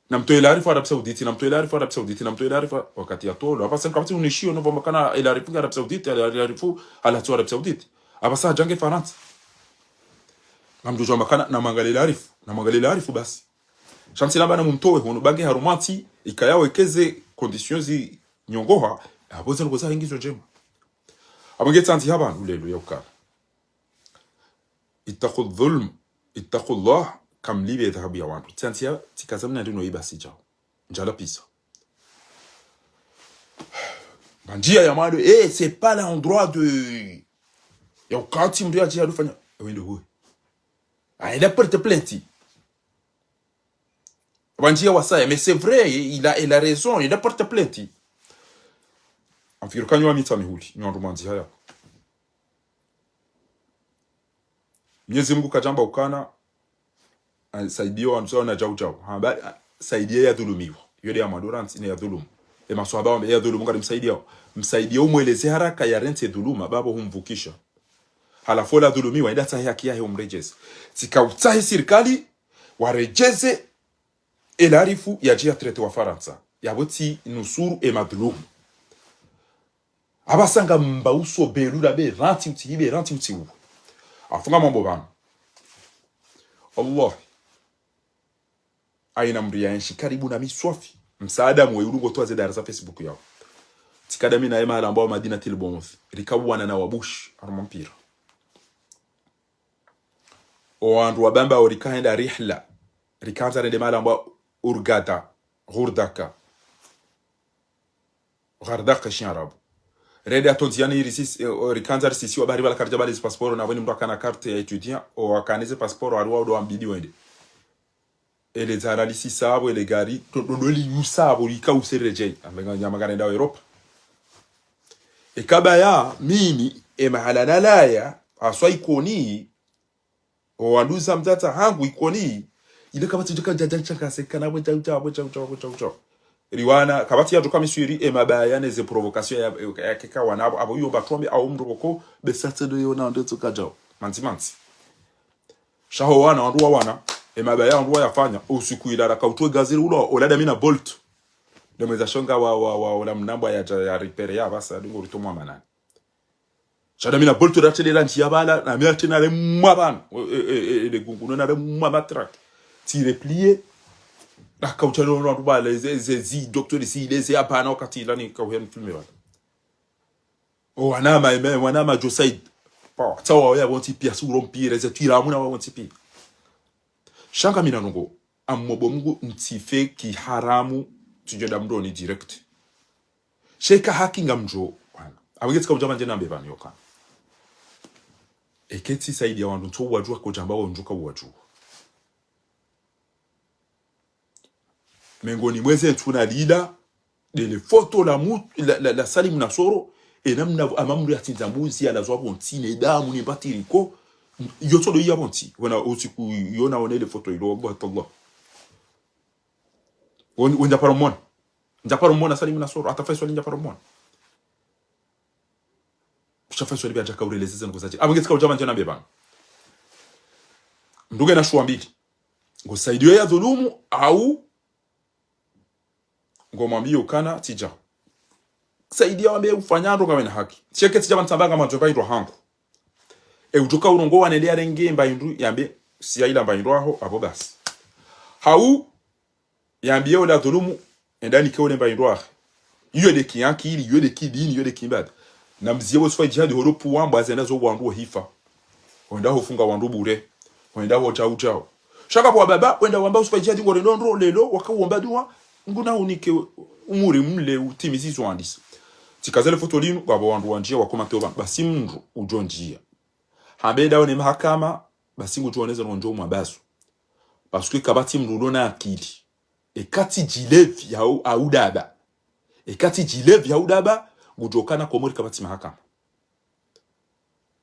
Namtowe laarifu Arabie Saoudite, namtowe laarifu Arabie Saoudite, namtowe laarifu wakati ya tolo. Apvasa nka pvatsi unishiyo no pvamba kana elaarifu nge Arabie Saoudite, elaarifu halatsi Arabie Saoudite. Apvasa hadja nge Farantsa. Ngamdjodjo amba kana namwangalie laarifu, namwangalie laarifu basi. Sha ntsi lamba namumtowe hunu, ba nge harumwa ntsi, ikaya wekeze conditions zinyongoha, apvo ze ndrongo zahe ngizo ndjema. Apvo nge tsandzi hapvanu lelo ya ukana. اتقوا الظلم، اتقوا الله, kamlipve dhahabu ya wandru. Tsiantsiya, tsikaza mna ndrino iba sidjao. Ndjala pisa. Ba ndziya ya mwando, eh, c'est pas l'endroit de, ya ukati mndru ya djiya dufanya. Wende huwe. Ah, il a porté plainte. Ba ndziya wasaya, mais c'est vrai, il a, il a raison, il a porté plainte. Amfikiri kanyo wa mitsa mihuli, nyo wandru mwandziha ya. Mnyezi Mungu kadjamba ukana, ah, saidiya wandru sawa na djau djau. Ha, ba, ah, saidiya yadhulumiwa. Iyo nde ya mwando rantsi ne yadhulumu. E maswahaba wambe yadhulumu ngari msaidiya. Msaidiya umweleze haraka yarantsi dhuluma, babo humvukisha. Halafu ola dhulumiwa, enda tsahe haki yahe umredjeze. Tsika utsahe sirikali, waredjeze e larifu yadje yatrete wa Farantsa. Yapvo tsi nusuru e madhulumu. Apvasa ngamba uso belula be rantsi utsi hibe rantsi utsi uwe. Afunga mambo pvanu. Allah. Haina mndru yaenshi karibu na mi swafi. Msaada mwe ulungo towa ze dara za Facebook yawo. Tsikada mi naye mahala ambao Madinatil Boumout. Rika uwana na wabushi, harumwa mpira. O wandru wa Bambao rika henda rihla. Rika handza rende mahala ambao Hurghada, Ghurdaka. Ghardaka shiarabu. Rende hata ndziani iri sisi, eh, o rika handza risisiwa bari bala karidja bale zi passeport na pvweni mndru akana carte ya étudiant, o akana ze passeport, wari wao ndo wambidi wende. Ele dzara lisisa apvo, ele gari, to, to, ndo liyusa apvo, lika useredjei. Ambe nga nyama ngarendao Europa. Eka baya, mimi, e mahala nalaya, haswa Ikoni, o wanduza mdzadze hangu Ikoni, ile kapvatsi djaka djadja ntshangaze kana bwe djau djau, bwe djau djau, bwe djau djau. Riwana, kapvatsi yadjoka miswiri, e mabaya, ne ze provocation ya, ya, ya keka wana, apvo, apvo iyo mba trombe, au mndru koko, besa tse ndo yona, ndo tsoka djau. Mantsi, mantsi. Sha ho wana, wandru wa wana, e mabaya wandru wayafanya, usiku ilala kautwe gaziri ulo, ola Dami na Bolt. Ndo mweza shonga wa, wa, wa, ola mnambwa ya, ya ripere ya, apvasa, ndingo ritomwa manani. Sha Dami na Bolt ratele la ndziya bala, na mi atena le mwa pvanu, e, e, e, e, le gunguno na le mwa matraque. Tsi replier, na kaucha lo, lo, bala, ze, ze, zi, docteur, zi, le, ze, apvana, wakati ilani, kauheni filme bala. O wanama, eme, wanama Josaid. Pa, tsawa oya wontsi pia, suro mpire, ze twira amuna wa wontsi pia. Sha nga mi nanongo, ammobo Mungu ntsife kiharamu, tsidjo da mndroni direct. Sheka haki ngamdjo, wana. Apvo nge tsika udja pvandje nambe pvanu yoka. Eke tsi saidiya wandru ntso uwadjuwa kodjamba wo ndjuka uwadjuwa. Mengoni mweze ntsuna lila, ndele foto la mu-, la, la, la Salim Nasoro, e namna pvo-, ama mndru yatsindza mbuzi, yalazwa pvontsi, ne damu, ne mbatiriko, yotso ndo iya pvontsi. Wena usiku yona wone le foto ilo, wallahi tallah. Wen-, wendja paro mona. Ndja paro mona Salim Nasoro, hata Faisal ndja paro mona. Sha Faisal pia djaka ureleze ze ndrongo zadje. Apvo nge tsika udja pvandje nambe pvanu. Mndru ngena shuwa mbili. Ngo saidiyo ya dhulumu, au ngo mwambiyo ukana tsidja. Saidiya wambe ufanya ndro ngawe na haki. Sheke tsidja pvanu tsamba nga madjomba indro hangu. E udjoka urongowa nende yarenge mba indru yambe, siya ila mba indru aho, apvo basi. Hau, yambiye ola dhulumu, enda nike ole mba indru ahe. Iyo nde ki ankili, iyo nde ki dini, iyo nde ki mbada. Na mziye wo Swifa Djihadi holo puwa mbwa zenda zo wandru wo hifa. Wenda ho funga wandru bure. Wenda ho djau djau. Sha kapvo wa baba, wenda wamba Swifa Djihadi ngorendo ndro lelo, waka uomba duwa, nguna unike umuri mle utimizi zo wandisa. Tsika zele foto linu, ngapvo wandru wandjiya wakomante opvanu, basi mndru udjo ndjiya. Hambe ndawo ne mahakama, basi ngudjo oneza nondjo mwa basu. Parce que kapvatsi mndru ulo na akili. Eka tsi djilevi ya u-, audaba. Eka tsi djilevi ya udaba, ngudjo kana Komori kapvatsi mahakama.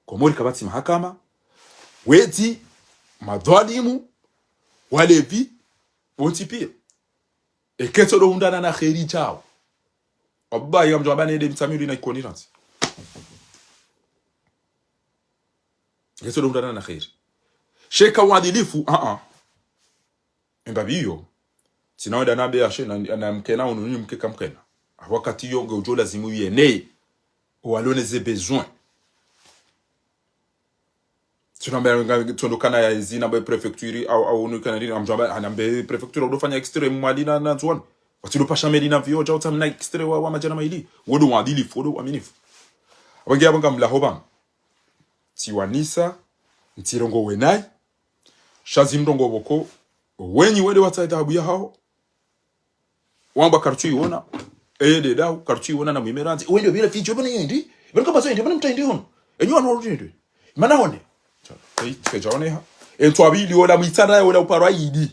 Komori kapvatsi mahakama, wedzi, madhwalimu, walevi, wontsi pia. Eke tso ndo hundrana na kheri djao. Wallahi, ngamdjo amba nende Mitsamihuli na Ikoni rantsi. Eke tso ndo hundrana na kheri. Sheka uadilifu, a, a. Emba pviyo. Tsina wenda nambe ashe na, na mkena unu ni mkeka mkena. Wakati yo nge udjo lazimu yene. Walone ze besoin. Tsina mbe nga, tsondo kana ya izi, nambe préfecture, au, au, unu kana nini, ngamdjo amba, a, nambe préfecture, udo fanya extrait Mwali na, na Ndzuwani. Watsi udo pasha meli na viyo, djao tsamna extrait wa, wa madjana mayili. Wodo uadilifu, wodo uaminifu. Apvo nge apvo ngamlaho pvanu. Tsiwanisa, ntsirongowe nayi. Sha zi mrongo pvoko, wenyi wende watsahe taabu ya hawo. Wamba kartsu iwona, eye nde dahu, kartsu iwona na mwime randzi. Wende pvira fidjo, pvana yendi, pvana kamba zo yendi, pvana mta yendi hono. Enyo wanu waro yendi. Mana hone. Ei, tsidja oneha. Entsu apvili ola mwitsanda ya ola uparwa idi.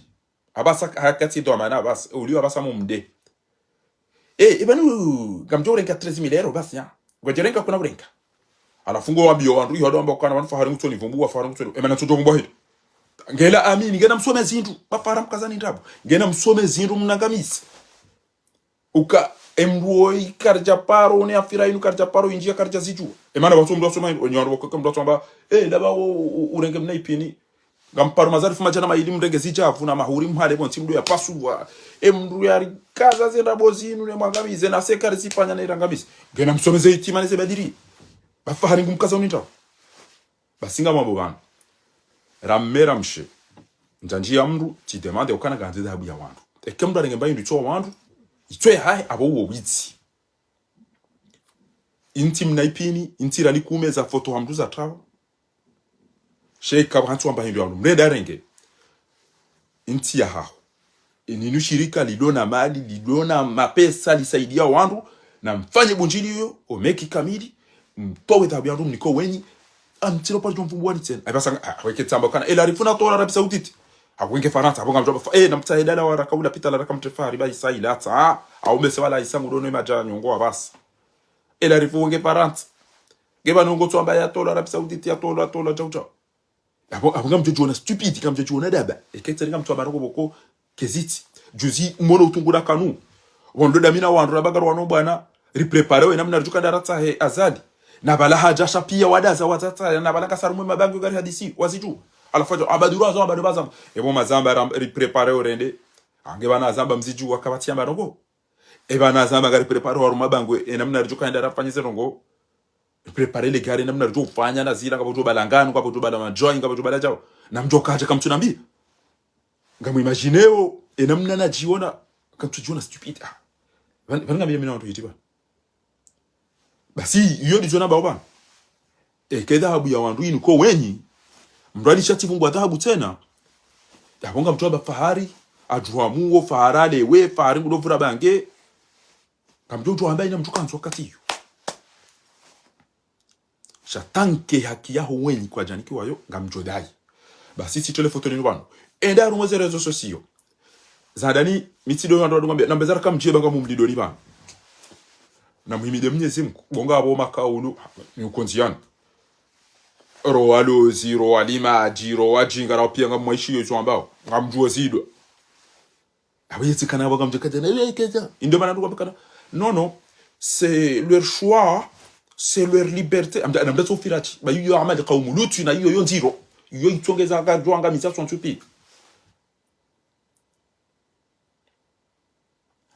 Apvasa hakatsi ndo amana apvasa, uliwa apvasa mumde. Eh, ipvanu, ngamdjo urenga treize mille euros basi, ya. Ngwadjo renga kuna urenga. Halafu ngo wambiyo wandru, iyo wandru wamba ukana wanu Fahari ngutsoni vumbuwa, Fahari ngutsoni, emana ntsodjo vumbuwa hindri. Ngela amini, ngena msome zindru, ba Fahari mkazani ndrabo. Ngena msome zindru mnangamizi. Uka, emndru woyi karidja paro, une afira inu karidja paro, indjiya karidja zidjuwa. Emana watso mndru wasoma hindri, wenye wandru wakoka mndru watsamba, eh, ndaba wo, u-, urenge mna ipini. Ngamparo mazarifu madjana mayili mrenge zidjavu na mahuri mhale pvontsi mndru yapasuwa. Emndru yarikaza ze ndrabo zinu ne mwangamize na sekari zifanya na irangamize. Ngena msome ze hitima ne ze badiri. Ba Fahari ngumkaza unindrabo. Basi ngamwambo pvanu. Ramme ramshe. Ndjandji ya mndru, tsi demande ukana ngandze dhahabu ya wandru. Eke mndru arenge mba hindru itso wandru, itso yahahe, apvo uwo witsi. Intsi mna ipini, intsi rani kume za foto ha mndru za trawa. Sheka pvantsi wamba hindru ya wandru. Mrenda renge. Intsi ya haho. Ininu shirika lilo na mali, lilo na mapesa, lisaidia wandru, na mfanye bundjili iyo, omeki kamili, mtowe dhahabu ya wandru mniko wenyi, amtsilo pali jomvumbuwani tsena. Ayi basa, ah, weke tsamba kana, ela rifuna tola Arabie Saoudite. Hawenge Farantsa, hawenge mdjomba, eh, na mtsahe dala wa raka ula pita la raka mtrefa, riba isa ila tsa, au mese wala isa ngudono imadja nyongo wa basa. Ela rifu wenge Farantsa. Ngeba nongo tswamba ya tola Arabie Saoudite, ya tola, tola, chau, chau. Apvo, apvo ngamdjo djiona stupide, ngamdjo djiona daba. Eke tsari ngamtsu abara ko pvoko kezitsi. Juzi, mwono utungula kanu. Wandru damina wandru rabagarwa no bwana. Riprepare we namna ridjo kanda ratsahe Azali. Na bala hadja sha piya wadaza watsatsa. Na bala kasaru mwe mabango gari hadisi. Wazidju. Halafu hadja, abaduru wazo, abadu bazamba. Epvo mazamba ram-, riprepare urende. Ange bana zamba mzidju wakapvatsi ya marongo. Eba na zamba ngari prepare waru mabango, e namna ridjo kaenda rafanye ze ndrongo. Prepare le gari, namna ridjo ufanya na zila, ngapvo djo bala nganu, ngapvo djo bala madjoyi, ngapvo djo bala djao. Na mdjo kadja kamtsunambi. Ngamu imagine yo, e namna nadjiona, kamtsudjiona stupide. Ah. Pvani, pvani ngambi ya mina wandru yitiba. Basi, iyo ndizo namba opvanu. Eke dhahabu ya wandru inu ko wenyi. Mndru alisha tsi vumbuwa dhahabu tsena. Yapvo ngamtsu amba Fahari, adjuwa muwo, Fahari alewe, Fahari ngudo vura bange. Ngamdjo udjo amba ina mndru kandzi wakati iyo. Sha tanke haki yaho wenyi kwadjanikiwa yo, ngamdjo dayi. Basi tsi tele foto linu pvanu. Enda harumwa ze réseaux sociaux. Zadani, mi tsi ndo wandru wadunga mbe, na mbe zara kamdjeba ngamumlidoni pvanu. Na muhimide Mnyezi Mngu, bonga apvo makaulu, ni ukonziani. Ro walozi, ro walimadji, ro wadjinga, ra upiya ngamwaishiyo izo ambao, ngamdjuwo zidwa. Apvo yetsi kana apvo ngamdjo kadja, na iwe kedja. Indo mana nduka kana. Non, non, c'est leur choix, c'est leur liberté. Amda, amda tsofirati. Ba iyo amali kaumu Lutwi na iyo yo ndziro. Iyo itsongeza kadjwa ngamiza swantsupi.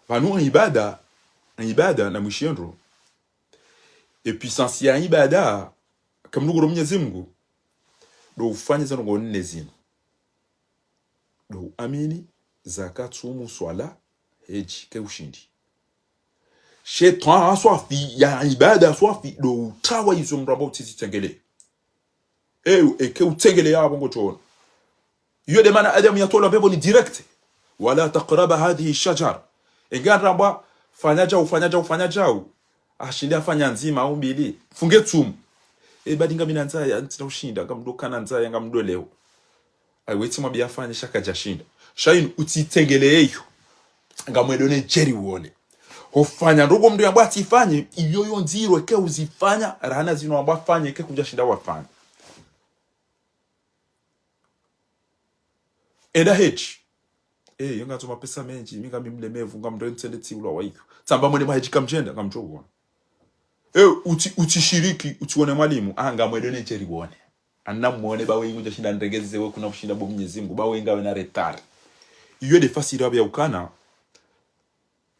Pvanu ibada, ibada na mwishiyo ndro. E puissance ya ibada, kamdru nguro Mnyezi Mngu, ndo ufanye ze ndrongo nne zinu. Ndo uamini, zaka, tsumu, swala, hedji, ke ushindi. Shetwani swafi, ya ibada swafi, ndo utrawa izo mndru amba utsizitsengelee. Eyo, eke utsengeleya apvo ngodjo ona. Iyo nde mana Adamu yatolwa pepvoni direct. ولا تقربا هذه الشجرة. Enge andrambwa, fanya djau, fanya djau, fanya djau. Ashinde afanya ndzima au mbili. Funge tsumu. E, badi ngamina ndzaya, ntsina ushinda, ngamdo kana ndzaya, ngamdo leo. Ayi, wetsi mwambiya afanye sha kadjashinda. Sha inu, utsitsengeleye iyo. Ngamwendo ne djeri uone. Hofanya ndrongo mndru yambwa atsifanye, iyo yo ndziro eke uzifanya, rahana zinu wambwa afanye, eke kudjashinda wafanye. Enda hedji. Eh, yo ngandzo mapesa mendji, mi ngami mlemevu, ngamdo ntsende tsiulwa wa iyo. Tsamba mwende mahedji kamdjenda, ngamdjo uona. Eh, utsi, utsishiriki, utsione mwalimu, ah, ngamwendo ne djeri uone. Ana mwone ba we ngudjashinda ndrengezi zewe kuna kushinda bo Mnyezi Mngu, ba we ngawe na retard. Iyo nde fasiri apvo ya ukana,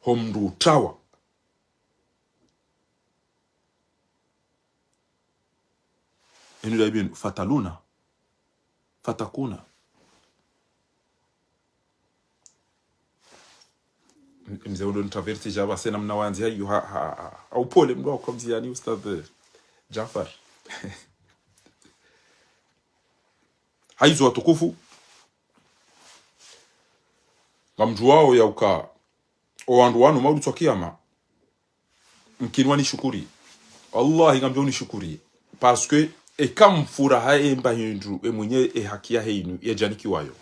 ho mndru utrawa. Inu nda ibinu, fataluna. Fatakuna. M-, mze undo nitaverti djaba sena mna wandzi hayo ha, ha, ha, ha upole mndru wa ukomzi yani Ustadh Jafar. Hayizo watukufu. Ngamdjuwao ya uka, o wandru wanu maudu tswa kiyama. Mkini wanishukuri. Wallahi, ngamdjo unishukuri. Parce que, eka mfuraha emba hindru, e mwenye e haki yahe inu, yadjanikiwa yo.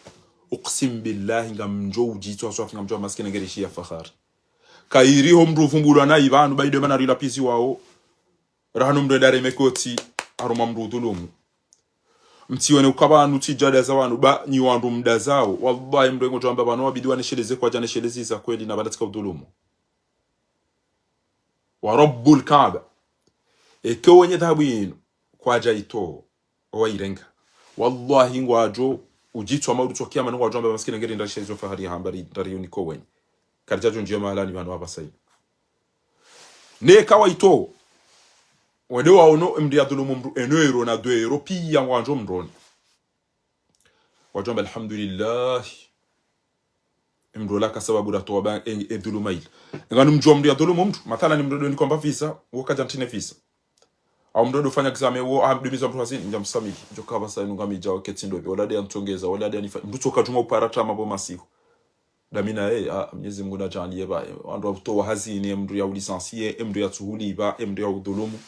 Uqsim billahi, ngamdjo udjitswa swafi, ngamdjo maskini ngereshi ya fahari. Kayiri ho mndru uvumbulwa na ipvanu, ba ido mana rila pizi wao. Rahanu mndru enda reme koti. harumwa mndru udhulumu. Mtsione ukaya pvanu tsi djada za wanu, ba nyi wandru mdazao. Wallahi, mndru engo djwamba pvanu wabidi wanesheleze kwadja neshelezi za kweli na pvala tsika udhulumu. Wa Rabbul Kaaba. Eka wenye dhahabu yinu, kwadja itowa, owairenga. Wallahi, ngwadjo udjitswa mauri tso kiyama, ngwadjo amba maskini ngeri ndrashe zo fahari ya hamba ri, ndari uniko wenye. Karidjadjo ndjiya mahalani pvanu wapvasa inu. Neka waitowa, wende waono emndru yadhulumu mndru eno ero na dwe ero, piya ngwadjo mndroni. Wadjo amba alhamdulillah. Emndru ola ka sababu ratowa ba, e, e dhuluma ila. Nganu mdjuwa mndru yadhulumu mndru, mathalan mndru ndo nikwa mba visa, uwo kadja ntsine visa. Au mndru ndo fanya examen, uwo, ah, mdumiza mndru hazini, ndja msamihi. Djo kapvasa inu ngami djao ketsi ndo pvi, ola nde yantsongeza, ola nde yanifa, mndru tsoka djuma upara tama bo masihu. Damina, eh, ah, Mnyezi Mungu nadjaliye ba, eh, wandru watowa hazini, emndru ya ulicencier, emndru ya tsuhuli ba, emndru ya udhulumu.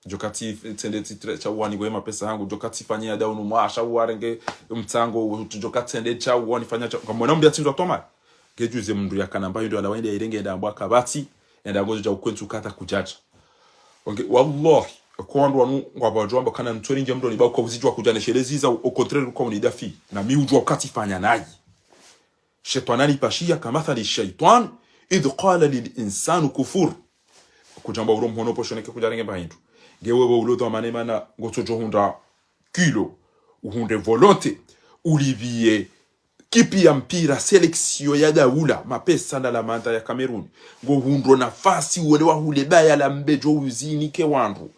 Djoka tsi, tsende tsi tre, sha uwani kwe mapesa hangu, djoka tsifanye ya daunu mwa, sha uwarenge mtsango, djoka tsende sha uwani fanya sha, ngamwona mndru yatsindzwa toma. Ngejuze mndru yakana mba hindru ala wende yairenge yenda mbwa kapvatsi, yenda ngozo dja ukwentsu kata kudjadja. Onge, wallahi, kwa wandru wanu ngwapvadjo amba kana ntsoni nge mndru ni ba uka uzidjwa kudja neshelezi za, au contraire uka unidafi, na mi udjuwa uka tsifanya nayi. Shetwani anipashiya kamathali shaitan, idh qala lil insani kufur. Kudjamba uro mhono posho neke kudjarenge mba hindru. Nge wewe ulo dhwamana mana ngotsodjo hundra kilo, uhundre volonté, ulipviye kipi ya mpira, sélection ya daula, mapesa na la manda ya Cameroun. Ngo hundro nafasi uwone wahule baya la mbedjo uzinike wandru.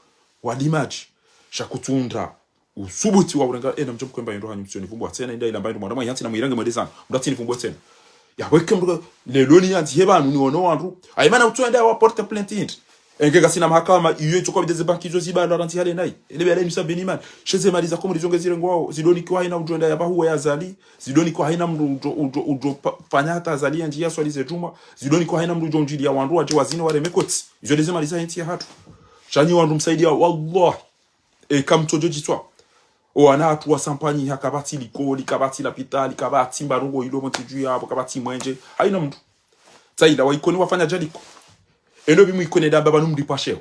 Walimadji. Sha kutsundra usubuti wa urenga, ena mdjo mkwe mba hindru hanyu mtsoni pvumbwa tsena, inda ila mba hindru mwandamwa yantsi na mwirenge mwende zanu. Mndru atsini pvumbwa tsena. Ya weke mndru, lelo ni yantsi he pvanu niono wandru. Ayi mana utsoenda wa porte plainte hindri. Enge ngasina mahakama, iyo itsoka bideze banki izo ziba alo rantsi hale nayi. Ele bela inusa beni mali. She ze mali za Komori zo nge zirengwao, zidonikiwa haina udjo enda ya bahuwe ya Azali. Zidonikiwa haina mndru udjo, udjo, udjo pa, fanya hata Azali yandji ya swali ze djumwa. Zidonikiwa haina mndru udjo undjiliya wandru wadje wazine wareme kotsi. Izo nde ze mali za yentsi ya hatru. Sha nyi wandru msaidiya, wallahi. Eka mtsodjo djitswa. Owana hatru wasampanyiha kapvatsi likoli, kapvatsi lapitali, kapvatsi mbarongo ilo montsi dju yapvo, kapvatsi mwenje. Haina mndru. Tsaila wa Ikoni wafanya djaliko. Eno pvi mu Ikoni damba pvanu mndru ipvasheo.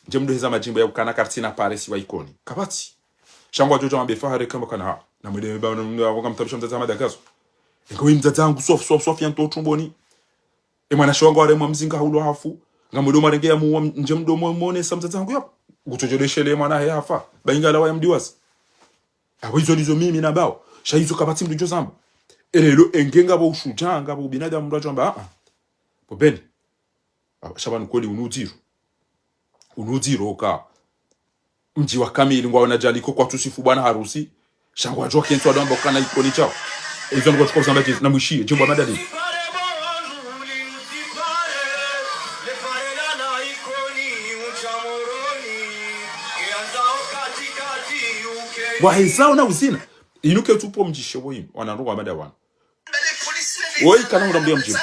Ndje mndru heza madjimbo ya ukana kartsi na Paris wa Ikoni. Kapvatsi. Sha ngwadjo dja wambe fahari kamba kana ha. Na mwende mba na mndru ya wanga mtabisha mdzadze Hamada Gazo. Eka wi mdzadze hangu swafi, swafi, swafi ya nto tumboni. E mwana she wangu waremwa mzinga haulo hafu. Ngamwedo marenge ya muwa ndje mdo mwe mwonesa mdzadze hangu yapvo. Ngutsodjo deshele mwana he hafa. Ba inga lawa ya mdiwazi. Apvo izo ndizo mimi na bawo. Sha izo kapvatsi mndru djo zamba. Elelo enge ngapvo ushudjaa, ngapvo ubinadamu mndru adjo amba, ah, ah. Pvo beni. Ah, sha pvanu kweli unu udziro. Unu udziro ka. Mdji wa kamili ngwaona djaliko kwatsu sifu bwana harusi. Sha ngwadjo kentsi wadjo amba ukana Ikoni shao. Ezo ngwadjo kwa usamba djezi, na mwishiye, djimbo madali. Wahezao na uzina. Inu ke tupvo mdjishe wo inu. Wana ndrongo wa mada wana. Woyi kana urambuya mdjimbo.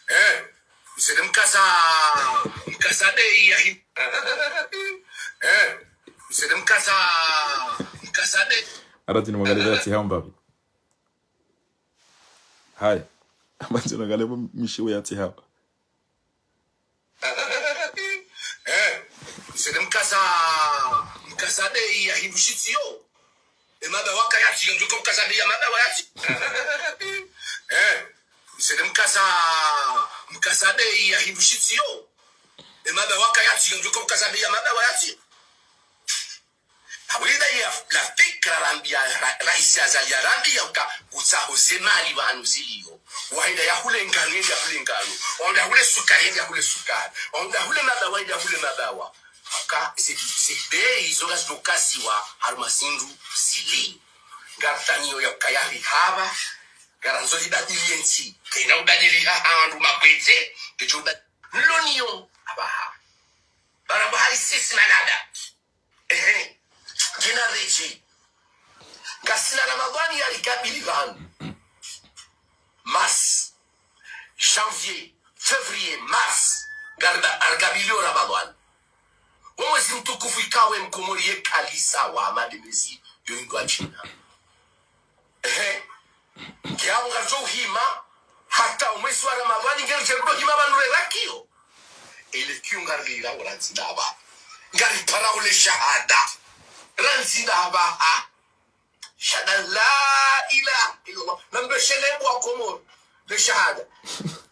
Eh, msede mkaza, mkaza bei ya hi-, eh, msede mkaza, mkaza bei. Arati ni mwangalie ya tihamba. Haya. Arati ni mwangalie mishiwe ya tihamba. Eh, msede mkaza, mkaza bei ya hindru shitsiyo. E mabawa kayatsi, ngamdjo ka mkaza bei ya mabawa yatsi. Eh, msede mkaza, mkaza bei ya hindru shitsiyo. E mabawa kayatsi, ngamdjo ka mkaza bei ya mabawa yatsi. Abulida ya la fikra rambiya, ra-, raisi Azali ya rambiya uka kutsaho ze mali pvanu ziliyo. Wahenda ya hule nganu, yenda hule nganu. Wahenda hule sukari, yenda hule sukari. Wahenda hule mabawa, yenda hule mabawa. Uka ze, ze bei zo ngazidokaziwa harumwa zindru zili. Ngartaniyo ya uka yari hapva, ngarandzo libadili yentsi. Kayina ubadili ha, ha wandru mabwete, kecho uba-, mloniyo, apvaha. Barabo hari sisi manada. Ehe. Ngina redjeyi. Ngasina Ramadhwani yarikabili pvanu. Mars, janvier, février, mars. Ngariba-, arikabiliyo Ramadhwani. Wo mwezi mtukufu ikao e mkomori ye kalisa wa amade mezi yo indwa djina. Ehe. Ngiapvo ngaridjo uhima, hata omwezi wa Ramadhwani ngeridjo hima pvanu rerakiyo. Ele kiu ngarililao randzi ndapvaha. Ngariparao le shahada randzi ndapvaha. Shahada la ilaha illallah. Nambeshelee bo wa Komori le shahada.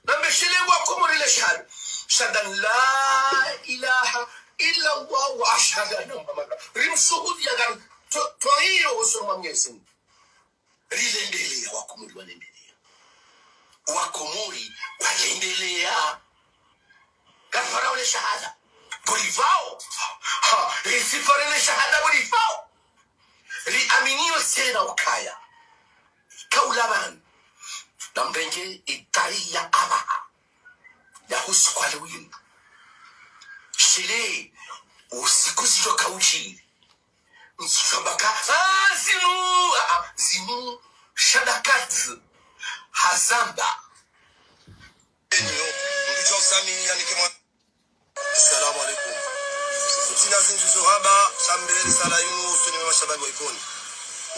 Nambeshelee bo wa Komori le shahada. Shahada la ilaha illallah wa ashhadu anna Muhammadan. Rimshuhudia ngari to, to iyo usoni mwa Mwenyezi Mungu. Rilendelea, Wakomori walendelea. Wakomori walendelea. Ngariparao le shahada bo ripvao. Ha, risipare le shahada bo ripvao. Riaminio tsena ukaya kaula pvanu namrenge idai ya apvaha ya usiku wa leo winu. Shile usiku zidjo kaujiri. Ntsi shamba ka, ah, zinu, ah, ah, zinu shadakati hazamba. Enyo, mdru djuwa usamihi yanike mwa. Assalamu alaikum. Ntsina zindji zo hamba, sha mbeli sala yinu, usoni mwa mashababi wa Ikoni.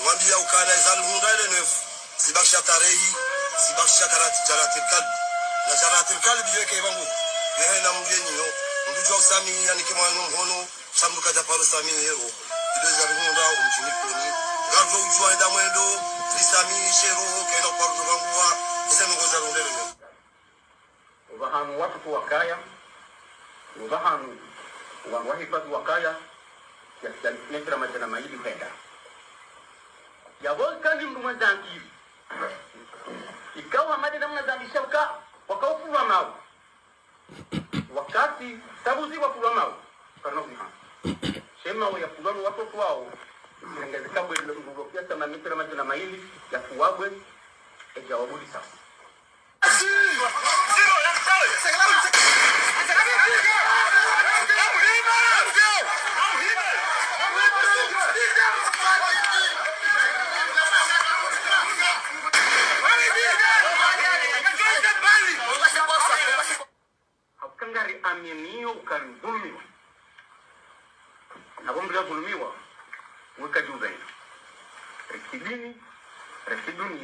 Mwambiya ukana ezali hundra ele nefu, zibakisha tarehi, zibakisha karati, jaratil kalbi. Na jaratil kalbi yo eka ibangu, yehe na mdru yenyo, mdru djuwa usamihi yanike mwa nyo mhono, sha mdru kadja paro samihi yero. Ido ezali hundra, umdjini Ikoni. Ngardjo udjuwa enda mwendo, risamihi shero, kena kwa rudjo banguwa, ise nungo za rundele nyo. Opvahanu watoto wakaya, opvahanu wandru wa hifadhi wakaya, ya, ya metra madjana mayili hwenda. Yapvo ikani mdru mwenye akili. Ikao hamade namna zambisha uka, wakaufulwa mawe. Wakati tabuzi wafulwa mawe. Karina kumiha. She mawe yafulwa no watoto wao. Zirengeze kabwe lilo ngulo kiasi ya mametra madjana mayili, yafuwabwe, edja wabuli sasa. Hauka ngariaminio uka ridhulumiwa. Na pvo mdru yadhulumiwa, weka djuu zaidi. Reki dini, reki dunia.